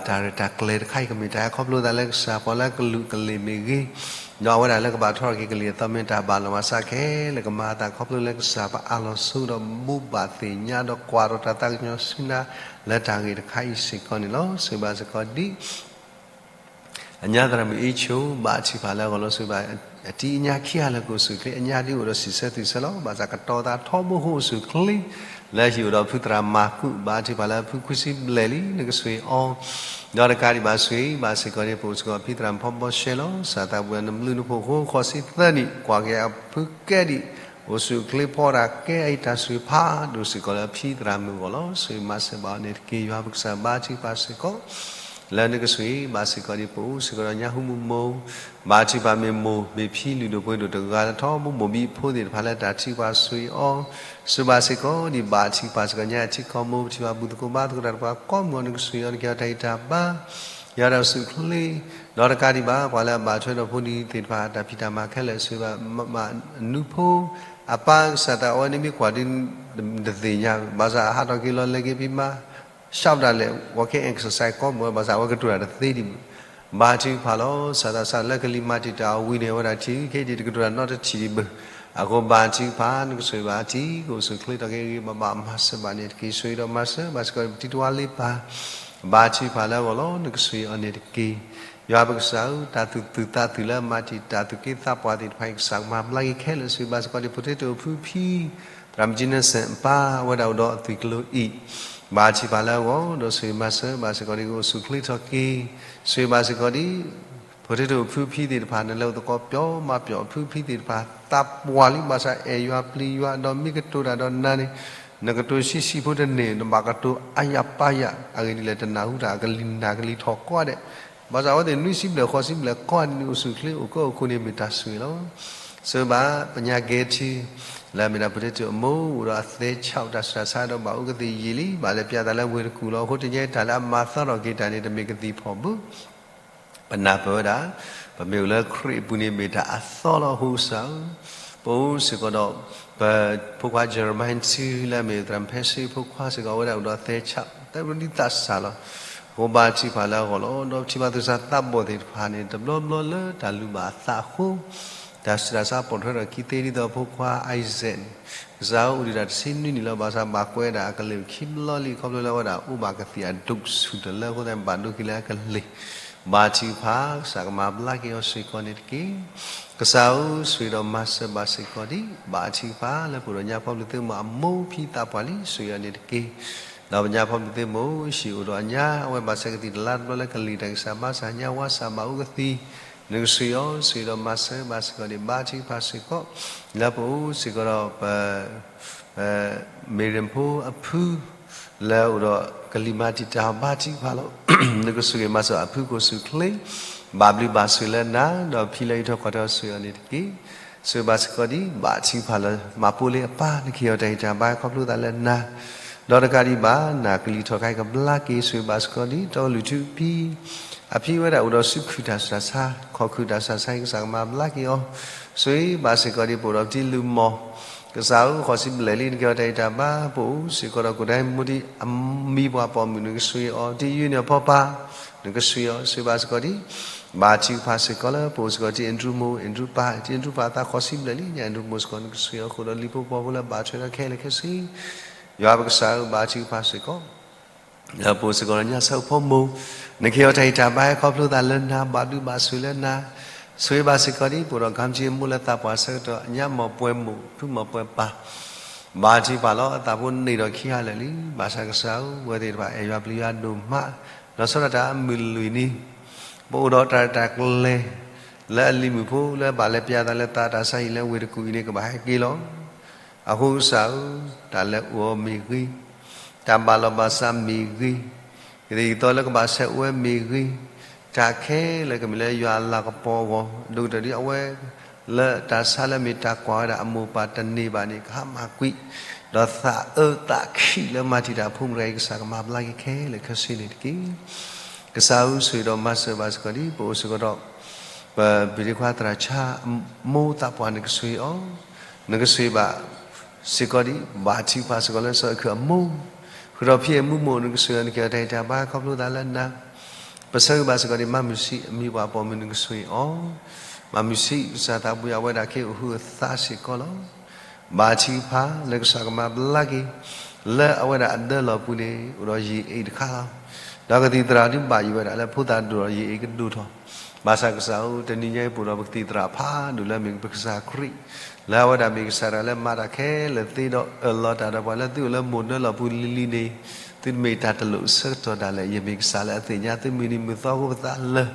တၢ်ရဲၣ်တၢ်ကျဲၤတခါအံၤ ကမ့ၢ်တၢ်ဟဲခီဖျိသးလၢကစၢ်ပှၤလၢကလုာ်ကလ့ၢ်မ့ၢ်ဂ့ၤ, ဒီးအဝဲဒၣ်လၢကဘၣ်ထီၣ်က့ၤကလံၤအသီမ့ၢ်တၢ်ဘၣ်လီၤမၤစၢ်ခဲလၢာ် ကမၤအသးခီဖျိလၢကစၢ်ပအၢၣ်လီၤဆိဒီး ဘိးဘၣ်သ့ၣ်ညါဒီးကွၢ်ဒီးတၢ်သးကညီၤဆူနၤ လၢတၢ်ဂ့ၢ်တခါအံၤစ့ၢ်ကီးန့ၣ်လီၤ. ဆှ့ဘၣ်စ့ၢ်ကီးဒံး အညါသရၣ်မုၣ်အ့ဆိ ဘါထုကဖၣ်လၢအဂီၢ်လီၤ. ဆှ့ဘၣ် အတံၤအညါခံဂၤလၢကအိၣ်ဆူၣ်ချ့ အညါဒ်အိၣ်ဒီးစံးဆၢသုးဆၢလီၤ. ဘၣ်ဆၣ်ကတီၤသးထီဘိဃိအိၣ်ဆူၣ်ချ့ လၢဟံၣ်အိၣ်ဒီးဖုသရၣ်မၤကူး ဘါထုကဖၣ်လၢဖုခွံဆံဘျဲၣ်လံ နကဆှ့အီၤ, ဒီးတကးဒံးဘၣ်ဆှ့ဘၣ်စ့ၢ်ကီးဒံး ပအိၣ်စ့ၢ်ကီးဖံသရၣ်မုၣ်ဖီဘီရှဲလီၤ. စးသးပှဲၤနဘျုးနဖှိၣ်ဃိဃိးဆံသၢနံၣ် ကွၢ်က့ၤအဖုကဲဒံး အိၣ်ဆူၣ်ချ့ဖီတၢ်ကဲအံၤ တၢ်ဆှ့ဖးဒိၣ်စ့ၢ်ကီးလၢဖံသရၣ်မုၣ်အဂီၢ်လီၤ. ဆှ့မၤစၢၤဘၣ်အီၤန့ၣ်တက့ၢ်. ယွၤပကစၢ်ဘါထုကဖၣ်စ့ၢ်ကီး လၢနကဆှ့ဘၣ်စ့ၢ်ကီးဒံး ပအိၣ်စ့ၢ်ကီးဒီးညါဟူမုၢ်မိၢ်, ဘါထုကဖၣ်မ့ၢ်မိၢ် မ့ၢ်ဖံလုၢ်ဒိၣ်ပှ့ၤဒိၣ်တဂၤလၢထီဘိမိၢ်ဘံဖိသ့ၣ်တဖၣ်လၢတၢ်ထုကဖၣ်ဆှ့အီၤ, ဆှ့ဘၣ်စ့ၢ်ကီးဒံး ဘါထုကဖၣ်စ့ၢ်ကီးညါအထံကီၢ်မိၢ် ပထံၣ်ဘၣ်ဘူၣ်သကိးဘါသကိးတၢ်ဒီးပှၤကိးမုၢ်အီၤ နကဆှ့အီၤ နကဟ့ၣ်အီၤတၢ်ဟ့ၣ်တၢ်ဘါ ယွၤဒီးဆူၣ်ချ့, ဒီးတကးဒံးဘၣ် ပှၤလၢအဘၣ်ထွဲဒီးဖိဒံသ့ၣ်တဖၣ် တၢ်ဖံးတၢ်မၤခဲလၢာ် ဆှ့ဘၣ်မး နူဖိ အပၢ်ကစၢ်သးအဝဲန့ၣ်မ့ၢ်ကွၢ်ဒ် တသ့ၣ်ညါ ဘၣ်ဆၣ်အဟးထီၣ်က့ၤလီၤလဲၤက့ၤဖံးမၤ ရှောက်တၢ်လဲၣ် walking exercise ကိးမုၢ်အီၤ ဘၣ်ဆၣ်အဝဲကတိၤတၢ်တသ့ဒံးမုၢ်, ဘါထုကဖၣ်လီၤ. စးသးစးလၢကလံၤမၤတံာ်တာ်အီၤဝံၤန့ၣ် အဝဲဒၣ်ထံၣ် ခဲအံၤဒံးတကတိၤတၢ်နီတထံၣ်ဒံးဘၣ်, အဃိဘါထုကဖၣ် နကဆှ့ဘၣ်အထံ ကအိၣ်ဆူၣ်ချ့ထီၣ်က့ၤဂ့ၤဂ့ၤဘၣ်ဘၣ် မၤစၢၤဘၣ်န့ၣ်တက့ၢ်. ဆှ့ဒီးမၤစၢၤဘၣ်စ့ၢ်ကီး ပတံၤတဝါလ့ပၢ် ဘါထုကဖၣ်လၢအဂီၢ်လီၤ. နကဆှ့အီၤန့ၣ်တက့ၢ်. ယွၤပကစၢ်ဧၢ, တၢ်သူၣ်သုၣ်သးသုၣ်လၢအမၤတံာ်တာ်သူၣ်က့သးပှၢ်သ့ၣ်တဖၣ်အံၤ ကစၢ်ကမၤဘျါက့ၤခဲလၢာ်. ဆှ့ဘၣ်စ့ၢ်ကီးဒံး ဖိထ့တအိၣ်ဖုဖံ သရၣ်မုၣ်ကၠံနၢ်စဲၣ်အပၢ် အဝဲဒၣ်အိၣ်ဒီးအသွံၣ်ကျိၤအံၤ, ဘါထုကဖၣ်လၢအဂီၢ် ဒီးဆှ့မၤစၢၤဘၣ်စ့ၢ်ကီးဒံး ကအိၣ်ဆူၣ်ချ့ထီၣ်က့ၤ. ဆှ့ဘၣ်စ့ၢ်ကီးဒံး ဖိထ့တအိၣ်ဖုဖံသ့ၣ်တဖၣ် နလဲၤအိၣ်သကိးပျီမၤပျီၣ်အဖုဖံသ့ၣ်တဖၣ် သးပှၢ်လံ ဘၣ်ဆၣ်အဲၣ်ယွၤပျံၤယွၤ ဒီးမ့ၢ်ကတိၤတၢ်ဒီးနၤန့ၣ် နကတိၤဆံးဆံးဖိတန့ၢ် နဘၣ်ကတိၤအါယၤပါယၤ အဂ့ၢ်ဒ်လဲၣ် တနၢ်ဟူတၢ်အကလံၤနၤကလံၤထီၣ်ကိးဂၤဒဲး, ဘၣ်ဆၣ်အဝဲသ့ၣ်နွံဆံဘျဲၣ်ဃိးဆံဘျဲၣ်ကိးဂၤဒဲးန့ၣ် အိၣ်ဆူၣ်ချ့အိၣ်ကၢအိၣ်ခိးန့ၣ် မ့ၢ်တၢ်ဆိၣ်ဂ့ၤလီၤ. ဆှ့ဘၣ်ပညါကဲထံ လၢအမ့ၢ်ဒၣ်ဖိထ့တအိၣ်မိၢ် အိၣ်ဒီးအသဲဆး တၢ်ဆူးတၢ်ဆါဒီးဘၣ်အိၣ်ကသ့ၣ်ယံာ်လံ ဘၣ်လဲၤပျးသးလၢဝ့ၢ်တကူၣ်လီၤ. အဃိတနံၤအံၤတၢ်လၢအမၤသီထီၣ်က့ၤတၢ်န့ၣ် တမ့ၢ်ကသံၣ်ဖီၣ်ဘၣ် ပနၢ်ပၢၢ်ဝဲဒၣ် ပမ့ၢ်အိၣ်လၢခရံာ်အပူၤန့ၣ် မ့ၢ်တၢ်အသီလီၤ. အဃိကစၢ်ဧၢ, ပအိၣ်စ့ၢ်ကီးဒီး ပဖိခွါ Jeremiah ထံ လၢအမ့ၢ်သရၣ်မုၣ်ဖဲရှ့ဖိခွါစ့ၢ်ကီး အဝဲဒၣ်အိၣ်ဒီးသဲဆး တၢ်ဒ်သးစၢ်လီၤ. အဃိဘါထုကဖၣ်လၢအဂီၢ်လီၤ. ဒီးပထံၣ်ဘၣ်သူၣ်စၢ်သးဘီၣ်သ့ၣ်တဖၣ်န့ၣ် တဘျီဘျီလၢတၢ်လူၤဘၣ်အသးအဃိ တၢ်ဆူးတၢ်ဆါပိာ်ထွဲထီၣ်ခံသ့ဒ်သိးဖိခွါ Isaac န့ၣ် ကစၢ်ဧၢ အိၣ်ဒံးတၢ်တဆံနွံနံၣ်လီၤ. ဘၣ်ဆၣ်ဘၣ်ကွဲးဒၣ်အကလ့ၢ်ခံဘျီလံ ခီဖျိလၢအဝဲဒၣ်အိၣ်ဘၣ်ကသံၣ်အဒိၣ်ဆူၣ်တလၢအဃိသတးန့ၣ် ဘၣ်ဒိက့ၤလၢအကလ့ၢ် ဘါထုကဖၣ် ကစၢ်ကမၤဘျါက့ၤအီၤစ့ၢ်ကီးန့ၣ်တက့ၢ်. ကစၢ်ဧၢ ဆှ့ဒီးမၤစၢၤဘၣ်စ့ၢ်ကီးဒံး ဘါထုကဖၣ်လၢပအိၣ်ဒီးညါဖီဘျုးသ့ၣ်မိၢ်အမိၢ်ဖံသးပှၢ်လံ ဆှ့အီၤန့ၣ်တက့ၢ်. ဒီးပညါဖီဘျုးသ့ၣ်မိၢ် ဟံၣ်အိၣ်ဒီးအညါ အဝဲဘၣ်ဆဲးကသံၣ်တလါတဘျီလၢကလံၤတၢ်ကစၢ်ဘါစၢ်ညါဝါစၢ်ဘၣ်အိၣ်ကသံၣ် နကဆှ့အီၤ ဆှ့ဒီးမၤစၢၤဘၣ်စ့ၢ်ကီးဒံး ဘါထုကဖၣ်စ့ၢ်ကီး လၢပအိၣ်စ့ၢ်ကီးဒီးပ မ့ၢ်ရ့ၣ်ဖိအဖု လၢအအိၣ်ဒီးကလံၤမၤတံာ်တာ် ဘါထုကဖၣ်လီၤ. နကဆိၣ်ဂ့ၤမၤစၢၤအဖုကအိၣ်ဆူၣ်ချ့ ဘၣ်ဘျုးဘၣ်ဆိၣ်လၢနၤ ဒီးဖံလၢအံးထွဲကွၢ်ထွဲအီၤ ဆှ့အီၤန့ၣ်တက့ၢ်. ဆိၣ်ဂ့ၤဘၣ်စ့ၢ်ကီးဒံး ဘါထုကဖၣ်လၢ မၤပိာ်လံအပၢ် နကဟ့ၣ်အီၤတၢ်ဂံၢ်တၢ်ဘါခီဖျိသးလၢနၤ ဒီးတကးဒံးဘၣ် နၤကလံၤထီၣ်ခါအံၤကဘျါက့ၤ ဆိၣ်ဂ့ၤဘၣ်စ့ၢ်ကီးဒံး တီအလုၢ်ထူဖံ အဖံဝဲဒၣ်အိၣ်ဒီးဆူခုၣ်တၢ်ဆူးတၢ်ဆါ ခီၣ်ခုၣ်တၢ်ဆူးတၢ်ဆါအံၤ ကစၢ်ကမၤဘျါက့ၤအီၤ ဆိၣ်ဂ့ၤဘၣ်စ့ၢ်ကီးဒံး ပအိၣ်ဒီးပတံၤလုၢ်မီၢ် ကစၢ်ဧၢ ဃိးဆံဘျဲၣ်လံ နကဟ့ၣ်အီၤတၢ်ဂံၢ်တၢ်ဘါ ပအိၣ်စ့ၢ်ကီးဒီးကိၣ်ဒဲမူဒံး အမံၤပှၢ်ပိာ်မုၣ် နကဆှ့အီၤ တံၤယုၢ်န့ၣ်အဖီပၢ် နကဆှ့အီၤ ဆိၣ်ဂ့ၤဘၣ်စ့ၢ်ကီးဒံး ဘါထုကဖၣ်စ့ၢ်ကီးလၢ ပအိၣ်စ့ၢ်ကီးတံၤအ့ဒြူမိၢ် အ့ဒြူပၢ် တံၤအ့ဒြူပၢ်အသးဃိးဆံဘျဲၣ်လံ ညၣ်အ့ဒြူမိၢ်စ့ၢ်ကီး နကဆှ့အီၤ ဃုာ်ဒီးလံာ်ဖိပီဖိလၢဘၣ်ထွဲဒီးခဲလၢာ်ခဲဆ့ ယွၤပကစၢ်ဧၢ ဘါထုကဖၣ်စ့ၢ်ကီး လၢပအိၣ်စ့ၢ်ကီးဒီးညါဆၢဖိမိၢ် နကဟ့ၣ်အီၤတၢ်ဂံၢ်တၢ်ဘါဟဲခီဖျိသးလၢနၤ ဘၣ်ဘျုးဘၣ်ဆိၣ်လၢနၤ ဆိၣ်ဂ့ၤဘၣ်စ့ၢ်ကီးဒံး ပအိၣ်ဒီး ခါမကၠံ အမိၢ်လၢသးပှၢ်ဆၢကတီၢ် ညါမီၢ်ပှဲၤမိၢ် ဖုမီၢ်ပှဲၤပၢ် ဘါထုကဖၣ်လီၤ အသးဖိန့ၢ်ဒီးခံဂၤလၢာ်လံ ဘၣ်ဆၣ်ကစၢ်ဧၢ ဝဲသ့ၣ်တဖၣ်အဲၣ်ယွၤပျံၤယွၤဒိၣ်မး လီၤဆီဒၣ်တၢ်အမုၢ်လွံၢ်နံၤ ပအိၣ်ဒီးတၢ်ရဲၣ်တၢ်ကျဲၤ လၢအလံၤမုၣ်ဖိလၢဘၣ်လဲၤပျးသးလၢသးတၢ်ဆါဟံၣ်လၢဝ့ၢ်တကူၣ်အံၤန့ၣ် ကဘၣ်ဟဲက့ၤလီၤ အဃိကစၢ်ဧၢ တၢ်လဲၤအိၣ်အီၤမ့ၢ်ဂ့ၤ, တၢ်ဘၣ်လီၤဘၣ်စးမ့ၢ်ဂ့ၤ, ကသံၣ်ကသီလၢကဘၣ်ဆဲးအိၣ်ဝဲမ့ၢ်ဂ့ၤ, တၢ်ခဲလၢာ်ကမ့ၢ်လၢယွၤအလၤကပီၤအဂီၢ် ဒိၣ်ကတၢၢ်ဒ်အဝဲ လၢတၢ်ဆါလၢအမ့ၢ်တၢ်ကွၢ်ဝဲဒၣ်အမိၢ်ပၢ်တန့ၢ်ဘၣ်န့ၣ် ကဟါမၢ်ကွံာ်, ဒီးသးအၢသးခံးလၢမၤတံာ်တာ်အဖိမုၣ်တဂၤအံၤ ကစၢ်ကမၤဘျါက့ၤခဲလၢာ်ခဲဆ့န့ၣ်တက့ၢ်. ကစၢ်ဧၢ ဆိၣ်ဂ့ၤဒီးမၤစၢၤဘၣ်စ့ၢ်ကီးဒ် ပအိၣ်စ့ၢ်ကီးဒီး ပပုၢ်ဒ့ခွါသရၣ်ဆါ မိၢ်သးပှၢ် နကဆိၣ်ဂ့ၤအီၤ, နကဆိၣ်ဂ့ၤဘၣ်စ့ၢ်ကီးဒ် ဘါထုကဖၣ်စ့ၢ်ကီးလၢစီၤအၢခိၣ်အမိၢ်, ဃုာ်ဒီးဖံအဲၣ်မူမိၢ် နကဆိၣ်ဂ့ၤအီၤ နကဟ့ၣ်အီၤတၢ်ဂံၢ်တၢ်ဘါ ခီဖျိသးလၢနၤ, ပဆၢဂ့ၤဘၣ်စ့ၢ်ကီးဒ် မၤမုၢ်ဆံး အမံၤပှၢ်ပိာ်မုၣ် နကဆိၣ်ဂ့ၤအီၤ, မၤမုၢ်ဆံး ကစၢ်သးဘိယွၤ အဝဲဒၣ်က့ၤအိၣ်ဟုးအသးစ့ၢ်ကီးလီၤ. ဘါထုကဖၣ်လၢကစၢ်ကမၤဘျါက့ၤ လၢအဝဲဒၣ်အဒၢလီၤပူၤန့ၣ် အိၣ်ဒီးယ့ၢ်အ့ၣ်တခါလီၤ. ဒီးကသံၣ်သရၣ်ဒုးဘၣ်ယိၣ်ဝဲဒၣ်လၢဖိသၣ်ဒိၣ်ဒီးယ့ၢ်အ့ၣ်ကဒိၣ်ထီၣ်, ဘၣ်ဆၣ်ကစၢ်ဧၢ တနံၤညါအံၤ ပအိၣ်ဒီးပကသံၣ်သရၣ်ဖးဒိၣ်လၢအမ့ၢ်ပကစၢ်ခရံာ်, လၢအဝဲဒၣ်မ့ၢ်ကစၢ်တဂၤလၢမၤတၢ်ခဲလၢာ်သ့ဒီးအၢၣ်လီၤတၢ်ဒီးပှၤလၢသုအိၣ်လၢမိၢ်ဒၢလီၤပူၤလံၤလံၤန့ၣ်, သုတမ့ၢ်တၢ်တလိၣ်အဆၢကတီၢ်ဒၣ်လဲာ် ယမ့ၢ်ကစၢ်လၢအသ့ၣ်ညါသုမုၢ်နံၤမုၢ်သီအဃိပသးလၢ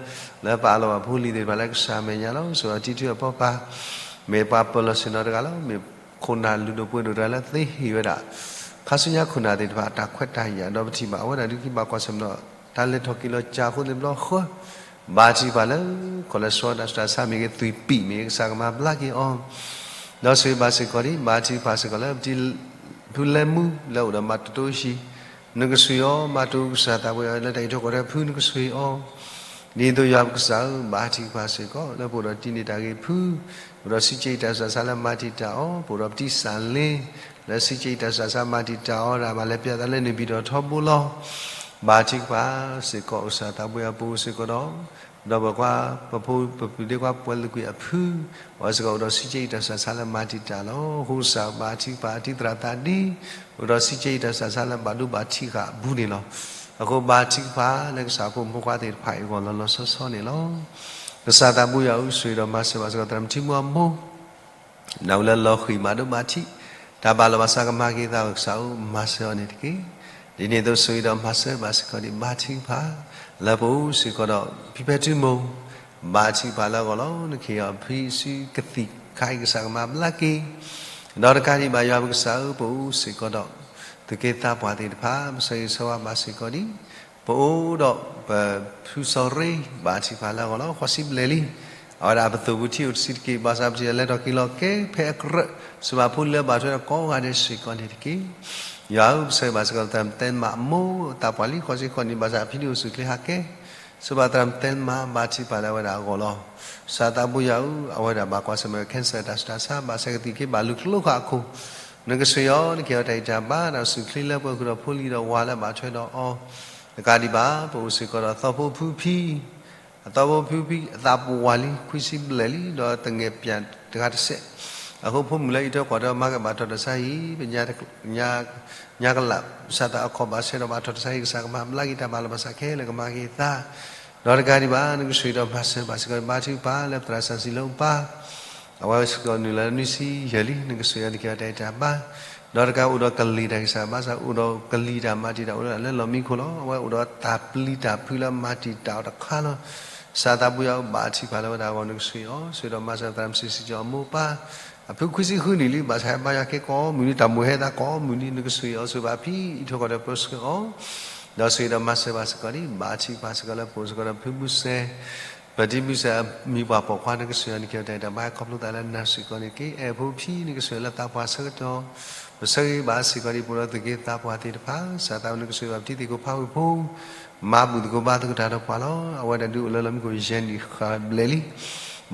လၢပအးလီၤဘၣ်ဖိလံၤသ့ၣ်တဖၣ်လၢကစၢ်အမဲာ်ညါလီၤ. ဆိၣ်ဂ့ၤအီၤတံၤထူၣ်အပီပၤ, မ့ၢ်ပှၤပၢၤလီၢ်ဆ့ၣ်နီၤတဂၤလီၤ. မ့ၢ်ခိၣ်နၢ်လုၢ်ဒိၣ်ပှ့ၤဒိၣ်တဂၤလၢသ့ဟ့ၣ်ဝဲဒၣ် ခါဆူညါခိၣ်နၢ်သ့ၣ်တဖၣ် တၢ်ခွဲးတၢ်ယာ် ဒီးပထံၣ်ဘၣ်အဝဲဒၣ်ဒုးက့ၤဘၣ်ကွၢ်ဆၢၣ်မဲာ်ဒီး တၢ်လဲၤထီၣ်က့ၤလီၤကၢ်အဃိသ့ၣ်တဘျီဃီ, ဘါထုကဖၣ်လၢ cholesterol တၢ်ဆူးတၢ်ဆါမ့ၢ်ဂ့ၤ သွံၣ်ပံာ်မ့ၢ်ဂ့ၤ ကစၢ်ကမၤဘျါက့ၤအီၤ, ဒီးဆိၣ်ဂ့ၤဘၣ်စ့ၢ်ကီးဒ် ဘါထုကဖၣ်စ့ၢ်ကီးလၢ ပတံၤဖုလဲမူ လၢအိၣ်ဒီးမၤတတိဟံၣ် နကဆိၣ်ဂ့ၤအီၤ, မၤတတိကစၢ်သးဘိယွၤလၢတၢ်အံးထွဲကွၢ်ထွဲဖု နကဆိၣ်ဂ့ၤအီၤ, ဒ်သိးယွၤပကစၢ်ဧၢ ဘါထုကဖၣ်စ့ၢ်ကီး လၢပအိၣ်ဒီးတံၤန့ၢ်တၢ်ဂ့ၤဖု, အိၣ်ဒီးစံးကဲအံၤတၢ်ဆူးတၢ်ဆါလၢမၤတံာ်တာ်အီၤ, ပအိၣ်ဒီးပတံၤစၢ်လ့ လၢစံးကဲအံၤတၢ်ဆူးတၢ်ဆါမၤတံာ်တာ်အီၤဒၣ် မၤလဲၤပျဲသးလၢန့ၣ်ဘံၣ်ဒီးထီဘိလီၤ. ဘါထုကဖၣ်စ့ၢ်ကီး ကစၢ်သးဘိယွၤ ပအိၣ်စ့ၢ်ကီးဒီး ဒီးပကွၢ် ပဖိပပုၢ်ဒ့ခွါပှၤလုၢ်ကွံာ်အဖု, အဝဲစ့ၢ်ကီးအိၣ်ဒီးစံးကဲအံၤတၢ်ဆူးတၢ်ဆါလၢမၤတံာ်တာ်လီၤ. အဃိကစၢ်ဘါထုကဖၣ်တံၤသရၣ်သးဒ့, အိၣ်ဒီးစံးကဲအံၤတၢ်ဆူးတၢ်ဆါလၢဘၣ်ဒိဘၣ်ထံးဃာ်အပူၤန့ၣ်လီၤ. အဃိဘါထုကဖၣ်လၢကစၢ်ဖိမုၣ်ဖိခွါသ့ၣ်တဖၣ်အံၤအဂီၢ်လီၤလီၤဆီဆီန့ၣ်လီၤ. ကစၢ်သးဘိယွၤဧၢ ဆိၣ်ဂ့ၤဒီးမၤစၢၤဘၣ်စ့ၢ်ကီး သရၣ်မုၣ်ထံမူအမိၢ် နၢ်ဟူလၢလီၤဃံၤမၤဒိဘၣ်ထံး, တၢ်ဘၣ်လီၤဘၣ်စးကမၤက့ၤသးဧၢ ကစၢ်ဧၢ မၤစၢၤအီၤန့ၣ်တက့ၢ်. ဒ်န့ၣ်အသိးဆိၣ်ဂ့ၤဒီးမၤစၢၤဘၣ်စ့ၢ်ကီးဒ်ဘါထုကဖၣ် လၢပအိၣ်စ့ၢ်ကီးဒီးဖံဖဲထုမိၢ်, ဘါထုကဖၣ်လၢအဂီၢ်လီၤ. နကဟ့ၣ်အီၤဖံအစုကသံၣ်ခါအံၤ ကစၢ်ကမၤဘျါက့ၤ ဒီးတကးဒံးဘၣ်ယွၤပကစၢ်ဧၢ ပအိၣ်စ့ၢ်ကီးဒီး သုးက့သးပှၢ်သ့ၣ်တဖၣ် ပဆၢဂ့ၤဆၢဝါဘၣ်စ့ၢ်ကီးဒ် ပအိၣ်ဒီးပဖုစီၤရ့ ဘါထုကဖၣ်လၢအဂီၢ်လီၤ. ဃိးဆံဘျဲၣ်လံ, အဝဲဒၣ်ပသိၣ်ပူၤထံအိၣ်တဆံးတက့ၢ်, ဘၣ်ဆၣ်ပထံၣ်အလဲၤထီၣ်က့ၤလီၤကဲဖဲအကြၢး, စၢၤဘၣ်ဖိလံၤလၢဘၣ်ထွဲဒီးကိးဂၤဒဲးစ့ၢ်ကီးန့ၣ်တက့ၢ်. ယွၤဧၢ ပဆၢဂ့ၤဘၣ်စ့ၢ်ကီး သရၣ်မုၣ်တဲမးအမိၢ် သးပှၢ်လံ ဃိးဆံဃိးနံၣ် ဘၣ်ဆၣ်ဖဲန့ၣ်အိၣ်ဆူၣ်ချ့ဟးကဲ စၢၤဘၣ်သရၣ်မုၣ်တဲမး ဘါထုကဖၣ်လၢအဝဲဒၣ်အဂီၢ်လီၤ. ကစၢ်သးဘိယွၤဧၢ အဝဲဒၣ်ဘၣ်ကွၢ်ဆၢၣ်မဲာ် cancer တၢ်ဆူးတၢ်ဆါ ဘၣ်ဆၣ်ကသံၣ်က့ၤဘၣ်လူၤကျိဃာ်အခိၣ်, နကဆိၣ်ဂ့ၤအီၤ နကဟ့ၣ်အီၤတၢ်ဂံၢ်တၢ်ဘါ ဒီးဆူၣ်ချ့လၢပှဲၤဃုာ်ဒီးဖိလံၤဒီးဝၤလၢဘၣ်ထွဲဒီးအီၤ, တကးဒံးဘၣ် ပအိၣ်စ့ၢ်ကီးဒီးသီဖိဖုဖံ အသီဖိဖုဖံ အသးပှၢ်လံ ခွံဆံဘျဲၣ်လံ ဒီးသငဲၣ်ပၠးတဂၤတစဲး, အဃိဖိမုၣ်လၢအံးထွဲကွၢ်ထွဲမၤကဘၣ်ထီၣ်တၢ်ဆါဟံၣ် ပ ညါကလး စးသးအခီၣ်ဘၣ်ဆၢဒီးဘၣ်ထီၣ်တၢ်ဆါဟံၣ် ကစၢ်ကမၤဘျါက့ၤတၢ်ဘၣ်လီၤဘၣ်စးခဲလၢာ်ကမၤက့ၤသး, ဒီးတကးဒံးဘၣ် နကဆိၣ်ဂ့ၤဒီးမၤစၢၤဘၣ်စ့ၢ်ကီး ဘါထုကဖၣ်လၢပသရၣ်စီဆှံလၢအိၣ်ပၢ်, အဝဲစ့ၢ်ကီးနုာ်လီၤလၢနွံဆံယဲၢ်လံ နကဆိၣ်ဂ့ၤအီၤ နကဟ့ၣ်အီၤတၢ်ဂံၢ်တၢ်ဘါ, ဒီးတကးအိၣ်ဒီးကလံၤတၢ်ဂံၢ်စၢ်ဘါစၢ် အိၣ်ဒီးကလံၤတၢ်မၤတံာ်တာ် အိၣ်ဒီးလၢလီၢ်မံခိၣ်လီၤ. အဝဲအိၣ်ဒီးတၢ်ပျံၤတၢ်ဖုးလၢမၤတံာ်တာ်အီၤတခါလီၤ. ကစၢ်သးဘိယွၤဧၢ ဘါထုကဖၣ်လၢအဝဲဒၣ်အဂီၢ် နကဆိၣ်ဂ့ၤအီၤ ဆိၣ်ဂ့ၤဒီးမၤစၢၤသရၣ်မုၣ်စံးစံးကၠီအမိၢ်ပၢ်, အဖုခွံဆံဃုနံၣ်လံ ဘၣ်ဆၣ်ဟဲဘါယွၤကဲကိးမုၢ်နံၤ တၢ်မိၣ်ဟဲသးကိးမုၢ်နံၤ နကဆိၣ်ဂ့ၤအီၤ ဆိၣ်ဘၣ်ဖံအံးထွဲကွၢ်ထွဲပၢဆှၢအီၤ, ဒီးဆိၣ်ဂ့ၤဒီးမၤစၢၤဘၣ်စ့ၢ်ကီးန့ၣ် ဘါထုကဖၣ်စ့ၢ်ကီးလၢပအိၣ်စ့ၢ်ကီးဒီးဖုမုၢ်စဲး ပတံၤမုၢ်စဲးအမံၤပှၢ်ပိာ်ခွါ နကဆိၣ်ဂ့ၤအီၤ နကဟ့ၣ်အီၤတၢ်ဂံၢ်တၢ်ဘါခီဖျိသးလၢနၤစ့ၢ်ကီးန့ၣ်တက့ၢ်. အဲၣ်ဖိဖံ နကဆိၣ်ဂ့ၤလၢသးပှၢ်ဆၢကတီၢ်, ပဆၢဂ့ၤဘၣ်စ့ၢ်ကီးဒ်ပအိၣ်ဒီးသုးက့သးပှၢ်သ့ၣ်တဖၣ် ကစၢ်သးဘိ နကဆိၣ်ဂ့ၤဘၣ်ပတံၤသကိးဖးဝ့ၢ်ဖိ မၤဘူၣ်သကိးဘါသကိးတၢ်ဒီးပှၤလီၤ. အဝဲဒၣ်ဒုးအိၣ်လၢလီၢ်မံခိၣ်ယဲၢ်နံၣ်ဃၣ်ဘျဲၣ်လံ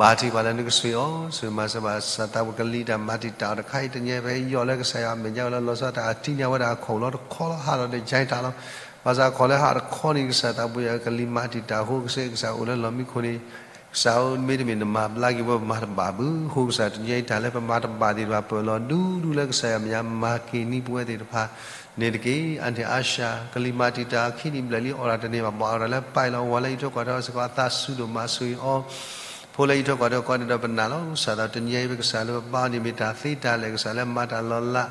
ဘါထုကဖၣ်လၢနကဆိၣ်ဂ့ၤအီၤ ဆိၣ်ဂ့ၤမၤစၢၤဘၣ် ကစၢ်သးဘိ ကလံၤတၢ်မၤတံာ်တာ်အီၤတခါအံၤ တနံၤအံၤဖဲယီၢ်လၢကစၢ်ယွၤအမဲာ်ညါဝဲလၢလီၤဆီ တၢ်အထံၣ်ညါဝဲဒၣ်အခီၣ်လီၤတခီလီၤ ဟးလီၤဒီးယါတၢ်လီၤ. ဘၣ်ဆၣ်အခီၣ်လၢဟးတခီန့ၣ် ကစၢ်သးဘိယွၤ ကလံၤမၤတံာ်တာ်အဃိ ကစၢ်ကစၢ်အိၣ်လၢလီၢ်မံခိၣ်န့ၣ် ကစၢ်ဧၢ မ့တမ့ၢ်နမၤဘျါက့ၤဝဲ ပမၤတဘၣ်ဘၣ်. အဃိကစၢ် တနံၤအံၤတၢ်လၢပမၤတဘၣ်သ့ၣ်တဖၣ် ပၢၢ်လီၤဒူဒူလၢကစၢ်ယွၤမဲာ်ညါ မၤက့ၤန့ၢ်ပဝဲသ့ၣ်တဖၣ်န့ၣ်တက့ၢ်. အါန့ၢ်အါရှၢ် ကလံၤမၤတံာ်တာ်အခံနံၣ်ဘျဲၣ်လံ အိၣ်ဒၣ်တန့ၢ်ဘၣ် ဘၣ်အိၣ်ဒၣ်လၢပၢ်အံၤလီၤ. ဝၤလၢအံးထွဲကွၢ်ထွဲအီၤစ့ၢ်ကီး အသးစူၤဒိၣ်မးဆိၣ်ဂ့ၤအီၤ ဖိလၢအံးထွဲကွၢ်ထွဲကိးဂၤဒဲးဒီးပနာ်လီၤ. ကစၢ်သးဘိ တနံၤအံၤ ပကစၢ်လၢပဘါအီၤန့ၣ် မ့ၢ်တၢ်သ့တၢ်လဲၣ် ကစၢ်လၢမၤတၢ်လီၤလး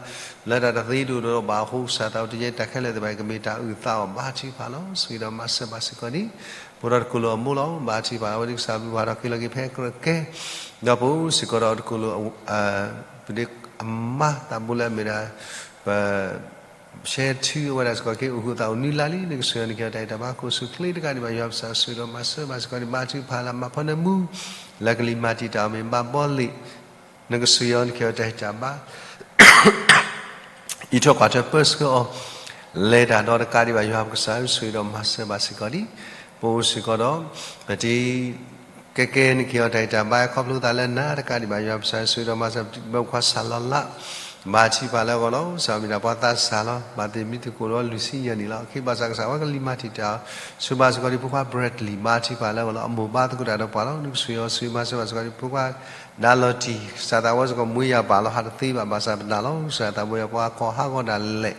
လၢတၢ်တသ့ဒိၣ်ဒီးဘၣ်အဃိ ကစၢ်သးဘိ တနံၤအံၤတၢ်ခဲလၢာ်သ့ၣ်တဖၣ် ကမ့ၢ်တၢ်အုၣ်သးအီၤ ဘါထုကဖၣ်လီၤ. ဆိၣ်ဂ့ၤဒီးမၤစၢၤဘၣ်စ့ၢ်ကီးန့ၣ် ပအိၣ်ဒီးတကိၢ်လိာ်အမိၢ်လီၤ. ဘါထုကဖၣ် အဝဲဒၣ်ကစၢ်ဘျုးဖးဒီးက့ၤလီၤက့ၤဖဲကြၢးကဲ ဒီးပအိၣ်စ့ၢ်ကီးဒီးတကိၢ်လိာ် ပဒ့အမါသးဘိလၢအမ့ၢ်ဒၣ် ပ ရှဲထုဝဲဒၣ်စ့ၢ်ကီးက့ၤ အိၣ်ဃုာ်သးအိၣ်နွံလါလံ နကစၢ်ယွၤနကဲထီၣ်တၢ်အံၤတၢ်ဘါ ခိၣ်ဆူၣ်ချ့တကးဒံးဘၣ် ယွၤပကစၢ်ဆိၣ်ဂ့ၤဒီးမၤစၢၤဘၣ်စ့ၢ်ကီးဒံး ဘါထုကဖၣ်လၢမၤဖီနၢမူ လၢကလံၤမၤတံာ်တာ်အီၤမ့ၢ် ဘၣ်ဘီလ့ၣ် နကစၢ်ယွၤနကဲထီၣ်တၢ်အံၤတၢ်ဘါ အံးထွဲကွၢ်ထွဲပၢဆှၢအီၤ လဲၤတၢ်ဒီးတကးဒံးဘၣ် ယွၤပကစၢ်ဧၢ ဆိၣ်ဂ့ၤဒီးမၤစၢၤဘၣ်စ့ၢ်ကီးဒံး ပအိၣ်စ့ၢ်ကီးဒီး ပတံၤ ကဲကဲနကဲထီၣ်တၢ်အံၤတၢ်ဘါ ခီဖျိသးလၢနၤတကးဒံးဘၣ် ယွၤပကစၢ်ဧၢ ဆိၣ်ဂ့ၤဒီးမၤစၢၤ ပှၤခွါစၢ်လီၤလး ဘါထုကဖၣ်လၢအဂီၢ်လီၤ ကစၢ်မ့ၢ်ဒၣ်ပှၤသးစၢ်လီၤ ဘၣ်သ့ၣ်မံသကိးဒီးလွံၢ်ဆံယဲၢ်နံၣ်လီၤ အခဲအံၤဘၣ်ဆၣ်ကစၢ်ဝဲကလံၤမၤတံာ်တာ်အီၤ ဆိၣ်ဂ့ၤဘၣ်စ့ၢ်ကီးဒံး ဖိခွါ Bradley ဘါထုကဖၣ်လၢအဂီၢ်လီၤ အမိၢ်ဘါသကိးတၢ်ဒီးပှၤလီၤ နကစၢ်ယွၤဆိၣ်ဂ့ၤမၤစၢၤဘၣ်စ့ၢ်ကီးဒံး ဖိခွါ ဒၣ်လီၤတံၢ် ကစၢ်သးဝဲစ့ၢ်ကီး မွေးရာပါ လီၤ ဟးတသ့ဘၣ် ဘၣ်ဆၣ်ပနာ်လီၤ ကစၢ်သးဘိယွၤပှၤခီၣ်ဟးဂီၤဒၣ်လဲာ်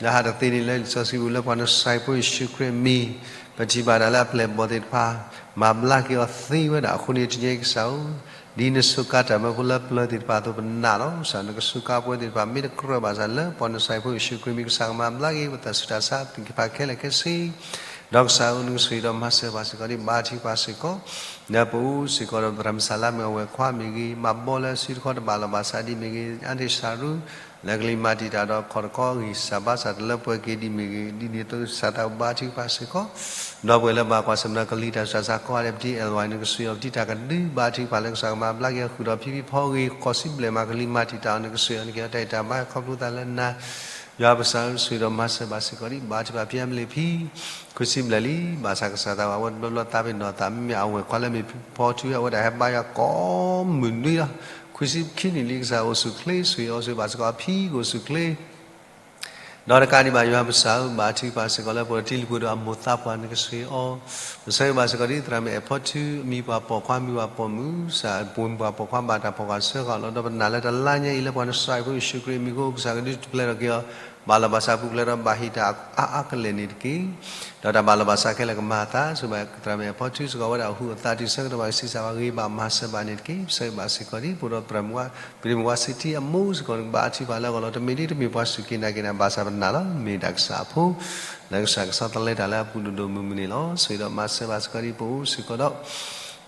လၢဟးတသ့န့ၣ် လၢလံာ်စီဆှံပူၤလၢပှၤနစၢ်ဖိယ့ၣ်ၡူးခရံာ်အမံၤ ပထံၣ်ဘၣ်ဒၣ်လၢအပျဲၢ်အဘီၣ်သ့ၣ်တဖၣ် မၤဘျါက့ၤအီၤသ့ဝဲဒၣ်အဃိန့ၣ် တနံၤအံၤကစၢ်ဧၢ ဒ်နစူးကါတၢ်မၢဖိလၢပျၢၤသ့ၣ်တဖၣ်အသိး ပနာ်လီၤ ကစၢ်နကစူးကါပှၤသ့ၣ်တဖၣ် မ့ၢ်တကြၢးဘၣ်ဆၣ်လၢပှၤနစၢ်ဖိယ့ၣ်ၡူးခရံာ်မံၤ ကစၢ်ကမၤဘျါက့ၤ ပတၢ်ဆူးတၢ်ဆါသ့ၣ်တဖၣ်ခဲလၢာ်ခဲဆ့ ဒီးကစၢ်ဧၢ နကဆိၣ်ဂ့ၤဒီးမၤစၢၤဘၣ်စ့ၢ်ကီးဒံး ဘါထုကဖၣ်စ့ၢ်ကီး လၢပအိၣ်စ့ၢ်ကီးဒီး ပသရၣ်မုၣ်စၢ်လါမ့ၢ်အဝဲၢ်ခွါမ့ၢ်ဂ့ၤ မၤဘီလၢစုတခီတဘၣ်လီၤဘၣ်ဆၣ်ဒ်မ့ၢ်ဂ့ၤ အါန့ၢ်စၢ်ရူ လၢကလံၤမၤတံာ်တာ်ဒီးခီၣ်တခီအဂံၢ်စၢ်ဘါစၢ်တလၢပှဲၤက့ၤဒ်မ့ၢ်ဂ့ၤ ဒ်န့ၣ်အသိးကစၢ်သးဘါထုကဖၣ်စ့ၢ်ကီး ဒီပုၢ်ဝဲၢ်လၢဘၣ်ကွၢ်ဆၢၣ်မဲာ်ဒီးကလံၤတၢ်ဆူးတၢ်ဆါကိးဂၤဒဲး ပတံၤအဲၣ်ဝဲ နကဆိၣ်ဂ့ၤအီၤ ပတံၤတၢ်ကဒု ဘါထုကဖၣ်လၢကစၢ်ကမၤဘျါက့ၤအီၤဃုာ်ဒီးဖံဖံဖီဂ့ၤ ကီၢ်စံဘျဲၣ်မး ကလံၤမၤတံာ်တာ်အီၤ နကဆိၣ်ဂ့ၤအီၤ နကဲထီၣ်တၢ်အံၤတၢ်ဘါ ခီဖျိသးလၢနၤ ယွၤပကစၢ်ဧၢ ဆိၣ်ဂ့ၤဒီးမၤစၢၤဘၣ်စ့ၢ်ကီးဒံး ဘါထုကဖၣ်ဖံအါမလ့ၣ်ဖံ ခွံဆံဘျဲၣ်လံ ဘၣ်ဆၣ်ကစၢ်သးဝဲတဘျီဘျီသးပ့ၤနီၣ်သး မ့မ့ၢ်အဝဲၢ်ခွါလၢမ့ၢ်ဖံဖီထူ အဝဲဒၣ်ဟဲဘါယွၤကိးမုၢ်နွံလီၤ ခွံဆံခံနံၣ်လံ ကစၢ်အိၣ်ဆူၣ်ချ့ ဆိၣ်ဂ့ၤအီၤ ဆိၣ်ဂ့ၤဘၣ်စ့ၢ်ကီးအဖံကအိၣ်ဆူၣ်ချ့ ဒီးတကးဒံးဘၣ် ယွၤပကစၢ်ဧၢ ဘါထုကဖၣ်စ့ၢ်ကီးလၢပတံၤလံၤပူၤဒီးအမိၢ်သးပှၢ် နကဆိၣ်ဂ့ၤအီၤ ပဆိၣ်ဂ့ၤဘၣ်စ့ၢ်ကီးဒ်သရၣ်မုၣ်အဲၣ်ဖီထူ အမံၤပှၤပိာ်ခွါ မံၤပှၤပိာ်မုၣ် စၢ်ပူၤမံၤပှၤပိာ်ခွါဘၣ်တၢ်ဖီၣ်ဃာ်ဆၢဃာ်လီၤ ဒီးပနာ်လၢတလါညါအံၤလၢပှၤနစၢ်ဖိယ့ၣ်ၡူးခရံာ်အမံၤအဃိ ကစၢ်ကဒုးတပျဲဒီးက့ၤအီၤ ဘၣ်လီၤဘၣ်စးပူၤဖျဲးဒီးဘၣ်ဟ့ၣ်တၢ်အါအါကလဲာ်န့ၣ်တက့ၢ် ဒီးတၢ်ဘၣ်လီၤဘၣ်စးခဲလၢာ်ကမၤအသး ဆိၣ်ဂ့ၤဘၣ်သရၣ်မုၣ်အဲၣ်ဖီထူစ့ၢ်ကီး အဝဲဒၣ်အိၣ်ဃုာ်အသးတုၤဆၢကတီၢ်ဘၣ် ကဆံးစၢ်ဘၣ်ဂ့ၤဘၣ်မၤစၢၤဘၣ်န့ၣ်တက့ၢ် ပဆိၣ်ဂ့ၤဘၣ်စ့ၢ်ကီးဒ် ပအိၣ်ဒီးသရၣ်မုၣ်ဝါ ပတံၤမုၣ်ဝါစံးထံအမိၢ်စ့ၢ်ကီး နကဘါထုကဖၣ်လၢအဂီၢ်လီၤ တမ့ၢ်ဒ်တမ့ၢ်ပှၤစူၢ်က့ၤနာ်က့ၤနၤ ဘၣ်ဆၣ်ပနာ်လီၤ မ့ၢ်ဒၣ်ကစၢ်အဖိ လၢကစၢ်ကဆီတလဲတၢ်လၢအပူၤဒိၣ်ဒိၣ်မုၢ်မုၢ်န့ၣ်လီၤ ဆိၣ်ဂ့ၤဒီးမၤစၢၤဘၣ်စ့ၢ်ကီးဒ် ပအိၣ်စ့ၢ်ကီးဒီး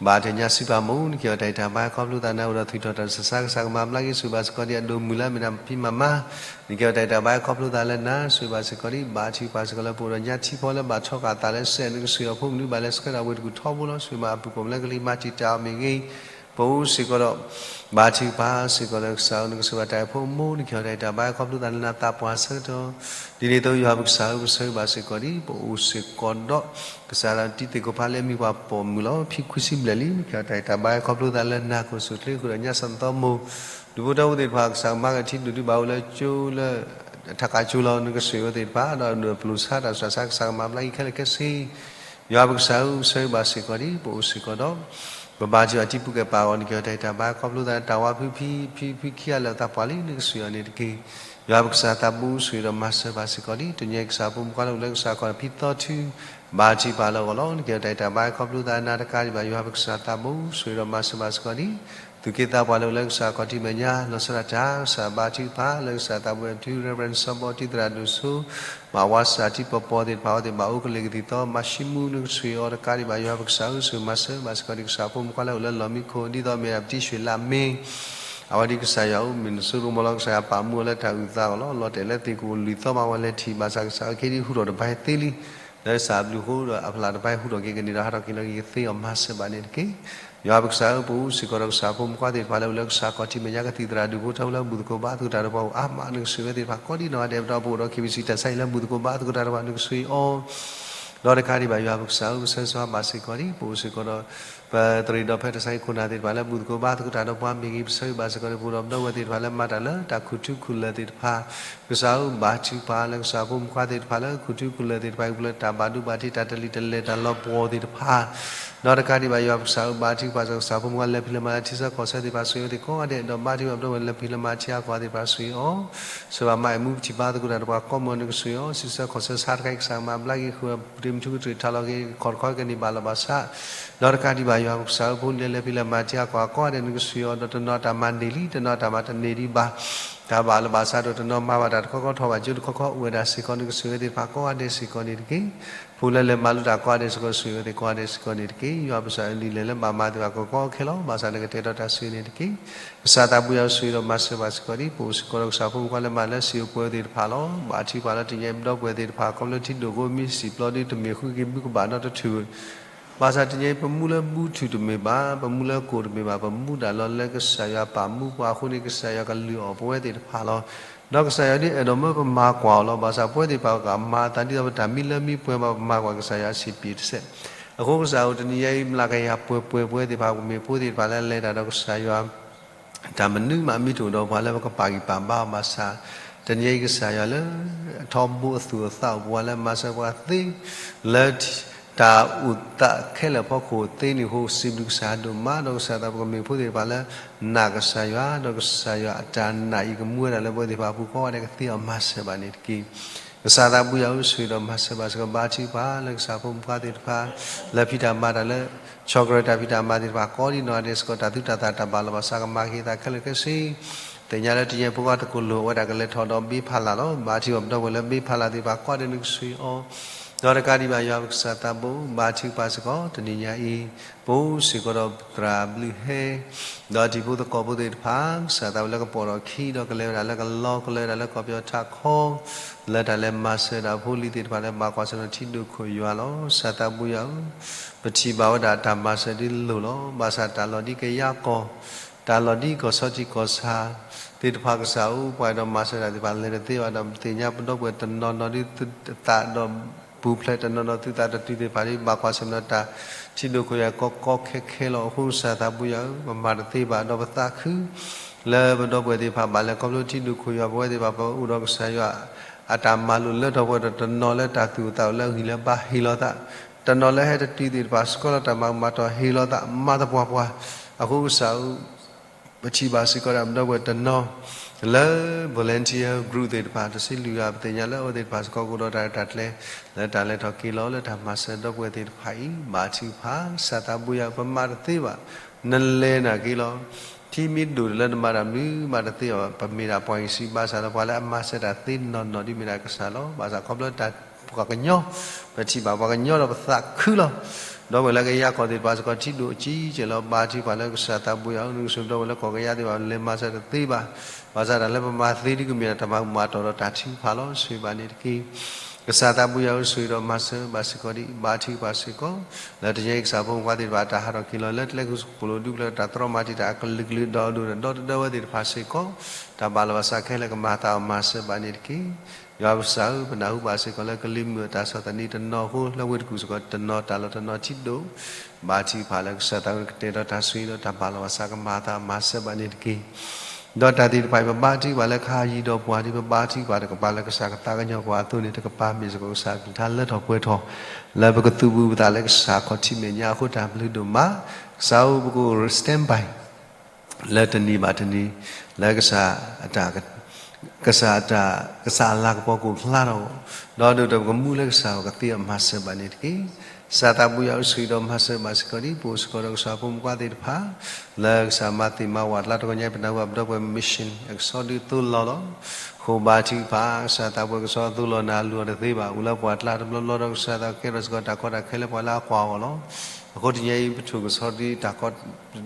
ဘၣ်တ့ၢ်ညါစံးပာ်မိၢ် နကဲထီၣ်တၢ်အံၤတၢ်ဘါ ခီဖျိသးနၤအိၣ်ဒီး သွံၣ်ထီၣ်တၢ်ဆူးတၢ်ဆါ ကစၢ်ကမၤဘျါက့ၤ ဆိၣ်ဂ့ၤဘၣ်စ့ၢ်ကီးဒ်အဒိၣ်မုၢ်လၢအမ့ၢ်ဒၣ်ဖံမၤမါ နကဲထီၣ်တၢ်အံၤတၢ်ဘါ ခီဖျိသးလၢနၤ ဆိၣ်ဂ့ၤဘၣ်စ့ၢ်ကီးဒ် ဘါထုကဖၣ်စ့ၢ်ကီးလၢပအိၣ်ဒီးညါထံဖီလၢဘၣ်ထီဃာ်အသးလၢစဲး နကဆိၣ်ဂ့ၤအီၤဖိမုၣ်ဒုဘၣ်လဲၤဆှၢဒၣ်ဝ့ၢ်တကူၣ်ထီဘိလီၤ ဆိၣ်ဂ့ၤဘၣ်အပုၢ်ပိာ်မုၣ်လၢကလံၤမၤတံာ်တာ်အီၤမ့ၢ်ဂ့ၤ ပအိၣ်စ့ၢ်ကီးဒီး ဘါထုကဖၣ်စ့ၢ်ကီးလၢကစၢ်ဧၢ နကဆိၣ်ဂ့ၤဘၣ်တၢ်အံၤဖိမိၢ် နကဲထီၣ်တၢ်အံၤတၢ်ဘါ ခီဖျိသးလၢနၤသးပှၢ်ဆၢကတီၢ် ဒ်န့ၣ်အသိးယွၤပကစၢ်ဧၢ ပဆိၣ်ဂ့ၤဘၣ်စ့ၢ်ကီးဒ် ပအိၣ်စ့ၢ်ကီးဒီး ကစၢ်လၢတံၤသ့ၣ်ကိးဖးလၢအမံၤပှၤပိာ်မုၣ်လီၤ ဖံခွံဆံဘျဲၣ်လံ နကဲထီၣ်တၢ်အံၤတၢ်ဘါ ခီဖျိသးလၢနၤ ခိၣ်ဆူၣ်ချ့ဃုာ်ဒီးညါစၢ်သီမိၢ် ဒူဖိထၢဖိသ့ၣ်တဖၣ် ကစၢ်ကမၤကထံဒိၣ်ဒုဘၣ်အိၣ်လၢကၠိလၢ ထးကးကၠိလီၤ နကဆိၣ်ဂ့ၤအဝဲသ့ၣ်တဖၣ် ဒီးဒိၣ်ပျိာ်ဆါတၢ်ဆူးတၢ်ဆါ ကစၢ်ကမၤဘျါက့ၤခဲလၢာ်ခဲဆ့ ယွၤပကစၢ်ဧၢ ပဆိၣ်ဂ့ၤဘၣ်စ့ၢ်ကီးဒ် ပအိၣ်စ့ၢ်ကီးဒီး ပဘါထုကဖၣ်တံၤပူၤကဲပာ်အဂီၢ် နကဲထီၣ်တၢ်အံၤတၢ်ဘါ ခီဖျိသးလၢတၢ်ဝါဖုဖံ ဖံဖံခံဂၤလၢာ်သးပှၢ်လံ နကဆိၣ်ဂ့ၤအီၤန့ၣ်တက့ၢ် ယွၤပကစၢ်သးဘိ ဆိၣ်ဂ့ၤဒီးမၤစၢၤဘၣ်စ့ၢ်ကီးဒ် တနံၤအံၤကစၢ်ဖိမုၣ်ခွါလၢအိၣ်လၢကစၢ်ခီၣ်ဖံသီထူ ဘါထုကဖၣ်လၢအဂီၢ်လီၤ နကဲထီၣ်တၢ်အံၤတၢ်ဘါ ခီဖျိသးနၤတကးဒံးဘၣ် ယွၤပကစၢ်သးဘိ ဆိၣ်ဂ့ၤဒီးမၤစၢၤဘၣ်စ့ၢ်ကီးဒ် သူၣ်က့သးပှၢ်လၢအိၣ်လၢကစၢ်ခီၣ်ထံးမဲာ်ညါ လီၤဆီဒၣ်တၢ် ကစၢ်ဘါထုကဖၣ်လၢကစၢ်သးဘိ အထူ Reverend စီၤဘီ တံၤသရၣ်ဒိၣ်စိ မၤဝါစၢ်ထံပီၤပီၤသ့ၣ်တဖၣ်အဝဲသ့ၣ်ဘၣ်အိၣ်ကလဲာ်ကသံၣ်သီ မၤၡံမူ နကဆိၣ်ဂ့ၤအီၤတကးဒံးဘၣ် ယွၤပကစၢ်ဧၢ ဆိၣ်ဂ့ၤမၤစၢၤဘၣ်စ့ၢ်ကီးဒ် ကစၢ်ဖိမုၣ်ခွါလၢအိၣ်လၢလီၢ်မံခိၣ် ဒ်သိးမ့ၢ်ဒၣ်ပတံၤဆွ့ၣ်လးမ့ၢ် အဝဲဒ်ကစၢ်ယွၤအိၣ်မ့ၢ်နစိကမီၤလီၤ ကစၢ်ယွၤပာ်မူအီၤလၢတၢ်အုၣ်သးအဂီၢ်လီၤ လီၤတဲာ်လၢသ့ၣ်ကအိၣ်လွံၢ်သီမးဝဲလဲၤထံၣ် ဘၣ်ဆၣ်ကစၢ်အၢ ခဲဒ်ဟူထီၣ်တဘၣ်သ့လံ လၢကစၢ်အဘျုးအဃိဒီး အဖျၢၣ်တဘၣ်ဟူထီၣ်က့ၤကန့ၢ်ဒီးဟးထီၣ်က့ၤလၢကသ့အီၤ မၤစၢၤဘၣ်န့ၣ်တက့ၢ်. ယွၤပကစၢ်ဧၢ ပအိၣ်စ့ၢ်ကီးဒီးကစၢ်ဖိမုၣ်ခွါသ့ၣ်တဖၣ်လၢအိၣ်လၢကစၢ်ခီၣ်ထံးမဲာ်ညါ ကသံၣ်သရၣ်ဒူၣ်ဖိထၢဖိလၢဘူၣ်သကိးဘါသကိးတၢ်ဒီးပှၤအိၣ်အါမး နကဆိၣ်ဂ့ၤဝဲသ့ၣ်တဖၣ်ကိးဒ်နီၢ်ဂၤဒဲး ပဒီပုၢ်ဝဲၢ်ဒီး KBC တၢ်ဆါဟံၣ်လၢဘူၣ်သကိးဘါသကိးတၢ်ဒီးပှၤ နကဆိၣ်ဂ့ၤအီၤ ဒီးတကးဒံးဘၣ် ယွၤပကစၢ်ဧၢ ပဆၢဂ့ၤဆၢဝါဘၣ်စ့ၢ်ကီးဒ် ပအိၣ်စ့ၢ်ကီးဒီး ပသရ့ၤဒီးဖဲတၢ်ဆါဟံၣ်ခိၣ်နၢ်သ့ၣ်တဖၣ်လၢ ဘူၣ်သကိးဘါသကိးတၢ်ဒီးပှၤမ့ၢ်ဂ့ၤ ပဆၢဂ့ၤဘၣ်စ့ၢ်ကီးဒီး ပအိၣ်ဒီပုၢ်ဝဲၢ်သ့ၣ်တဖၣ်လၢမၤတၢ်လၢတၢ်ခူၣ်ထူခူၣ်လၢာ်သ့ၣ်တဖၣ် ကစၢ်ဧၢ ဘါထုကဖၣ်လၢကစၢ်ဖိမုၣ်ခွါသ့ၣ်တဖၣ်လၢခူၣ်ထူခူၣ်လၢာ်သ့ၣ်တဖၣ် အပူၤလၢတၢ်ဘၣ်ဒိဘၣ်ထံးတၢ်တလံၤတလဲၤတၢ်လီၤပှီၢ်သ့ၣ်တဖၣ် ဒီးတကးဒံးဘၣ် ယွၤပကစၢ်ဧၢ ဘါထုကဖၣ်စ့ၢ်ကီးကစၢ်ဖိမုၣ်ခွါလၢဖံးလၢမၤလၢထံဆၢကီၢ်ဆၢသ့ၣ်တဖၣ် ဆိၣ်ဂ့ၤဝဲသ့ၣ်ကိးဂၤဒဲး ဒီးဘါထုကဖၣ်ဒီပုၢ်ဝဲၢ်လၢဖံးလၢမၤထံအါကီၢ်သ့ၣ်တဖၣ် ဆိၣ်ဂ့ၤအီၤ ဆိၣ်ဂ့ၤဘၣ်မါအဲၣ်မူပထံၣ်ဘါသကိးတၢ်ဒီးပှၤကိးမုၢ်နကဆိၣ်ဂ့ၤအီၤ ထံဆၢကီၢ်ဆၢဆါတခါအံၤ ကစၢ်မၤဘျါက့ၤဃုာ် ပတ့မုၢ်ထူကတြ့ၣ်ထးလီၤက့ၤ ခီၣ်တခီကန့ၢ်ဘၣ်လီၤဘၣ်ဆၣ် ဒီးတကးဒံးဘၣ် ယွၤပကစၢ်ဧၢ, ဖိလံၤလၢလဲၤဖံးလဲၤမၤတ့ၢ်အီၣ်ကွၢ်ကိးဂၤဒဲး နကဆိၣ်ဂ့ၤအီၤ, ဒီးတနီၤတၢ်မၤန့ၢ်လံ, တနီၤတၢ်မၤတန့ၢ်ဒံးဘၣ်, တၢ်ဘၣ်လၢၤဘၣ်ဆၣ်ဒီး တနီၤမၤဘၣ်တၢ်တခီခီ ထီၣ်ဘၣ်ကၠိတခီခီ အိၣ်ဝဲဒၣ်စ့ၢ်ကီး, နကဆိၣ်ဂ့ၤသ့ၣ်တဖၣ်ကိးဂၤဒဲးစ့ၢ်ကီးန့ၣ်တက့ၢ်. ဖိလၢလဲၤမၤလိတၢ်ကိးဂၤဒဲးစ့ၢ်ကီး ဆိၣ်ဂ့ၤဝဲသ့ၣ်ကိးဂၤဒဲးစ့ၢ်ကီးန့ၣ်တက့ၢ်. ယွၤပကစၢ်ဧၢ, ဒ်လဲၣ်လၢဘၣ်မၤသ့ၣ်တဖၣ် ကကိးခဲလီၤ, ဘၣ်ဆၣ်နကတဲာ်ကတီၤတၢ်ဆိၣ်ဂ့ၤန့ၣ်တက့ၢ်. ကစၢ်သးဘိယွၤဧၢ, ဆိၣ်ဂ့ၤဒီးမၤစၢၤဘၣ်စ့ၢ်ကီးဒံး ပအိၣ်စ့ၢ်ကီးဒီးကစၢ်ဖိမုၣ်ဖိခွါလၢမၤလၢစံာ်အိၣ်ပှဲၤသ့ၣ်တဖၣ်လီၤ. ဘါထုကဖၣ်လၢတနံၤအံၤ ပဒီပုၢ်ဝဲၢ်သ့ၣ်တဖၣ် ခီဖျိထံဒိၣ်အဃိ မ့ၢ်စံာ်ပျီဒီး တမ့ၢ်ဃုက့ၤဘုကဘၣ်နီတထူၣ် ဘၣ်ဆၣ်တနံၤအံၤ ပမူလၢဘုထူၣ်တမ့ၢ်ဘၣ်, ပမူလၢကိၣ်တမ့ၢ်ဘၣ်, ပမူဒၣ်လီၤလၢကစၢ်ယွၤပာ်မူပှၤအဃိန့ၣ် ကစၢ်ယွၤကလုၢ်အီၣ်ပဝဲသ့ၣ်တဖၣ်လီၤ. ဒီးကစၢ်ယွၤဒ်အဲၣ်ဒိးမၢပမၤကွၢ်အီၤလီၤ. ဘၣ်ဆၣ်ပဝဲသ့ၣ်တဖၣ်ကမၤအသးဒ်သိးပတၢ်မံလၢမံပှဲၤဘၣ်, ပမၤကွၢ်ကစၢ်ယွၤအဆံးပျံၤတစဲး. အဃိကစၢ်ဧၢ, တနံၤအံၤ မျးကယၤပှဲၤပှဲၤပဝဲသ့ၣ်တဖၣ် ပမ့ၢ်ဖိသ့ၣ်တဖၣ်လၢလဲၤတၢ်ဒီးကစၢ်ယွၤ တၢ်မနုၤမးမ့ၢ်တအိၣ်ဒီးပှၤလၢပကပာ်ဂံၢ်ပာ်ဘါအီၤဘၣ်ဆၣ်, တနံၤအံၤကစၢ်ယွၤလၢအထီဘိအသူၣ်အသးအိၣ်ပှၤလၢမၤစၢၤပှၤသ့ လၢတၢ်အိၣ်သးခဲလၢာ်အဖီခိၣ်သ့န့ၣ်အဃိ စံးဘျုးကစၢ်ယွၤဒိၣ်မး, ဒီးကစၢ်သးပကမ့ၢ်ဖိသ့ၣ်တဖၣ်လၢနာ်ကစၢ်ယွၤ, ဒီးကစၢ်ယွၤအတၢ်နာ်အံၤကမူဝဲဒၣ်လၢပဝဲသ့ၣ်တဖၣ်အပူၤကိးဂၤဒဲး ကသ့အီၤမၤစၢၤဘၣ်န့ၣ်တက့ၢ်. ကစၢ်သးဘိယွၤဧၢ, ဆိၣ်ဂ့ၤဒီးမၤစၢၤဘၣ်စ့ၢ်ကီး, ဘါထုကဖၣ်လၢကစၢ်ဖိမုၣ်ဖိခွါသ့ၣ်တဖၣ် လၢဖံးတၢ်မၤတၢ်လၢ ဆီၣ်ကရၢတၢ်ဖံးတၢ်မၤသ့ၣ်တဖၣ်ကိးဒ်နီၢ်ဂၤဒဲးစ့ၢ်ကီး, တၢ်သုတၢ်သၣ်တၢ်ဘၣ်လီၤဘၣ်ဆၣ် ကမၤက့ၤသးခဲလၢာ်ခဲဆ့ သ့ၣ်ညါလၢတနံၤအံၤ ဖိခွါတကလိာ်အဝဲဒၣ်ကလဲၤထီၣ်ဒီးဘ့ဖးလၢ်လီၤ. ဘါထုကဖၣ်ပဒီပုၢ်ဝဲၢ်လၢဘ့ဖးလၢ်သ့ၣ်တဖၣ်ကိးဂၤဒဲး နကဆိၣ်ဂ့ၤအီၤ, ဒီးတကးဒံးဘၣ် ယွၤပကစၢ်သးဘိ ဘါထုကဖၣ်စ့ၢ်ကီး, တနံၤညါအံၤ ပအိၣ်စ့ၢ်ကီးဒီးပသရၣ်ဘျုးဟဲ ဒီးတံၤဖိသကိးဖိသ့ၣ်တဖၣ်, ကစၢ်သးဝဲလၢကပိာ်ထီၣ်ခံဒီး ကလဲၤဝဲဒၣ်လၢကလီ ကလဲၤဝဲဒၣ်လၢကီၢ်ပယီၤထးခိၣ် လၢတၢ်လဲၤမၤစၢၤဒၣ်ဖိလံၤသ့ၣ်တဖၣ်လၢ ဘၣ်ကွၢ်ဆၢၣ်မဲာ်ထံဒိၣ်ခိၣ်ယွၤလီၤ. ကစၢ်သးဘိယွၤဧၢ, ပထံၣ်ဘၣ်ဝဲဒၣ်တၢ်မၤစၢၤဒ်လိၣ်လီၤ. ဘၣ်ဆၣ်တၢ်လီၢ်ဒ်ကယၤကီၢ်, တၢ်လီၢ်ဒ်ကီၢ်ဆီထံးကီၢ်ဆၣ်သ့ၣ်တဖၣ်ကစၢ်ဧၢ, ပှၤအဲၣ်ဒိးမၤစၢၤတၢ်သ့ၣ်တဖၣ်လဲၤတသ့ဘၣ်ဒီး ပသ့ၣ်ညါပဒီပုၢ်ဝဲၢ်တနီၤနီၤဒ်သုသးဒီးပူၤဖျဲး, တနီၤနီၤသုသးတတုၤသ့ၣ်တဖၣ်ဒ် ဘၣ်ကွၢ်ဆၢၣ်မဲာ်ဒီးတၢ် ထံဒိၣ်ခိၣ်ယွၤကီကီခဲခဲလီၤ. အဃိကစၢ်သးဘိယွၤဧၢ, ပမၤတသ့ဘၣ်ဒီးပသးခု လၢပဒီပုၢ်ဝဲၢ်သ့ၣ်တဖၣ်ဘၣ်လဲၤခီဖျိထံဒိၣ်ခိၣ်ယွၤ, ပဝဲသ့ၣ်တဖၣ်ပအိၣ်ဒီးကစၢ်ယွၤ အတၢ်မၤလိာ်လၢထီၣ်ပှဲၤဒီးတနီၤလၢတၢ်သူၣ်အိၣ်သးအိၣ်လၢအဂံၢ်လၢဘါဟ့ၣ်လီၤသး, တနီၤလၢဟဲတတုၤသ့ၣ်တဖၣ် ဆှၢလီၤတၢ်မၤမၤတီၢ်ဟ့ၣ်လီၤသး မၤသပှၢ်ပှၢ်. အဃိကစၢ်ဧၢ ပထံၣ်ဘၣ်စ့ၢ်ကီးဒၣ်ပဒီပုၢ်ဝဲၢ်တနီၤ လၢ volunteer group သ့ၣ်တဖၣ် တဆံလွံၢ်ဂၤ ပသ့ၣ်ညါလၢအဝဲသ့ၣ်တဖၣ်စ့ၢ်ကီးကအိၣ်ဒီးတၢ်ရဲၣ်တၢ်ကျဲၤ လၢတၢ်လဲၤထီၣ်က့ၤလီၤလၢတၢ်မၤစၢၤဒီပုၢ်ဝဲၢ်သ့ၣ်တဖၣ်အံၤ ဘါထုကဖၣ် ကစၢ်သးဘိယွၤ ပမၤတသ့ဘၣ်. နလဲၤနာ်က့ၤလီၤ. ထံမ့ၢ်ဒိၣ်တလၢနမၤတၢ်မနုၤမးတသ့ဘၣ်. ပမ့ၢ်ဒၣ်ပှၤဂံၢ်ဆူၣ်ဘါဆၣ်ဒီး ပှၤလၢအမၤစၢၤတၢ်သ့နီၢ်နီၢ်ဒ်မ့ၢ်ဒၣ်ကစၢ်လီၤ. ဘၣ်ဆၣ်ခီဖျိတၢ်ပှၤကညီ ပထံၣ်ဘၣ်ပှၤကညီဒီးပသးခုလီၤ. ဒီပုၢ်ဝဲၢ်လၢကယၤကီၢ်သ့ၣ်တဖၣ်စ့ၢ်ကီး ထံဒိၣ်အကံကဲလီၤ. ဘါထုကဖၣ်လၢကစၢ်သးဘိယွၤဧၢ, နကဆိၣ်ဂ့ၤဒီပုၢ်ဝဲၢ်လၢကီၢ်ကယၤသ့ၣ်တဖၣ် လဲၤမၤစၢၤတသ့ဘၣ်. ဘၣ်ဆၣ်တၢ်လၢပမၤသ့ဒ်ကမ့ၢ်ဒၣ်တၢ်မၤမၤတီၢ်ဒီးတၢ်ထုကဖၣ်လီၤ. ဆိၣ်ဂ့ၤဘၣ်န့ၣ်တက့ၢ်. ကစၢ်သးဘိယွၤဧၢ, ဆိၣ်ဂ့ၤဒီးမၤစၢၤဘၣ်စ့ၢ်ကီးဒံး ဘါထုကဖၣ်စ့ၢ်ကီး လၢတနံၤအံၤကစၢ်ဖိမုၣ်ဖိခွါသ့ၣ်တဖၣ် တၢ်ဟးထီၣ်က့ၤလီၤလၢကျဲကဆူးပူၤလိၤဒူပူၤလၢ တၢ်တြီမၤတံာ်တာ်အကလုာ်ကလုာ် ဒီးအဒိၣ်ဒီးဒီတဒၢဝဲသ့ၣ်တဖၣ်စ့ၢ်ကီး တၢ်ဘၣ်လီၤဘၣ်စးခဲလၢာ်ကမၤအသးအီၤမၤစၢၤဘၣ်န့ၣ်တက့ၢ်. ယွၤပကစၢ်ဧၢ, ပနၢ်ဟူဘၣ်စ့ၢ်ကီးလၢကလံၤမုၢ်အတၢ်ဆီၣ်သနံးတနီၤအဃိ လၢဝ့ၢ်တကူၣ်စ့ၢ်ကီးတနီၤ တၢ်လီၢ်တနီၤထံဒိၣ် ဘါထုကဖၣ်လၢကစၢ်သးဘိကတဲာ်ကတီၤတၢ်ဆိၣ်ဂ့ၤဒီးတၢ်ဘၣ်လီၤဘၣ်စးကမၤအသးမၤစၢၤဘၣ်န့ၣ်တက့ၢ်. ဒီးတၢ်သ့ၣ်တဖၣ်အံၤ ပဘါထုကဖၣ်လၢခါအံၤဒီးပှၤဒ်ပဘါထုကဖၣ်တကပၤလၢကစၢ်ကသးကညီၤပှၤအသိးန့ၣ် တကပၤမ့ၢ်စ့ၢ်ကီးကစၢ်အကလုၢ်ကထါလၢထီၣ်ပှဲၤထီၣ် လၢပကသုးဘူးပသးလၢကစၢ်အခီၣ်ထံးမဲာ်ညါအဃိတၢ်ဘျုးဒိၣ်မး. ကစၢ်ဧၢ, ပကအိၣ် stand by လၢတနံၤဘၣ်တနံၤ လၢကစၢ်အတၢ် ကစၢ်အတၢ် ကစၢ်အလၤကပီၤကအိၣ်ဖျါထီၣ် ဒီးဒိၣ်ဒီးပကမူလၢကစၢ်အကသ့အီၤမၤစၢၤဘၣ်န့ၣ်တက့ၢ်. ကစၢ်သးဘိယွၤဧၢ, ဆိၣ်ဂ့ၤဒီးမၤစၢၤဘၣ်စ့ၢ်ကီးဒံး ပအိၣ်စ့ၢ်ကီးဒီးကစၢ်ဖိမုၣ်ဖိခွါသ့ၣ်တဖၣ် လၢကစၢ်မၤသ့ၣ်မၤဝးတလါတဂီၢ်ညါ ပနၢ်ဟူဘၣ်ပဒီပုၢ်ဝဲၢ် mission အကဆီဒုးသိလီၤလီၤ. ဃိဘါထုကဖၣ် ကစၢ်သးဘိယွၤ ကဆီသိလီၤနၤအလိၤတသ့ဘၣ်. အိၣ်လၢပှၤတလါတဘျီဘျီဒီး ကစၢ်သးကဲထီၣ်စ့ၢ်ကီးတၢ်ကီတၢ်ခဲလၢပှၤလၢအကွၢ်အီၤလီၤ. အဃိတနံၤအံၤ ပထိၣ်ကဆီဒုးတၢ်ကီ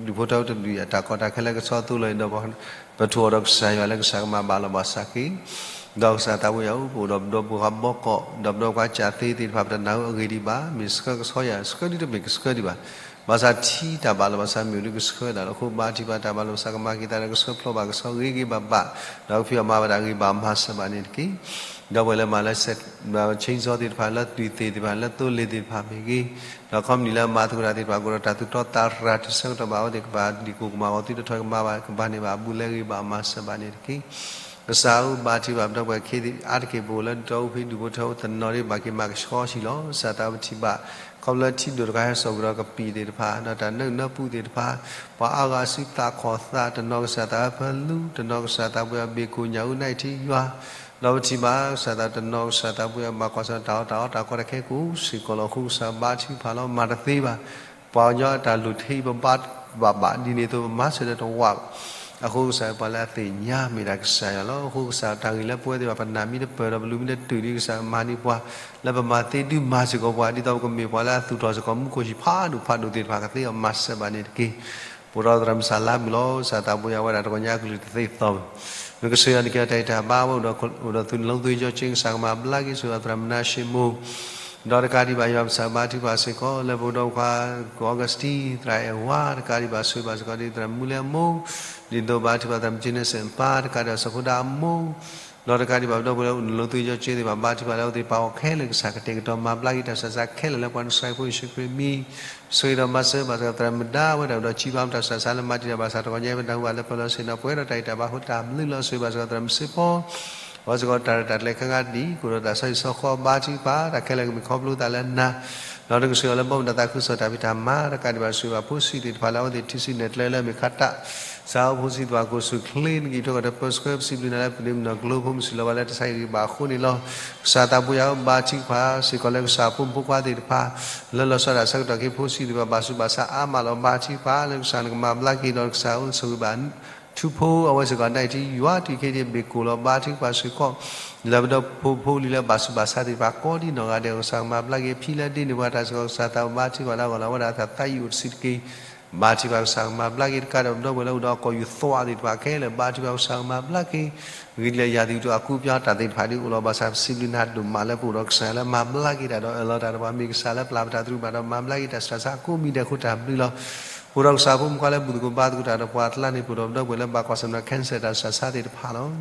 ဒူၣ်ဖိထၢဖိတဒူၣ်အံၤ တၢ်ကီတၢ်ခဲလၢကဆီသိလီၤအံၤဒီး ပထိၣ်အီၤဒီးကစၢ်ယွၤလၢကစၢ်ကမၤဘၣ်လီၤဘၣ်စးက့ၤ ဒီးကစၢ်သးဘိယွၤဧၢ, ပအိၣ်ဒီးပဒီပုၢ်ဝဲၢ်ဘီကီး ဒီးပဒီပုၢ်ဝဲၢ်ကွၢ်စၢ်သ့သ့ၣ်တဖၣ် ပတနၢ်ဟူအဂ့ၢ်ဒံးဘၣ်. မ့ၢ်ဆှၢကဆီယၤ ဆှၢဒံးတမ့ၢ်ကဆှၢဒံးဘၣ်. ဘၣ်ဆၣ်ထံတၢ်ဘၣ်လီၤဘၣ်စးမ့ၢ်အိၣ်ဒံးကဆှၢဒၣ်လီၤ. အဃိဘါထုကဖၣ်တၢ်ဘၣ်လီၤဘၣ်စးကမၤက့ၤသးဒီး ကဆှၢဖျိဘၣ်ကဆှၢဂ့ၤဂ့ၤဘၣ်ဘၣ် ဒီးကဖံးအီၣ်မၤဘၣ်တၢ်ဂ့ၤဘၣ်မၤစၢၤဘၣ်န့ၣ်တက့ၢ်. ဒီပုၢ်ဝဲၢ်လၢမၤလၢ chainsaw သ့ၣ်တဖၣ် လၢသွံၣ်သ့ၣ်သ့ၣ်တဖၣ် လၢသိလ့ၣ်သ့ၣ်တဖၣ်မ့ၢ်ဂ့ၤ ဒီးခီပနံၣ်လၢမၤသကိးတၢ်သ့ၣ်တဖၣ် ကအိၣ်ဒီးတၢ်သူၣ်တီသးရၤတဆၢကတီၢ်ဘၣ် အဝဲသ့ၣ်ကဘၣ်ဒံၣ်ကိၢ်ကမၣ်ဂီၤသုတထီၣ်ကမၤဘၣ်ကဘၣ်န့ၢ်ဘၣ်အဘူး လဲၤဂ့ၤဘၣ်မၤစၢၤဘၣ်န့ၣ်တက့ၢ်. ကစၢ်ဧၢ, ဘါထုကဖၣ်ပဒီပုၢ်ဝဲၢ်ခဲအံၤ အါတက့ၢ်ပအိၣ်လၢတီအူဖဲ ဒူၣ်ဖိထၢဖိတနီၤဒ်ဘၣ်က့ၤမၤကဆှီဆံးလီၤ. ကစၢ်သးပထံၣ်ဘၣ် ခီဖျိလၢထံဒိၣ်တခါဟဲစိာ်ကဒီးကပံာ်သ့ၣ်တဖၣ် ဒီးတၢ်နၢနၢပူၤသ့ၣ်တဖၣ် ပှၤအါဂၤစုသးခီၣ်သး တနီၤကစၢ်သးဟဲဖၢလူ တနီၤကစၢ်သးပှဲၤအီၤဘ့ၣ်ကိၣ်ညၣ်အူနၢ်ထံယွၤ ဒီးပထံၣ်ဘၣ်ကစၢ်သးတနီၤကစၢ်သးပှဲၤအီၤဘၣ်ကွၢ်ဆၢၣ်တၢ်အီၣ်တၢ်အီတၢ်ကီတၢ်ခဲကအိၣ်စ့ၢ်ကီးလီၤ. အဃိကစၢ်ဘါထုကဖၣ်လီၤ မၤတသ့ဘၣ်. ပှၤကညီအတၢ်လိၣ်ထံ ပဘါဘၣ်ဘၣ်ဒ်န့ၣ်အသိး ပမၤစၢၤဒီးတဝးဘၣ်. အဃိကစၢ်ပှၤလၢအသ့ၣ်ညါမ့ၢ်ဒၣ်ကစၢ်ယွၤလီၤ. အဃိကစၢ်တၢ်ဂ့ၢ်လၢပဝဲသ့ၣ်တဖၣ် ပနာ်မ့ၢ်တပၢၢ်ဒီးပလူၤမ့ၢ်တတုာ်ဒီး ကစၢ်မၤန့ၢ်ပှၤ လၢပမၤသ့ဒုးမၤစ့ၢ်ကီးပှၤ ဒ်သိးပကမ့ၢ်ပှၤလၢအသူၣ်ထီၣ်စ့ၢ်ကီးမူခိၣ်ဟံၣ်ဖးဒိၣ်ဖးဒိၣ်သ့ၣ်တဖၣ်ကသ့အီၤ မၤစၢၤဘၣ်န့ၣ်တက့ၢ်. ပအိၣ်ဒီးသရၣ်မုၣ်စၢ်လါမုၣ်လီၤ. ကစၢ်သးပူၤယၤဝဲဒၣ်တဂီၢ်ညါကလုၢ်တသ့သီၣ်ဘၣ်. နကစၢ်ယွၤနကဲထီၣ်တၢ်အံၤတၢ်ဘါဝဲ အိၣ်ဒီးသုးနလီသုးယီကၠ့ ကစၢ်ကမၤဘျါက့ၤ ဆိၣ်ဂ့ၤသရၣ်မုၣ်နါၡ့မိၢ် ဒီးတကးဒံးဘၣ်ယွၤပကစၢ်ဘါထုကဖၣ်စ့ၢ်ကီး လၢပအိၣ်ဒီးပှၤ ကီၢ်အီကူးစတံ သရၣ်အဲၣ်ဝါ တကးဒံးဘၣ်ဆိၣ်ဂ့ၤဘၣ်စ့ၢ်ကီးဒ်သရၣ်မုၣ်လၢအမိၢ် ဒ်သိးဘါထုကဖၣ်သရၣ်မုၣ်ကၠ့နစ့ၣ်ပၢ် တကးဒံးဘၣ်စီၤဖိဒါအမိၢ် ဒီးတကးဒံးဘၣ်ပဒီပုၢ်ဝဲၢ်လၢအိၣ်နလီသုးယီကၠ့သ့ၣ်တဖၣ် ဘါထုကဖၣ်လၢအဝဲသ့ၣ်တဖၣ်အီၤခဲလၢာ် ကစၢ်ကတဲာ်ကတီၤမၤဘျါက့ၤတၢ်ဆူးတၢ်ဆါခဲလၢာ်လၢပှၤနစၢၤဖိယ့ၣ်ၡူးခရံာ်မံၤ ဆိၣ်ဂ့ၤဒီးမၤစၢၤဘၣ်စ့ၢ်ကီးသရၣ်မုၣ်ဒါဝဲဒၣ် အိၣ်ဒီးကံဘါမတၤဆူးတၢ်ဆါလၢမၤတံာ်တာ်ဘၣ်ဆၣ်တဂီၢ်ညါ ပနၢ်ဟူဘၣ်လၢပၢၤလီၤဆ့ၣ်နီၤ ပှဲၤဒီးတၢ်ဂံၢ်တၢ်ဘါအဃိတၢ်ဘျုးလီၤ ဆိၣ်ဂ့ၤဘၣ်စ့ၢ်ကီးသရၣ်မုၣ်စ့ၢ်ဖီ အဝဲစ့ၢ်ကီးတၢ်ရဲၣ်တၢ်ကျဲၤခဲဂၤဒ် ကအိၣ်ဒီးတၢ်ဆီဟံၣ်ဆီဃီ ဘါထုကဖၣ် တၢ်ခဲလၢာ်ကမ့ၢ်ခီဖျိသးလၢနၤ ဒီးနကစၢ်ယွၤလၢဘီမုၢ်တၢ်သးခုကစီၣ်တၢ်ဖံးတၢ်မၤ တကးဒံးဘၣ်ဆိၣ်ဂ့ၤဘၣ်ဖိဆံးသ့ၣ်တဖၣ်လၢအဝဲသ့ၣ်ထံၣ်ဆူၣ်နဲၣ်ကျဲလၢအမ့ၢ်ခါတၢ် စးအီဖိဆံးသ့ၣ်တဖၣ်ကအိၣ်ဆူၣ်ချ့ နက့ၤထွဲကီၢ်တပၢဆှၢ ပစံးဘျုးနၤလၢပဒ့မုၣ်နီၢ်ကျိဖိ မုၢ်ဆ့ၣ်လီၤဘၣ်လၢတၢ်ဆါဟံၣ်ဂံၢ်ဘါအဃိန့ၣ်လီၤ. ကစၢ်သးပူၤယၤဧၢ ဘါထုကဖၣ်စ့ၢ်ကီးလၢကစၢ်ဖိမုၣ်ဖိခွါသ့ၣ်တဖၣ် လၢလီၤဆီဒၣ်ဆၢကတီၢ်က့ၤဖိဆံးသ့ၣ်တဖၣ် ဘၣ်ဆူးဘၣ်ဆါအါမးလီၤ ဘါထုကဖၣ်လၢကစၢ်နကမၤဘျါက့ၤ ဒီးကစၢ်အိၣ်ဆိၣ်ဂ့ၤဘၣ်ထူဖိ အဝဲစ့ၢ်ကီးနၢ်ထံယွၤတုၤခဲအံၤဘ့ၣ်ကိၣ်လီၤ ဘါထုကဖၣ်စ့ၢ်ကီး လၢပဒီဖိဖိလံၤလၢဘၣ်ဆူးဘၣ်ဆါသ့ၣ်တဖၣ်ကိးဒံနီၢ်ဂၤဒဲး ကစၢ်ကမၤဘျါက့ၤ ဖံလၢဒ့န့ၢ်ပှၤတၢ်စ့ၢ်ကီး ကစၢ်သးဘါထုကဖၣ်လၢအဂီၢ်လီၤ အဝဲဒၣ်သးသးယံာ်အိၣ်တဆံးတက့ၢ် ဘါထုကဖၣ်ကစၢ်ကမၤဘျါက့ၤ တကးဒံးဘၣ်ပဒီပုၢ်ဝဲၢ်လၢအိၣ်ဒီးကီၢ်ယူၢ်သွးသ့ၣ်တဖၣ်ခဲလၢာ် ဘါထုကဖၣ်ကစၢ်ကမၤဘျါက့ၤ ဂ့ၤလၢယၤသံးကတိၤအကူအပျီတၢ်သ့ၣ်တဖၣ်ဒ်အိၣ်လီၤ ဘၣ်ဆၣ်ပစံးဘျုးနၤဒိၣ်မးလၢပအိၣ်ဒီးကစၢ်လၢမၤဘျါက့ၤတၢ်ဒီးအၢၣ်လီၤတၢ်ဒီးပှၤ မ့ၢ်ကစၢ်လၢပျၢ်ပတၢ်သရူးဘၣ်ဒီးမၤဘျါက့ၤတၢ်ဆူးတၢ်ဆါအကိးမံၤဒဲးအဃိတၢ်ဘျုးလီၤ. ပအိၣ်ဒီးကစၢ်ဖိမုၣ်ခွါလၢဘူၣ်သကိးဘါသကိးတၢ်ဒီးပှၤအကျါန့ၣ် ပအိၣ်ဒီးပဒီပုၢ်ဝဲၢ်လၢဘၣ်ကွၢ်ဆၢၣ်မဲာ်ဒီး cancer တၢ်ဆူးတၢ်ဆါသ့ၣ်တဖၣ်လီၤ.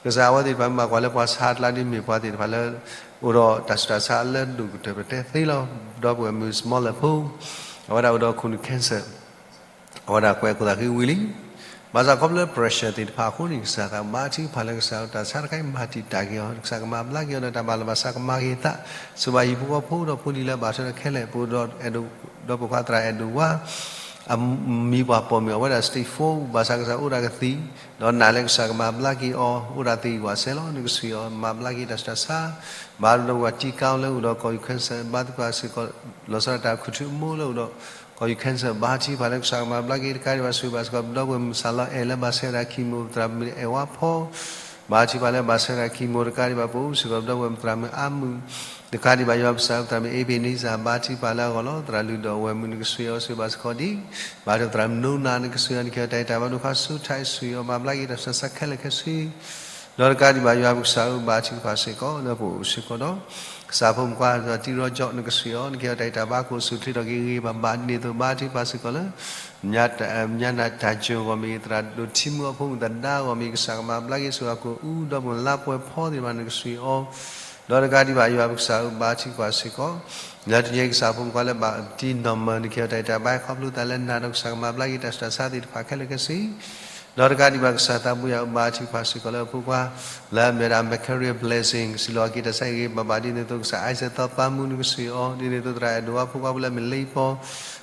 ကစၢ်အဝဲသ့ၣ်တဖၣ်မ့ၢ်ဘၣ်ကွၢ်လၢပှၤဆါအကျါဒ်မ့ၢ်ပှၤသ့ၣ်တဖၣ်လၢ အိၣ်ဒီးတၢ်ဆူးတၢ်ဆါလၢဒိၣ်ကတၢၢ်ပတဲသ့လီၤ. ပဒီပုၢ်ဝဲၢ်မုၣ် စမီလၢၢ်ဖိ အဝဲဒၣ်အိၣ်ဒီးခိၣ်နူာ် cancer အဝဲဒၣ်ကွဲးအခိၣ်သးဃ့ဝံၤလံ ဘၣ်ဆၣ်ခီဖျိလၢ pressure သ့ၣ်တဖၣ်အဃိန့ၣ် ကစၢ်သးဘါထုကဖၣ်လၢကစၢ်တၢ်ဆါတခါအံၤမၤတံာ်တာ်က့ၤအီၤ ကစၢ်ကမၤဘျါက့ၤအီၤဒီးတၢ်ဘၣ်လီၤဘၣ်ဆၣ်ကမၤက့ၤအသး စူၢ်ဘၣ်ဟံၣ်ဖိဃီဖိဒီးဖိလံၤလၢဘၣ်ထွဲဒီးခဲလၢာ် ပအိၣ်ဒီးအဲၣ်ဒိး ဒီးပခွါသရၣ်အဲၣ်ဒိးဝါ အမံၤပှၤပိာ်မုၣ်အဝဲဒၣ် stage four ဘၣ်ဆၣ်ကစၢ်အိၣ်ဒၣ်ကသံၣ် ဒီးနာ်လၢကစၢ်ကမၤဘျါက့ၤအီၤ အိၣ်ဒၣ်သ့ဝဲစဲးလီၤ နကစၢ်အီၤ မၤဘျါက့ၤတၢ်ဆူးတၢ်ဆါ ဘၣ်ဒီးပှၤတံကါလၢအိၣ်ဒီးကီၢ်ယူၢ် cancer ဘါထုကဖၣ်စ့ၢ်ကီး လီၤဆီဒၣ်တၢ်ခူၣ်ထူအမိၢ်လၢအိၣ်ဒီး ကီၢ်ယူၢ် cancer ဘါထုကဖၣ်လၢကစၢ်ကမၤဘျါက့ၤ တကးဒံးဘၣ်ဆိၣ်ဂ့ၤဘၣ်စ့ၢ်ကီး ပဒီပုၢ်ဝဲၢ်မုၣ်စၢ်လီၤအဲၣ်လၢဘၣ်ဆဲးဝဲဒၣ် chemo သရၣ်မုၣ်အဲၣ်ဝါဖီ ဘါထုကဖၣ်လၢဘၣ်ဆဲးဝဲဒၣ် chemo တကးဒံးဘၣ်ပအိၣ်စ့ၢ်ကီး ပဒီပုၢ်ဝဲၢ်မုၣ်သရၣ်မုၣ်အါမုၣ် တကးဒံးဘၣ်ယွၤပကစၢ်သရၣ်မုၣ် Ebenezer ဘါထုကဖၣ်လၢအဂီၢ်လီၤ သရၣ်လုၢ်ဒီးဝဲၢ်မုၣ် နကစၢ်အီၤဆိၣ်ဂ့ၤဘၣ်စ့ၢ်ကီးဒ် ဘၣ်ဒီးသရၣ်မုၣ်နိနၤ နကစၢ်အီၤ နကဲထီၣ်တၢ်အံၤတၢ်ဘါဒိၣ်ခါဆူ တၢ်အဲၣ်ဆိၣ်ဂ့ၤအီၤ မၤဘျါက့ၤတၢ်ဆူးတၢ်ဆါခဲလၢာ်ခဲဆ့ ဒီးတကးဒံးဘၣ်ယွၤပကစၢ်ဧၢ ဘါထုကဖၣ်စ့ၢ်ကီး လၢပအိၣ်စ့ၢ်ကီးဒီး ကစၢ်ဖိမုၣ်ခွါဒီးတံရီကၠီ နကစၢ်အီၤ နကဲထီၣ်တၢ်အံၤတၢ်ဘါကအိၣ်ဆူၣ်ချ့ထီၣ်က့ၤဂ့ၤဂ့ၤဘၣ်ဘၣ် ဒ်န့ၣ်အသိးဘါထုကဖၣ်စ့ၢ်ကီးလၢ မၠၣ်နၢ်တၢ်ကၠိဂီၢ်မ့ၢ်ဂ့ၤ သရၣ်ဒိၣ်ထံမုၢ်အဖိမုၣ်သဒါဂီၢ်မ့ၢ်ဂ့ၤ ကစၢ်ကမၤဘျါက့ၤဆိၣ်ဂ့ၤအီၤ ကိၣ်အူဒီးပလါပှဲၤဖီသ့ၣ်တဖၣ် နကစၢ်အီၤ ဒီးတကးဒံးဘၣ်ယွၤပကစၢ်ဧၢ ဘါထုကဖၣ်စ့ၢ်ကီး လၢတနံၤအံၤကစၢ်ဖိမုၣ်ခွါလၢဘၣ်တံနီၢ်မၢၤ နကဲထီၣ်တၢ်အံၤတၢ်ဘါခီဖျိသးလၢနၤဒီးကစၢ်ကမၤဘျါက့ၤတၢ်ဆူးတၢ်ဆါသ့ၣ်တဖၣ်ခဲလၢာ်ခဲဆ့ ဒီးတကးဒံးဘၣ်ကစၢ်သးဘိယွၤဧၢ ဘါထုကဖၣ်စ့ၢ်ကီးလၢအဖိခွါ လၢအမ့ၢ်ဝဲဒၣ် Micaiah Blessing စံးလီၤအက့ၤတၢ်ဆါဟံၣ်ဂ့ၤဘၣ်ဘၣ် ဒ်န့ၣ်အသိးကစၢ် Isaac သီပၢ်မူ နကစၢ်အီၤ ဒ်န့ၣ်အသိးသရၣ်အဲၣ်ဒိးဝါဖိခွါဖိလၢအမ့ၢ်လ့ပီ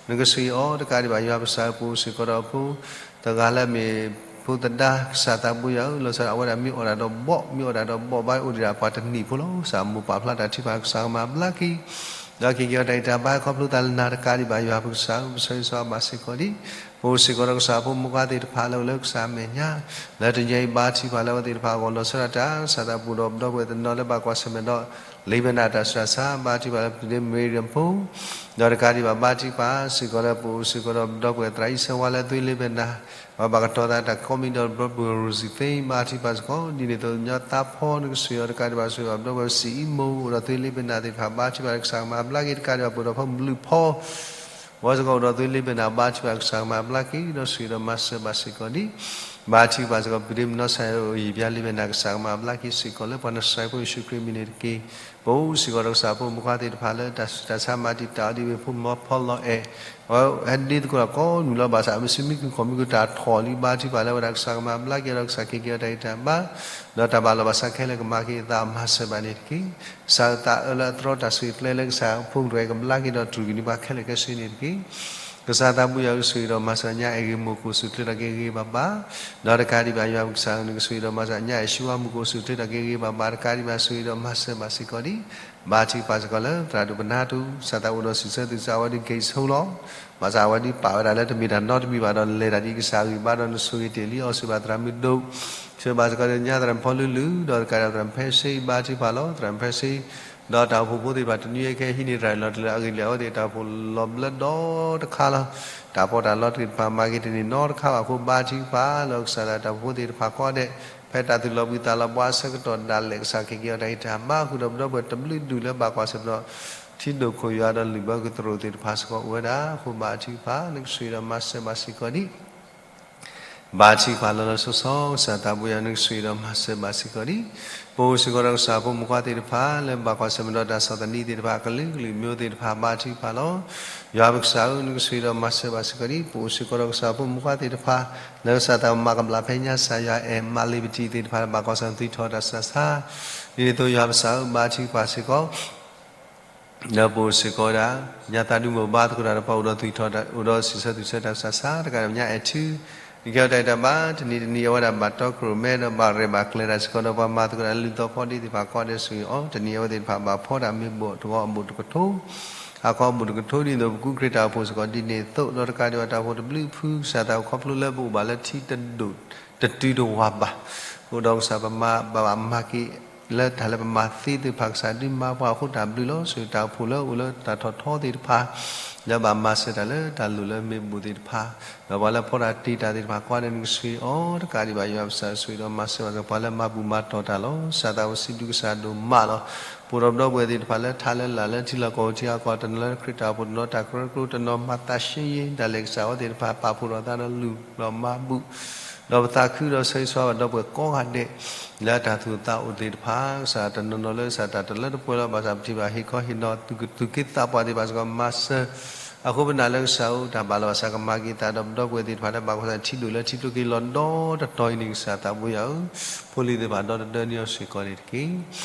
နကစၢ်အီၤ တကးဒံးဘၣ်ယွၤပကစၢ်ဧၢ ပအိၣ်စ့ၢ်ကီးဒီးအဖိ တဂၤလၢအမ့ၢ်ဖိသဒါ ကစၢ်သးဘိယွၤဧၢ လီၤဆီဒၣ်အဝဲဒၣ်မ့ၢ်အီၣ်ဒၣ်ဒီးဘီ မ့ၢ်အီၣ်ဒၣ်ဒီးဘီဘၣ်အိၣ်ဒံးဒၣ်ပှၤတနံၣ်ဖိလီၤ ကစၢ်မိၢ်ပာ်ဖျါတၢ်ထုကဖၣ် ကစၢ်ကမၤဘျါက့ၤ ဒီးက့ၤက့ၤအီၤတၢ်အံၤတၢ်ဘါခီဖျိသးလၢနၤ တကးဒံးဘၣ်ယွၤပကစၢ်ဧၢ ပဆၢဂ့ၤဆၢဝါဘၣ်စ့ၢ်ကီးဒ် ပအိၣ်စ့ၢ်ကီးဒီးကစၢ်ဖိမုၣ်ခွါသ့ၣ်တဖၣ်လၢအိၣ်လၢကစၢ်အမဲာ်ညါ လၢတနံၤအံၤဘါထုကဖၣ်လၢအဝဲသ့ၣ်တဖၣ်အဂီၢ် လီၤဆီဒၣ်တၢ် ကစၢ်သးပူၤဒီးပဒီပုၢ်ဝဲၢ်တနီၤလၢဘၣ်ကွၢ်ဆၢၣ်မဲာ်ဒီး လ့ပနၢ်တၢ်ဆူးတၢ်ဆါ ဘါထုကဖၣ်လၢပဒ့မုၣ်မ့ရံဖိ ဒီးတကးဒံးဘၣ်ဘါထုကဖၣ်စ့ၢ်ကီးလၢပအိၣ်စ့ၢ်ကီးဒီးပဒီပုၢ်ဝဲၢ်သရၣ်အံၣ်စၢဝါလၢအသွံလ့ပနၢ် ပှၤဘၣ်ကတီၤသးတၢ်ကိးမံၤဒီးပဒီပုၢ်ဝဲၢ် Rosie သ့ ဘါထုကဖၣ်စ့ၢ်ကီး ဒ်န့ၣ်အသိးညီသးဖီ နကစၢ်အီၤ တကးဒံးဘၣ်စ့ၢ်ကီး ပဒီပုၢ်ဝဲၢ်စံၣ်အံၤမိၢ် အိၣ်ဒီးသွံလ့ပနၢ်သ့ၣ်တဖၣ် ဘါထုကဖၣ်ကစၢ်ကမၤဘျါက့ၤ တကးဒံးဘၣ်ပအိၣ်ဒီးဖိဘျုးဖီ ဝဲစ့ၢ်ကီးအိၣ်ဒီးသွံလ့ပနၢ် ဘါထုကဖၣ်ကစၢ်ကမၤဘျါက့ၤ ဒီးဆိၣ်ဂ့ၤဒီးမၤစၢၤဘၣ်စ့ၢ်ကီးဒ် ဘါထုကဖၣ်စ့ၢ်ကီး ပဒ့မုၣ်နီၢ်ဆါယံၤ ယံာ်ဘျါလ့ပနၢ် ကစၢ်ကမၤဘျါက့ၤစ့ၢ်ကီးလၢပှၤနစၢၤဖိယ့ၣ်ၡူးခရံာ်မံၤန့ၣ်တက့ၢ်. ပအိၣ်စ့ၢ်ကီးဒီးကစၢ်ဖိမုၣ်ခွါသ့ၣ်တဖၣ်လၢတၢ်ဆူးတၢ်ဆါမၤတံာ်တာ်အီၤဒ်အမ့ၢ်ဖိမီၤဖီလီၤအဲၣ် အဝဲဟဲဒ့သကိးတၢ်ကိးနံၤလီၤ ဘၣ်ဆၣ်အမ့ၢ်စုမုၢ်ခုၣ်ခီၣ်မုၢ်ခုၣ်တၢ်ထီၣ်လံ ဘါထုကဖၣ်လၢဝဲဒၣ်ကစၢ်ကမၤဘျါက့ၤဒီးကစၢ်က့ၤက့ၤအီၤတၢ်ဂံၢ်တၢ်ဘါ ဒီးတၢ်ဘၣ်လီၤဘၣ်စးခဲလၢာ်ကမၤက့ၤအသးမၤစၢၤဘၣ်န့ၣ်တက့ၢ်. ကစၢ်အသးအၢလၢအတြီတၢ်ဆူၣ်ကျဲလၢကစၢ်အဖိမုၣ်တဂၤအံၤကဘျါက့ၤဒီးတြူာ်က့ၤန့ၢ်ပှၤခဲလၢာ်ခဲဆ့န့ၣ်တက့ၢ်. ကစၢ်သးဘိယွၤဧၢ, ဆိၣ်ဂ့ၤဒီးမၤစၢၤညါ အဲၣ်ဂ့ၤမိၢ်ကိၣ်ဆူၣ်ချ့ထီၣ်က့ၤဂ့ၤဂ့ၤဘၣ်ဘၣ်, ဒီးတကးဒံးဘၣ် ယွၤပကစၢ်ဧၢ, နကဆိၣ်ဂ့ၤဒီးမၤစၢၤညါ အဲၣ်ၡူဝါမုၣ်ကိၣ်ဆူၣ်ချ့ထီၣ်က့ၤဂ့ၤဂ့ၤဘၣ်ဘၣ်, တကးဒံးဘၣ် ဆိၣ်ဂ့ၤဒီးမၤစၢၤဘၣ်စ့ၢ်ကီးဒံး. ဘါထုကဖၣ်စ့ၢ်ကီးလၢသရၣ်ဒိၣ်ပနၢ်တူၢ် ကစၢ်သးအိၣ်ဒီးစံးဆၢသုကစၢ်အဝဲဒၣ် က့ၤဆိလီၤ. ဘၣ်ဆၣ်အဝဲဒၣ်ပာ်ဝဲဒၣ်လၢတမ့ၢ်တၢ်နီတမံၤဘၣ်ဒီး လဲၤတၢ်ဒ်ကစၢ်ဂံၢ်ဘါဒီး နဆိၣ်ဂ့ၤတ့ၢ်လံအီၤ စံးဘၣ်သရၣ်မုၣ်ဒိၣ် ဆိၣ်ဂ့ၤဘၣ်စ့ၢ်ကီးလၢညါသရၣ်ဖီလုၢ်လုၢ် ဒီးတကးဒံးသရၣ်ဖဲစ့ ဘါထုကဖၣ်လီၤ. သရၣ်ဖဲစ့ ဒီးတၢ်အိၣ်ဖှိၣ်ဖိသ့ၣ်တဖၣ် တနွံအံၤခဲအံၤဟံးန့ၢ်တၢ်အၢၣ်လီၤတၢ်လၢအဂ့ၢ်လံ အဝဲသ့ၣ်တၢ်အိၣ်ဖှိၣ်လီၤဘျၢဒီတခါလီၤ. တၢ်ပီးတၢ်လီသ့ၣ်တဖၣ် မၤက့ၤတန့ၢ်နီတခါဘၣ်အဃိ ဘါထုကဖၣ်လၢကစၢ်ဒၣ်တၢ်အိၣ်ဖှိၣ်ဖိသ့ၣ်တဖၣ်ကိးဂၤဒဲး ဖဲတၢ်သူၣ်လီၤဘှံးသးလီၤဘှါအဆၢကတီၢ်ဒၣ်လဲာ် ကစၢ်က့ၤက့ၤအီၤတၢ်ဟ့ၣ်တၢ်ဘါဃုာ်ဒီး ပဒီပုၢ်ဝဲၢ်တဘျုးဒူၣ်လၢဘၣ်ကွၢ်ဆၢၣ်မဲာ်ဒီး ထံဒိၣ်ခိၣ်ယွၤဒီးလုၢ်ဘၢကတြူၢ်သ့ၣ်တဖၣ်စ့ၢ်ကီးအိၣ်ဝဲဒၣ်အဃိ ဘါထုကဖၣ် နကဆိၣ်ဂ့ၤဒီးမၤစၢၤဘၣ်စ့ၢ်ကီးဒံး. ဘါထုကဖၣ်လီၤလီၤဆီဆီ ကစၢ်သးဘိယွၤ နကဆိၣ်ဂ့ၤဒီးမၤစၢၤဘၣ်စ့ၢ်ကီးဒံး. ပအိၣ်စ့ၢ်ကီးဒီးကစၢ်ဖိမုၣ်ခွါသ့ၣ်တဖၣ် လၢဘၣ်ကွၢ်ဆၢၣ်မဲာ်ဒီးတၢ်ဆီၣ်သနံးသ့ၣ်တဖၣ် အကလုာ်ကလုာ်မ့ၢ်အိၣ်သ့ၣ်တဖၣ် ဘါထုကဖၣ်လီၤ. ယွၤပကစၢ်ဧၢ, နကဆိၣ်ဂ့ၤဒီးမၤစၢၤဘၣ်စ့ၢ်ကီးဒံး. ပအိၣ်စ့ၢ်ကီးဒီးကစၢ်ဖိမုၣ်ခွါသ့ၣ်တဖၣ် လၢကစၢ်သးမၤကဘျၣ်ဖဲညါ ကစၢ်ယွၤအဲၣ်မးလ့ၤပတံၢ်သ့ၣ်တဖၣ် လၢဘၣ်ကွၢ်ဆၢၣ်မဲာ်သွံၣ်ထီၣ်တၢ်ဆူးတၢ်ဆါ ဒ်န့ၣ်အသိး ယွၤပကစၢ်ဧၢ, ဘါထုကဖၣ်စ့ၢ်ကီး ဒီးပအိၣ်စ့ၢ်ကီးဝဲဒၣ် ညါသးဒူမိၢ်ဘါသကိးတၢ်ဒီးပှၤအိၣ်ဒီးသွံၣ်ထီၣ် အိၣ်ဒီးစံးဆၢသွံၣ်ဆၢတၢ်ဆူးတၢ်ဆါ တကးဒံးဘၣ်ညါအဲၣ်ထူ နကဲအီၤတၢ်အံၤတၢ်ဘါ တနံၤတနံၤအဝဲဒၣ်ဘၣ်တီခိၣ်ရိၣ်မဲဒီးဘၣ်ရဲၣ်ဘၣ်ကျဲၤတၢ်စ့ၢ်ကီးဒီးပှၤမၤသကိးတၢ်လၢလူၢ်သီဖီဒ့သ့ၣ်တဖၣ်ကိးဂၤဒဲး ဆိၣ်ဂ့ၤအီၤ တနံၤအဝဲသ့ၣ်တဖၣ်ဘၣ်ဖီတၢ်မ့ၢ်ဘၣ်တဝီအဘူးတကထိ ဟါခီအဘူးတကထိဒ်သိး ပကူးခရံာ်တၢ်အိၣ်ဖှိၣ်စ့ၢ်ကီး ဒ်န့ၣ်အသိး ဒီးတကးဒံးဘၣ်တၢ်အိၣ်ဖှိၣ်တဘျုးဖု ကစၢ်သးအိၣ်ခီဖျိလၢပအိၣ်ဘၣ်လၢထံတဒူၣ်တတုၤတဝၢဘၣ် အဃိဒီးကစၢ်ပမၤဘၣ်ဘၣ်မၤက့ၤ လၢတၢ်လၢပမၤသ့သ့ၣ်တဖၣ် ကစၢ်ဒုးမၤပှၤအဃိတၢ်ဘျုးလီၤ. ဆိၣ်ဂ့ၤတၢ်အိၣ်ဖှိၣ်လၢအိၣ်လၢတၢ်ထီၣ်ထီသ့ၣ်တဖၣ် လၢဘၣ်မၤစၢၤတၢ်လၢတၢ်လိၣ်လၢမ့ၢ်ဘူးသ့ၣ်တဖၣ် ဒီးပှၤလၢဖီတၢ်တ့ၢ်တၢ်သ့ၣ်တဖၣ်ကိးဂၤဒဲး နကဆိၣ်ဂ့ၤအီၤ တကးဒံးဘၣ် ယွၤပကစၢ်ဆိၣ်ဂ့ၤဒီးမၤစၢၤဘၣ်စ့ၢ်ကီး ပှၤလၢမၤဘူၣ်မၤတီၢ်တၢ်လီၤ. ကစၢ်သးဝဲစံးဘျုးကစၢ်ဒိၣ်မးလီၤ. ပအိၣ်ဒီးပဒီပုၢ်ဝဲၢ်သ့ၣ်တဖၣ်လၢထးလၢလာ်လၢထံလီၢ်ကီၢ်ပူၤထံဂၤကီၢ် တနီၤလၢခရံာ်တၢ်အိၣ်ဖှိၣ် တနီၤတၢ်ကရၢကရိ တနီၤမၤသး ရှင်းရေး ဒၣ်လဲာ်ကစၢ်ဝဲသ့ၣ်တဖၣ် ပာ်ဖှိၣ်ထီၣ်သးဒီးလုၢ်ဒီးမၤဘူၣ် ဒီးပသးခုဒီးဆၢဂ့ၤဆၢဝါဘၣ်ဒီပုၢ်ဝဲၢ်ကိးဂၤဒဲး လၢတၢ်သူၣ်အိၣ်သးအိၣ်သ့ၣ်တဖၣ် ကစၢ်တနီၤနီၤလၢကစၢ်တၢ်တလၢတပှဲၤလီၤ ဘၣ်ဆၣ်ပထံၣ်ဘၣ်ဟ့ၣ်ခီဟ့ၣ်နီၤ သူၣ်က့သးပှၢ်သ့ၣ်တဖၣ်စ့ၢ်ကီးမၤစၢၤ အဃိပနာ်လၢကစၢ်ဧၢ တၢ်ဘၣ်လီၤဘၣ်စးကမၤက့ၤသးဒီးပဒီပုၢ်ဝဲၢ်သ့ၣ်တဖၣ်လၢဘၣ်ကွၢ်ဆၢၣ်မဲာ်ထံဒိၣ်လၢထံကျိက့ၤလီၤဒီတတီၤအံၤန့ၣ် ကစၢ်သးဘိယွၤဧၢ, ဖိလံၤသ့ၣ်တဖၣ်ဒီတဒၢန့ၢ်အီၤစ့ၢ်ကီးန့ၣ်တက့ၢ်.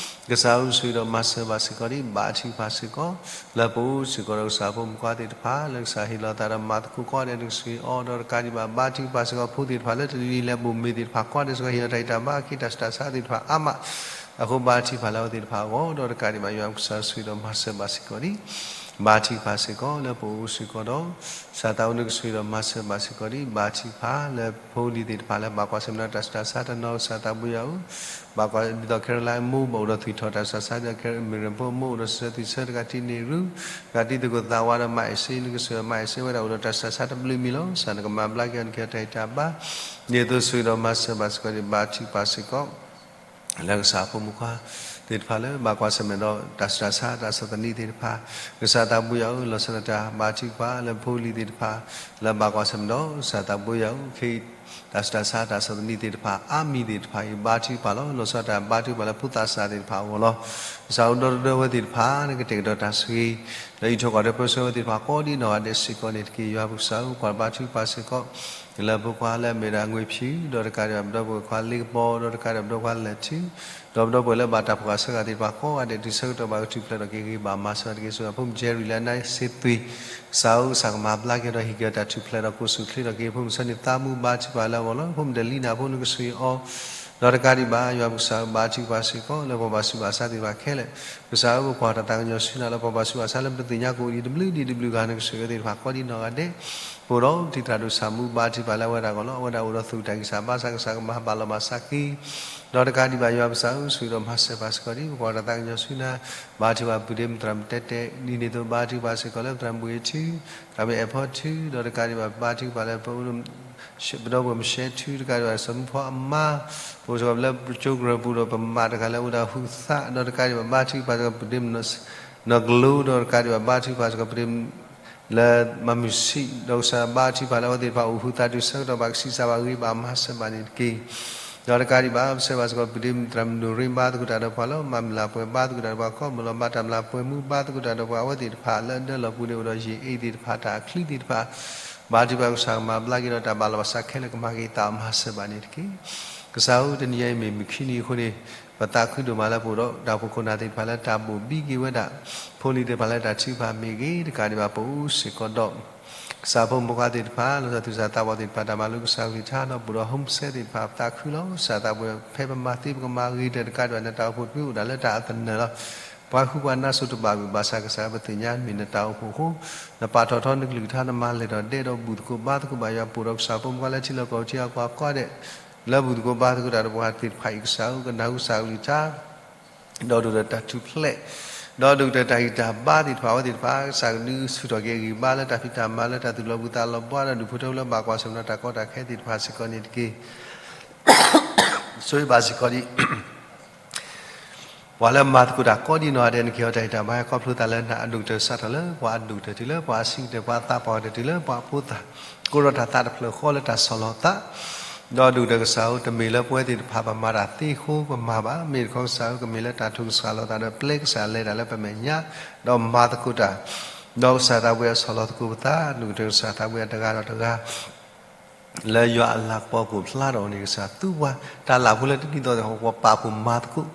ကစၢ်ဧၢ ဆိၣ်ဂ့ၤဒီးမၤစၢၤဘၣ်စ့ၢ်ကီးဒံး ဘါထုကဖၣ်စ့ၢ်ကီး လၢပအိၣ်စ့ၢ်ကီးဒီးကစၢ်ဖိမုၣ်ခွါသ့ၣ်တဖၣ် လၢကစၢ်ဟ့ၣ်လီၤသးဒီးမၤသကိးကိးဂၤဒဲး နကဆိၣ်ဂ့ၤအီၤ ဒီးတကးဒံးဘၣ် ဘါထုကဖၣ်စ့ၢ်ကီး ဖိသ့ၣ်တဖၣ်လၢတနံၤနံၤလဲၤဘိၣ်မ့ၢ်သ့ၣ်တဖၣ်ကိးဂၤဒဲးစ့ၢ်ကီး ဟ့ၣ်လီၤတၢ်ဂံၢ်တၢ်ဘါ အခ့တၢ်ဆူးတၢ်ဆါသ့ၣ်တဖၣ်အါမး အဃိဘါထုကဖၣ်လၢအဝဲသ့ၣ်တဖၣ်အဂီၢ် ဒီးတကးဒံးဘၣ် ယွၤကစၢ်ဆိၣ်ဂ့ၤဒီးမၤစၢၤဘၣ်စ့ၢ်ကီးဒံး ဘါထုကဖၣ်စ့ၢ်ကီး လၢပအိၣ်စ့ၢ်ကီးဒီး ကစၢ်သးဧၢ နကဆိၣ်ဂ့ၤဒီးမၤစၢၤဘၣ်စ့ၢ်ကီးဒံး ဘါထုကဖၣ်လၢဖိလံၤသ့ၣ်တဖၣ်လၢဘၣ်ကွၢ်ဆၢၣ်မဲာ်ဒီး တၢ်ဆူးတၢ်ဆါတနီၤ ကစၢ်သးဘိယွၤဧၢ, ဘၣ်ကွၢ်ဒ်သိး Caroline အမိၢ် ဘၣ်အိၣ်ဒီးသွံၣ်ထီၣ်တၢ်ဆူးတၢ်ဆါ ဒ်သိး Miriam ဖိအမိၢ်အိၣ်ဒီးစံးဆၢသွံၣ်ဆၢ တကးတံၢ်န့ၢ်ရူ တကးတံၢ်သကိးသးဝါဒီး မၤအဲၣ်စ့ နကဆိၣ်ဂ့ၤ မၤအဲၣ်စ့ ဝဲဒၣ်အိၣ်ဒီးတၢ်ဆူးတၢ်ဆါတဘျုးမံၤလီၤ. ကစၢ်နကမၤဘျါက့ၤအီၤ နကဟ့ၣ်အီၤတၢ်ဂံၢ်တၢ်ဘါ ဒ်သိးဆိၣ်ဂ့ၤဒီးမၤစၢၤဘၣ်စ့ၢ်ကီးဒံး ဘါထုကဖၣ်စ့ၢ်ကီး လၢကစၢ်ဖိမုၣ်ခွါသ့ၣ်တဖၣ်လၢ ဘၣ်ကွၢ်ဆၢၣ်မဲာ်ဒီး တၢ်ဆူးတၢ်ဆါ တၢ်ဆီၣ်သနံးသ့ၣ်တဖၣ်, ကစၢ်သးဘိယွၤဧၢ လီၤဆီဒၣ်တၢ် ဘါထုကဖၣ်လၢဖိလံၤသ့ၣ်တဖၣ် လၢဘၣ်ကွၢ်ဆၢၣ်မဲာ်ဒီး ကစၢ်သးဘိယွၤဧၢ ခဲအံၤ တၢ်ဆူးတၢ်ဆါ တၢ်ဆီၣ်သနံးသ့ၣ်တဖၣ် အါမံၤသ့ၣ်တဖၣ်အံၤ ဘါထုကဖၣ်လီၤ. လီၤဆီဒၣ်တၢ်ဘါထုကဖၣ်လၢဖိသၣ်စၢ်သ့ၣ်တဖၣ်အဂီၢ်လီၤ. ကစၢ်ဧၢ ဒီတဒၢဝဲသ့ၣ်တဖၣ် နကတဲာ်ကတီၤတၢ်ဆိၣ်ဂ့ၤ ဒီးအံးထွဲကွၢ်ထွဲပၢဆှၢဝဲသ့ၣ်တဖၣ်ကိးဒ်နီၢ်ဂၤဒဲးစ့ၢ်ကီးန့ၣ်တက့ၢ်. ယွၤပကစၢ်ဧၢ ကွၢ်ဘါထုကဖၣ်စ့ၢ်ကီး လၢဖိခွါလၢအမ့ၢ်ဒၣ်ငွေ့ဖၠူၣ် ဒီးတကးဒံးဘၣ် ပဒီပုၢ်ဝဲၢ်ခွါလ့ကပီၤ ဒီးတကးဒံးဘၣ် ပဒီပုၢ်ဝဲၢ်ခွါလဲၤထူ ဒီးပဒီပုၢ်ဝဲၢ်လၢဘၣ်တၢ်ဖှီၣ်ဃာ်ဆၢဃာ်သ့ၣ်တဖၣ်ကိးဂၤဒဲး တုၤဆၢကတီၢ်ဘၣ်ကထူၣ်ဖျဲးထီၣ်က့ၤဂ့ၤ ဘၣ်မၤစၢၤတက့ၢ်. ဆိၣ်ဂ့ၤအဖိမုၣ် Jerry လၢအနါစ့သွံၣ် ကစၢ်ဧၢ ကစၢ်ကမၤဘျါက့ၤဒီးဟ့ၣ်က့ၤအီၤတၢ်ထူၣ်ဖျဲးဒီးကိးဆူၣ်ချ့ထီၣ်က့ၤ ဖိမုၣ်ဆၢန့ၣ်သးမူဘါထုကဖၣ်လၢအဂီၢ်လီၤ. ဖိမုၣ်ဒလံနၤဖိ နကဆိၣ်ဂ့ၤအီၤ ဒီးတကးဒံးဘၣ် ယွၤပကစၢ်ဧၢ ဘါထုကဖၣ်စ့ၢ်ကီး လၢပှၤဘၣ်ဆူးဘၣ်ဆါသ့ၣ်တဖၣ်ခဲလၢာ်, ကစၢ်ဧၢ ပကွၢ်တၢ်သးကညီၤဆူနၤလၢပှၤဘၣ်ဆူးဘၣ်ဆါလၢပတသ့ၣ်ညါကအိၣ်ဒံးတဘျုးဒံးတဘျုးဂၤ နကဆိၣ်ဂ့ၤသ့ၣ်တဖၣ်ကိးဒ်နီၢ်ဂၤဒဲး, ပအိၣ်ဒီးတံၤသရၣ်ဒိၣ်ဆၣ်မူဘါထုကဖၣ်လၢအဝဲဒၣ်အဂီၢ်လီၤ. အဝဲဒၣ်အိၣ်ဒီးသူၣ်တၢ်ဂံၢ်စၢ်ဘါစၢ် ကစၢ်ကမၤဘၣ်လီၤဘၣ်စးက့ၤ ဒီးတကးဒံးဘၣ် ယွၤပကစၢ်ဧၢ ဆိၣ်ဂ့ၤဒီးမၤစၢၤဘၣ်စ့ၢ်ကီးဒံး ပကွၢ်တၢ်သးကညီၤဆူနၤ, ဘါထုကဖၣ်ပုၢ်ဒ့မုၣ်သရၣ်မုၣ်တဲတဲ ဒ်န့ၣ်အသိး ဘါထုကဖၣ်စ့ၢ်ကီးလၢသရၣ်မုၣ်ဘှံးထူ သရၣ်မုၣ်အဲၣ်ဖီထူ ဒီးတကးဒံးဘၣ် ဘါထုကဖၣ်လၢ ပဒီပုၢ်ဝဲၢ်မုၢ်ရှဲထူ တကးဒံးဘၣ် စီၤမုၢ်ဖီအမါ, ပအိၣ်စ့ၢ်ကီးလၢပကၠိကရၢၢ်ပူၤဒီးပမၤတဂၤလၢအအိၣ်ဒၣ်ဟူးသး ဒီးတကးဒံးဘၣ် ဘါထုကဖၣ်စ့ၢ်ကီးပုၢ်ဒ့မုၣ်နီၢ်ကလိ ဒီးတကးဒံးဘၣ် ဘါထုကဖၣ်စ့ၢ်ကီးပုၢ်ဒ့မုၣ် လၢမၤမုၢ်ဆံး ဒီးကစၢ်ဘါထုကဖၣ်လၢအဝဲသ့ၣ်တဖၣ်အိၣ်ဟူးသးတုၤဆၢကတီၢ်ဘၣ်ကဆံးစၢ်ဘၣ်ဂ့ၤ ဘၣ်မၤစၢၤဘၣ်န့ၣ်တက့ၢ်. ဒီးတကးဒံးဘၣ် ပဆၢဘၣ်စ့ၢ်ကီးပုၢ်ဒ့မုၣ်သရၣ်မုၣ်ဒိၣ်ရ့ ဘါသကိးတၢ်ဒီးပှၤလီၤ, မၤမုၢ်လၢ်ပှဲၤ ဘါသကိးတၢ်ဒီးပှၤကိးမုၢ်လီၤ, မၤတၢ်မျၢ်ပှဲၤမူ ဘါသကိးတၢ်ဒီးပှၤအဝဲသ့ၣ်တဖၣ်လၢအဒၢလီၤပူၤန့ၣ် အိၣ်ဒီးယံာ်အ့ၣ်သ့ၣ်တဖၣ် တၢ်အချံသ့ၣ်တဖၣ် ဘါထုကဖၣ်ကစၢ်ကမၤဘျါက့ၤဒီးတၢ်ဘၣ်လီၤဘၣ်စးခဲလၢာ် ကမၤက့ၤသးမၤစၢၤဘၣ်န့ၣ်တက့ၢ်. ကစၢ်ဧၢ တနံၤအံၤမ့ၢ်မုၢ်ခံနံၤအဃိန့ၣ် ပသးခုဒိၣ်မးလၢပအိၣ်ဒီးတၢ်အိၣ်ဖှိၣ်ခိၣ်နၢ်သ့ၣ်တဖၣ်လၢတၢ်ဘိၣ်ဘံက့ၤဝဲဒၣ် ဖိလံၤသ့ၣ်တဖၣ်လၢတၢ်ထုကဖၣ်မ့ၢ်ဂ့ၤ တကးဒံးဘၣ်ပအိၣ်စ့ၢ်ကီးဒီး ကစၢ်ဖိမုၣ်ဖိခွါသ့ၣ်တဖၣ် လီၤဆီသုသးသးဘီၣ်သ့ၣ်တဖၣ် တၢ်မၤလိကစၢ်ကလုၢ်ကထါ ဒီးဘူးဒီး homestand သ့ၣ်တဖၣ် ပသးခုလီၤ. ကစၢ်သးဘိ ဖဲပမၤသ့ပကမၤဂ့ၤတၢ်တကးဒံးဘၣ် နတၢ်အိၣ်ဖှိၣ်တမံၤအိၣ်ဒၣ်လၢတၢ်အသနၢၣ်လီၤ. ပှၤဃုပှၤနါစိၤတဘၣ်ဘၣ်ဆၣ် ကစၢ်ပသ့ၣ်ညါမ့ၢ်နတၢ်အိၣ်ဖှိၣ်အဃိ နပာ်ထီၣ်ထီနကလုၢ်ကထါ နမၤလဲၢ်ထီၣ်ဒဲးဒီးဘူၣ်သကိးဘါသကိးဘၣ်ယွၤ ပအိၣ်ဒီးကစၢ်ဖိမုၣ်ဖိခွါလၢထံလီၢ်ကီၢ်ပူၤထံအကီၢ်ကိးဂၤဒဲး လၢဘူၣ်သကိးဘါသကိးတၢ်ဒီးပှၤသ့ၣ်တဖၣ်အံၤ ကစၢ်ဧၢ ကနၢ်ဟူကစၢ်ကလုၢ်ကထါ ဒီးဒိၣ်ဒီးတၢ်ထူၣ်ဖျဲး, ဒီးဒိၣ်ဒီးတၢ်ဂံၢ်တၢ်ဘါသ့ၣ်တဖၣ် အဝဲသ့ၣ်တဖၣ် ကစၢ်ကဒုးဆူၣ်ထီၣ်က့ၤဂံၢ်ဘါလၢတၢ်ဖံးတၢ်မၤလၢတၢ်သူၣ်လီၤဘှံးသးလီၤဘှါဒီး ဒူၣ်ဖိထၢဖိလၢဘၣ်ကွၢ်ဆၢၣ်မဲာ်ဒီးတၢ်ကီတၢ်ခဲသ့ၣ်တဖၣ်စ့ၢ်ကီးန့ၣ်တက့ၢ်. ဆိၣ်ဂ့ၤဘၣ်စ့ၢ်ကီးဒံး ပှၤလၢမၤသကိးတၢ်ကိးဒံးနီၢ်ဂၤဒဲး နကဟ့ၣ်အီၤတၢ်ဟ့ၣ်တၢ်ဘါ ခီဖျိသးလၢနၤ အဒိၣ်ကတၢၢ်စးထီၣ်လၢပှၤအဒိၣ်ကတၢၢ်တုၤလၢပှၤအဆံးကတၢၢ် ပှၤအသးပှၢ်ကတၢၢ်တုၤလၢပှၤဖိသၣ် ကိးထီၣ်တၢ်သးတဖျၢၣ်ဃီလၢတၢ်ဆီၣ်လီၤသး ဒီးဒိၣ်ကတၢၢ်ကစၢ်ဧၢ တမ့ၢ်လၢပဝဲသ့ၣ်တဖၣ်ပမၤတၢ်သ့အဃိပမၤဘၣ်. မ့ၢ်တခီကစၢ်ဧၢ ကမ့ၢ်လၢတၢ်ထုကဖၣ်လီၤသးဒီးပျဲကစၢ်လဲၤတၢ်လၢပမဲာ်ညါ ဒီးမၤသကိးတၢ် ဒီးကစၢ်သးဘိယွၤဆီၣ်လီၤသကိးပသး ဒိၣ်ကတၢၢ်ကစၢ်သးဘိယွၤတဂၤဒီးတဂၤ လၢယွၤအလၤကပီၤကအိၣ်ဖျါထီၣ်န့ၣ် ကစၢ်သူပှၤ တၢ်လၢ်ဖိလၢတနံၤသီသ့ၣ် ပပာ်ဖှိၣ်မၤသကိး ဒီ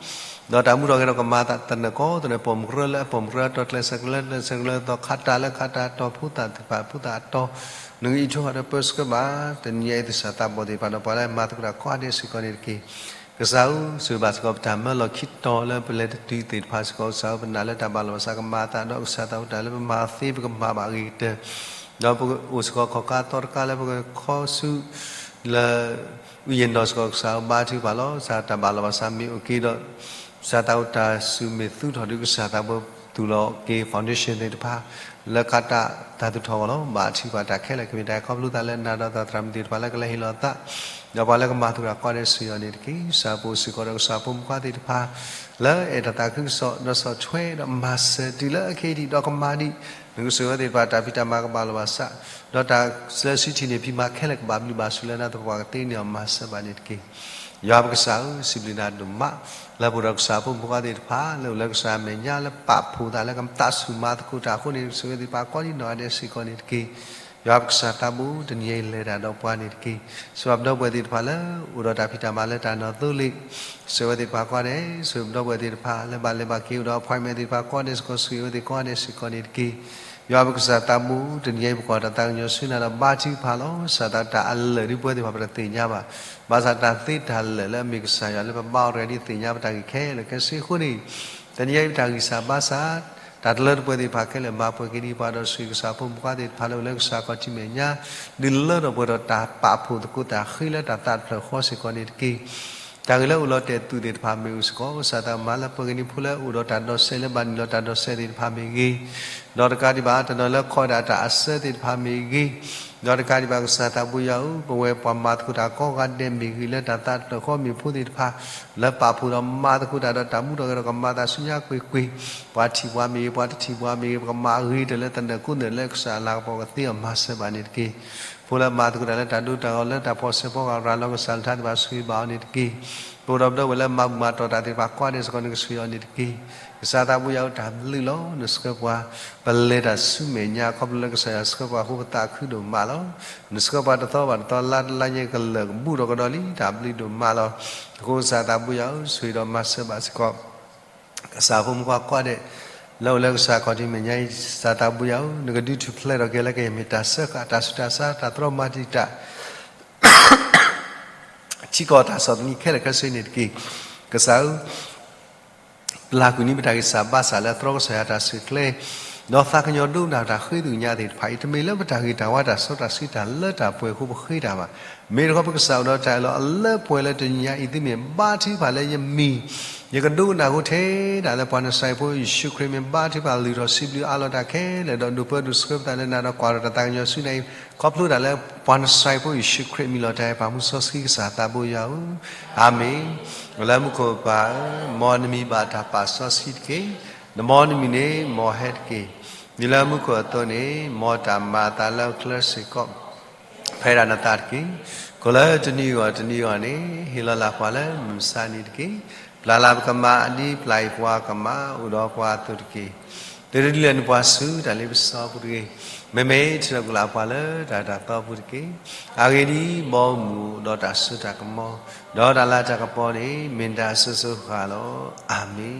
းတၢ်မူထီၣ်ဂဲၤထီၣ်ကမၤသကိးသနၢၣ်ကိးသနၢၣ် ပိာ်မုၣ်ကရၢလၢအပိာ်မုၣ်ကရၢတီၤ ကျဲးစၢးကရၢကျဲးစၢးကရၢ သီခါတၢ်လၢခါတၢ်တီၤ ဖိသၣ်သ့ၣ်တဖၣ်ဖိသၣ်အတီၤ နကအံးထွဲဃီၤဒီးပၢဆှၢဘၣ် တနံၤအံၤသ့ၣ်စၢ်သးဘီၣ်သ့ၣ်တဖၣ်ဒီး ပှၤလၢမၤသကိးတၢ်ကိးဂၤဒဲးစ့ၢ်ကီးန့ၣ်တက့ၢ်. ကစၢ်ဧၢ ဆိၣ်ဂ့ၤဘၣ်စ့ၢ်ကီးပတၢ်မၢလီၤခံတီၤလၢပလဲၤတတုၤသ့ၣ်တဖၣ်စ့ၢ်ကီး ကစၢ်ဧၢ ပနာ်လၢတၢ်ဘၣ်လီၤဘၣ်စးကမၤအသးဒီး ကစၢ်သးအိၣ်တၢ်လၢပမၤသ့ပကမၤဘၣ်အဂ့ၤကတၢၢ် ဒီးပကအိၣ်စ့ၢ်ကီးခီၣ်ခါသီတခါလၢပကခီဆူ လၢ အူယံၤနီၢ်စ့ၢ်ကီး ကစၢ်ဧၢ ဘါထုကဖၣ်လီၤ. ကစၢ်တၢ်ဘၣ်လီၤဘၣ်စးမ့ၢ်အိၣ်က့ၤဒီး ကစၢ်သးအိၣ်တၢ်ဆူၣ်မ့ၢ်သူထီၣ်ဒီး ကစၢ်သးဘိသူၣ်လီၤက့ၤ foundation သ့ၣ်တဖၣ် လၢခါတၢ်တၢ်သူၣ်ထီၣ်အဂီၢ်လီၤ. ဘၣ်ထုကဖၣ်တၢ်ခဲလၢာ် ကမ့ၢ်တၢ်ခီဖျိသးလၢနၤဒီးသးသရၣ်မုၣ်သ့ၣ်တဖၣ်လၢကလဲၤဟ့ၣ်လီၤသး ဒီးပှၤလၢကမၤသကိးတၢ်ကိးဂၤဒဲးစ့ၢ်ကီးန့ၣ်တက့ၢ်. ကစၢ်ပအိၣ်စ့ၢ်ကီးဒီးကစၢ်ဖိမုၣ်ဖိခွါသ့ၣ်တဖၣ် လၢအဲၣ်တၢ်သးခုကစီၣ် ဒီးဆီၣ်ထွဲဒီးမၤစၢၤတုၤလၢအခဲအံၤဒံး ဒီးကမၤဒံး နကဆိၣ်ဂ့ၤဝဲသ့ၣ်တဖၣ်တၢ်ဖံးတၢ်မၤကဘၣ်လီၤဘၣ်စး ဒီးတၢ်လၢစုထံၣ်န့ၢ်ဖံးမၤခဲလၢာ်ကဘၣ်ဘျုးဘၣ်ဆိၣ်လၢနၤသပှၢ်ကသ့န့ၢ်အီၤမၤစၢၤဘၣ်န့ၣ်တက့ၢ်. ယွၤပကစၢ်ဧၢ စံးဘျုးနၤဒိၣ်မး လၢပအိၣ်ဒီးကစၢ်ဖိမုၣ်ဖိခွါသ့ၣ်တဖၣ် လၢအိၣ်လၢကစၢ်အမဲာ်ညါ လၢပာ်ဖှိၣ်သးလၢကသးဆူၣ်မၤသကိးတၢ်အဃိန့ၣ် နကဆိၣ်ဂ့ၤသ့ၣ်တဖၣ်ကိးဒံးနီၢ်ဂၤဒဲးစ့ၢ်ကီးန့ၣ်တက့ၢ်. ယွၤပကစၢ်သးဘိ တနံၤအံၤလဲၤတၢ်ဒီးပှၤန့ၣ်တက့ၢ်. စံးဘၣ်ပဒီပုၢ်ဝဲၢ်သ့ၣ်တဖၣ်လၢ အိၣ်ဒီးတၢ်ဖံးတၢ်မၤလၢတၢ်နီၢ်သိလ့ၣ် ဆိၣ်ဂ့ၤဝဲသ့ၣ်တဖၣ်ကိးဂၤဒဲး ဆိၣ်ဂ့ၤပဒီပုၢ်ဝဲၢ်သ့ၣ်တဖၣ် လၢဘၣ်လဲၤဘၣ်က့ၤအိၣ်ဒီး appointment သ့ၣ်တဖၣ်ကိးဂၤဒဲးစ့ၢ်ကီး ဆိၣ်ဂ့ၤဝဲသ့ၣ်ကိးဂၤဒဲးစ့ၢ်ကီးန့ၣ်တက့ၢ်. ယွၤပကစၢ်သးဘိ တနံၤအံၤ ပကွၢ်တၢ်သးကညီၤဆူနၤဒီးဘါထုကဖၣ်လီၤ. ကစၢ်သးတၢ်အလၢာ်ဒ်ပဝဲသ့ၣ်တဖၣ်ပတသ့ၣ်ညါဘၣ်. ဘၣ်ဆၣ်တၢ်သ့တၢ်လၢာ်လၢအမ့ၢ်ကစၢ်ယွၤလၢပဘါအီၤတဂၤဒ်သ့ၣ်ညါပတၢ်ဂ့ၢ်ခဲလၢာ်ခဲဆ့အဃိန့ၣ် တနံၤအံၤပတၢ်ဂံၢ်စၢ်ဘါစၢ် တၢ်တလၢတပှဲၤသ့ၣ်တဖၣ်ခဲလၢာ် မၤပှဲၤက့ၤဒံးပှၤဒီးဆိၣ်ဂ့ၤကစၢ်ဖိမုၣ်ဖိခွါသ့ၣ်တဖၣ်လၢအိၣ်လၢကစၢ်ခီၣ်ထံးမဲာ်ညါ ဒုးလၢထီၣ်ပှဲၤထီၣ်တၢ်ပာ်ဖှိၣ်သကိးတၢ်ဃ့လၢတၢ်သးတဖျၢၣ်ဃီစ့ၢ်ကီးန့ၣ်တက့ၢ်. တၢ်ဂ့ၢ်လၢအိၣ်လီၤတဲာ်သူၣ်သ့ၣ်တဖၣ်မ့ၢ်အိၣ်စ့ၢ်ကီး ကစၢ်သးမၤလၢပှဲၤက့ၤန့ၢ်ဖိလၢအိၣ်ဒီးတၢ်ဒိးစဲးလၢဘၣ်နုာ်လီၤတၢ်ဒိးစဲးသ့ၣ်တဖၣ်မ့ၢ်ဂ့ၤ, ဒီးတကးဒံးဘၣ်တနီၤလၢခီဒၣ်တၢ်အစၢသ့ၣ်တဖၣ်မ့ၢ်ဂ့ၤ, ဒီးတကးဒံးဘၣ်ကစၢ်သးဘိယွၤဧၢ, ပဝဲပှၤမၤသကိးတၢ်ကိးဂၤဒဲးမ့ၢ်ဂ့ၤ လၢတၢ်သးတဖျၢၣ်ဃီမ့ၢ်ဖိသ့ၣ်တဖၣ် လၢပာ်ဖှိၣ်ဒီးမၤသကိးတၢ်ဒီးတၢ်မူထီၣ်ဂဲၤထီၣ် ကမၤသးဆူညါကွ့ၢ်ကွ့ၢ်, ပှၤထံၣ်ပှၤမ့ၢ်ဂ့ၤ ပှၤတထံၣ်ပှၤမ့ၢ်ဂ့ၤ ပကမၤအဂ့ၤတၢ်လၢသနၢၣ်ကိးနၢၣ်လၢကစၢ်အလၤကပီၤကသ့အီၤမၤစၢၤဘၣ်န့ၣ်တက့ၢ်. ဖိလၢမၤသကိးတၢ်လၢတၢ်ဒိတၢ်ဂီၤလၢတၢ်ဖီၣ်ဆၢဖီကရၤလီၤ ကစၢ်လၢထါတဖၣ်ဆိၣ်ဂ့ၤဘၣ်အီၤန့ၣ်တက့ၢ်. ပအိၣ်ဒီးပဒီပုၢ်ဝဲၢ်လၢမၤဘူၣ်မၤတီၢ်တၢ်သ့ၣ်တဖၣ်ကိးဂၤဒဲးစ့ၢ်ကီး နကဆိၣ်ဂ့ၤအီၤန့ၣ်တက့ၢ်. ကစၢ်သးဘိယွၤဧၢ တၢ်ဘျုးလီၤ နဆှၢပှၤ ပလဲၤတၢ်ဆူမဲာ်ညါ ခီဖျိလၢကစၢ်ယွၤဆှၢပှၤအဃိပသးခုဒိၣ်မးလီၤ. နဆှၢပှၤတသီဘၣ်တသီ လါတလါညါကလၢာ်ကဘူၣ်ထီၣ်ကဒီးလံ တၢ်ဘျုးဒိၣ်မးလီၤ. အဃိကစၢ်သးဘိယွၤဧၢ ဆိၣ်ဂ့ၤဒီးမၤစၢၤဘၣ်စ့ၢ်ကီး ကစၢ်ဖိမုၣ်ဖိခွါကိးဂၤဒဲး လၢအိၣ်လၢကစၢ်ခီၣ်ထံးမဲာ်ညါအံၤ ကစၢ်သးဘိယွၤဧၢ, နကဒုးထူၣ်ဖျဲးထီၣ်က့ၤလၢကယဲၢ်မ့ၢ်တၢ်စၢဃာ် တၢ်ဆူးတၢ်ဆါ တၢ်သရီမၤတံာ်တာ် ထံကီၢ်တၢ်ဆီၣ်သနံးခဲလၢာ်ခဲဆ့န့ၣ်တက့ၢ်. ကစၢ်ဧၢ ပျၢ်ကွံာ်န့ၢ်ပတၢ်ဂံၢ်စၢ်ဘါစၢ်လၢသြီကစၢ်ယွၤတၢ်ဆဲးကျိး ဒီးသးကညီၤဒိကနၣ်တၢ်ဃ့သ့ၣ်ညါသ့ၣ်တဖၣ်အံၤ တမ့ၢ်လၢပတၢ်ဂ့ၤတၢ်ဝါတၢ်စီတၢ်ဆှံတၢ်လၢတၢ်ပှဲၤအဃိပဃ့တၢ်ဘၣ်. မ့ၢ်တခီပကစၢ်အိၣ်ဒီးတၢ်အၢၣ်လီၤအလၢပှဲၤလၢတနံၤညါအံၤသုမ့ၢ်ဘါထုကဖၣ်လၢယမံၤ ယကဒိကနၣ်ဃိထဲဒၣ်လၢပှၤနစၤရ့းဖိယ့ၣ်ၡူးခရံာ်မ့ၢ်ဘါထုကဖၣ်လုၢ်ထီၣ်စံးဘျုးအးလီၤတၢ်ခဲလၢာ် ဒီးဒိၣ်ပၢဒိၣ်ဆှၢပသးလၢနၤဒီးကွၢ်ထီၣ်တၢ်သးကညီၤဆူနၤအံၤ ခီဖျိတၢ်လၢပှၤနစၤရ့းဖိယ့ၣ်ၡူးခရံာ်မံၤလီၤတၢ်အဲၣ်ပာ်မူစီဆှံကစၢ်သးဘိယွၤဧၢ, အၤမ့ၣ်. လၢမူခိၣ်ပၢ်ဧၢ, မ်နမံၤဘၣ်တၢ်ပာ်စီဆှံတက့ၢ်. နမ်နမံၤန့ၣ်မ်ဟဲတက့ၢ်. ဒ်လၢမူခိၣ်အသိးန့ၣ် မ်တၢ်မၤအသးလၢဟီၣ်ခိၣ်ချၢစ့ၢ်ကီး ဖဲဒၣ်နသးတက့ၢ်. ကိၣ်လၢတနံၤအဂီၢ်တနံၤအဂီၢ်န့ၣ် ဟ့ၣ်လီၤလၢ်ပှၤလၢမုၢ်မဆါနံၤတက့ၢ်. ပျၢ်လၢ်ပကမၢ်ဒ်ပျၢ်ယပှၤကမၢ် အိၣ်ဒီးပှၤအသိးတက့ၢ်. သုတဒုးလဲၤနုာ်ပှၤဆူတၢ်လ့ပစီအပူၤတဂ့ၤ. မ့မ့ၢ်ထုးထီၣ်ကွံာ်လၢ်ပှၤလၢတၢ်တၢ်သီအပူၤတက့ၢ်. အဂ့ၢ်ဒ်အံၤ, ဘီမုၢ်ဒီးတၢ်စိတၢ်ကမီၤ ဒီးတၢ်လၤတၢ်ကပီၤန့ၣ် မ့ၢ်နတၢ်အစိၤစိၤဃၣ်ဃၣ်လီၤ. အၤမ့ၣ်.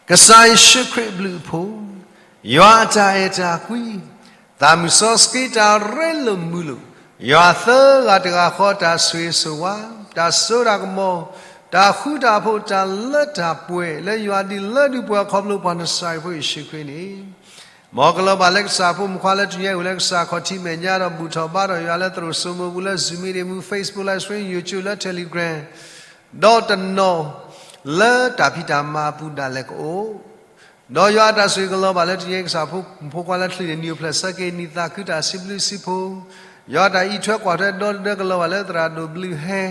ကစၢ်ယ့ၣ်ၡူးခရံာ်အဘျုးအဖှိၣ်, ယွၤအတၢ်အဲၣ်တၢ်ကွံ, သးမုၢ်စီဆှံတၢ်ရ့လိာ်မုာ်လိာ်, ယွၤသၢဂၤတဂၤဃီတၢ်ဆိၣ်ဂ့ၤဆိၣ်ဝါ, တၢ်စိတၢ်ကမီၤ, တၢ်ဃူတၢ်ဖိး တၢ်လၢတၢ်ပှဲၤ လၢယွၤဒုးလၢဒုးပှဲၤခီဖျိပှၤနစၤရ့းဖိယ့ၣ်ၡူးခရံာ်န့ၣ် မ်ကလီၤဘၣ်လၢကစၢ်ဖိမုၣ်ခွါလၢတနံၤအံၤအိၣ်လၢကစၢ်ခီၣ်ထံးမဲာ်ညါဒီးဘူၣ်ထီၣ်ဘါထီၣ်ယွၤလၢသရိာ်စိမိပူၤလၢ Zoom meeting မူ Facebook live stream YouTube လၢ Telegram ဒီးတနီၤ လၢတၢ်ဖံးတၢ်မၤအပူၤဒၣ်လဲာ်ကအိၣ် ဒီးယွၤအတၢ်ဆိၣ်ဂ့ၤကလီၤဘၣ်လၢတနံၤအံၤကစၢ်ဖိမုၣ်ဖိခွါလၢချံးန့ၣ် နံၣ်အိၣ်ဖျဲၣ်ဆၢက့ၤနံၣ်သးခုတၢ်စံးဘျုးစံးဖှိၣ်, ယွၤတၢ်အံးထွဲကွၢ်ထွဲဒီတဒၢကလီၤဘၣ်လၢသရၣ်ဒိၣ်ဘျုးဟဲ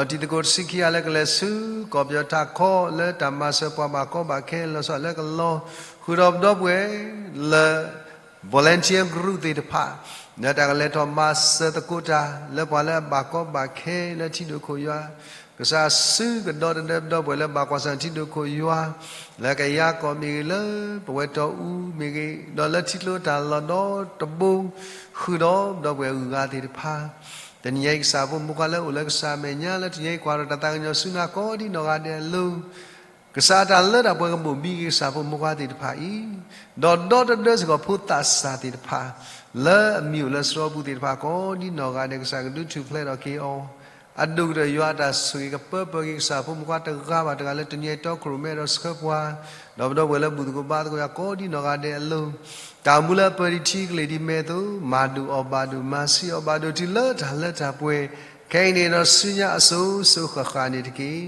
ဒီးတံၤသကိးတဆံခံဂၤလၢကလဲၤဆူကီၢ်ပယီၤထးခီလၢတၢ်မၤစၢၤပှၤဘၣ်ကီဘၣ်ခဲလီၤဆီလၢကလီၤဃုာ်ဒီးပဒီပုၢ်ဝဲၢ်လၢ volunteer group သ့ၣ်တဖၣ် လၢတၢ်ကလဲၤထီၣ်မၤစၢၤသကိးတၢ် လၢပှၤလၢအဘၣ်ကီဘၣ်ခဲလၢထံဒိၣ်ခိၣ်ယွၤ, ကစၢ်စုကဒီတဒၢပဒီပုၢ်ဝဲၢ်လၢဘၣ်ကွၢ်ဆၣ်ထံဒိၣ်ခိၣ်ယွၤ, လၢကယၤကီၢ်မ့ၢ်ဂ့ၤ လၢပဝဲတီအူမ့ၢ်ဂ့ၤ ဒီးလၢထံကျိတၢ်လီၢ်ဒီတဘိ ဃုာ်ဒီးပဒီပုၢ်ဝဲၢ်အဂုၤအဂၤသ့ၣ်တဖၣ် တနံၤအံၤကစၢ်ဖိမုၣ်ဖိခွါလၢအိၣ်လၢကစၢ်မဲာ်ညါလၢတနံၤအံၤကွၢ်ထီၣ်တၢ်သးကညီၤဆူနၤကိးဒံနီၢ်ဂၤဒဲးအလိၤ, ကစၢ်အတၢ်လၢတၢ်ပှဲၤကဘိၣ်ဘံက့ၤကစၢ်ဖိမုၣ်ဖိခွါသ့ၣ်တဖၣ်အံၤ, ဒီးဒီတဒၢစ့ၢ်ကီးဖိသၣ်စၢ်သ့ၣ်တဖၣ် လၢအမံၤအိၣ်လၢစရီပူၤသ့ၣ်တဖၣ်ကိးဒံနီၢ်ဂၤဒဲး ကစၢ်ကဒုးထူၣ်ဖျဲးထီၣ်က့ၤအီၤ, အဒိၣ်ကတၢၢ်ယွၤအတၢ်ဆိၣ်ဂ့ၤကပၢပၢက့ၤကစၢ်ဖိမုၣ်ဖိခွါတဂၤဘၣ်တဂၤလၢတနံၤအံၤ တီခိၣ်ရိၣ်မဲဒီးဆှၢပှၤ, ဒီးပဒီပုၢ်ဝဲၢ်လၢဘူၣ်သကိးဘါသကိးယွၤကိးဒံနီၢ်ဂၤဒဲးအလိၤ, တၢ်အိၣ်မူလၢအပၢၤဒံးထံကလ့ၢ်ဒံးမဲာ်သိး မၤဒုၣ်အီၣ်ဘၣ်ဒိၣ် မၤဆံးအီၣ်ဘၣ်ဒိၣ်တုၤလၢတၢ်လၢတၢ်ပှဲၤ, ခဲအံၤန့ၣ်ဒီးဆူညါအစိၤစိၤဃၣ်ဃၣ်န့ၣ်တက့ၢ်.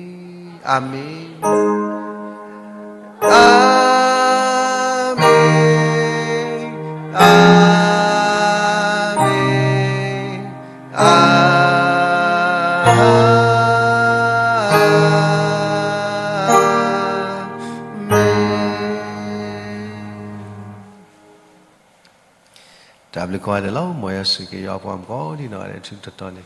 အၤမ့ၣ်, အၤမ့ၣ်, အၤမ့ၣ်, အၤမ့ၣ်. တၢ်ဘျုးကိးဂၤဒဲးလီၤ. မ်ယွၤဆိၣ်ဂ့ၤက့ၤယွၤပှၤမုၣ်ကိးဒံနီၢ်ဂၤဒဲး ထူးထူးတီၤတီၤန့ၣ်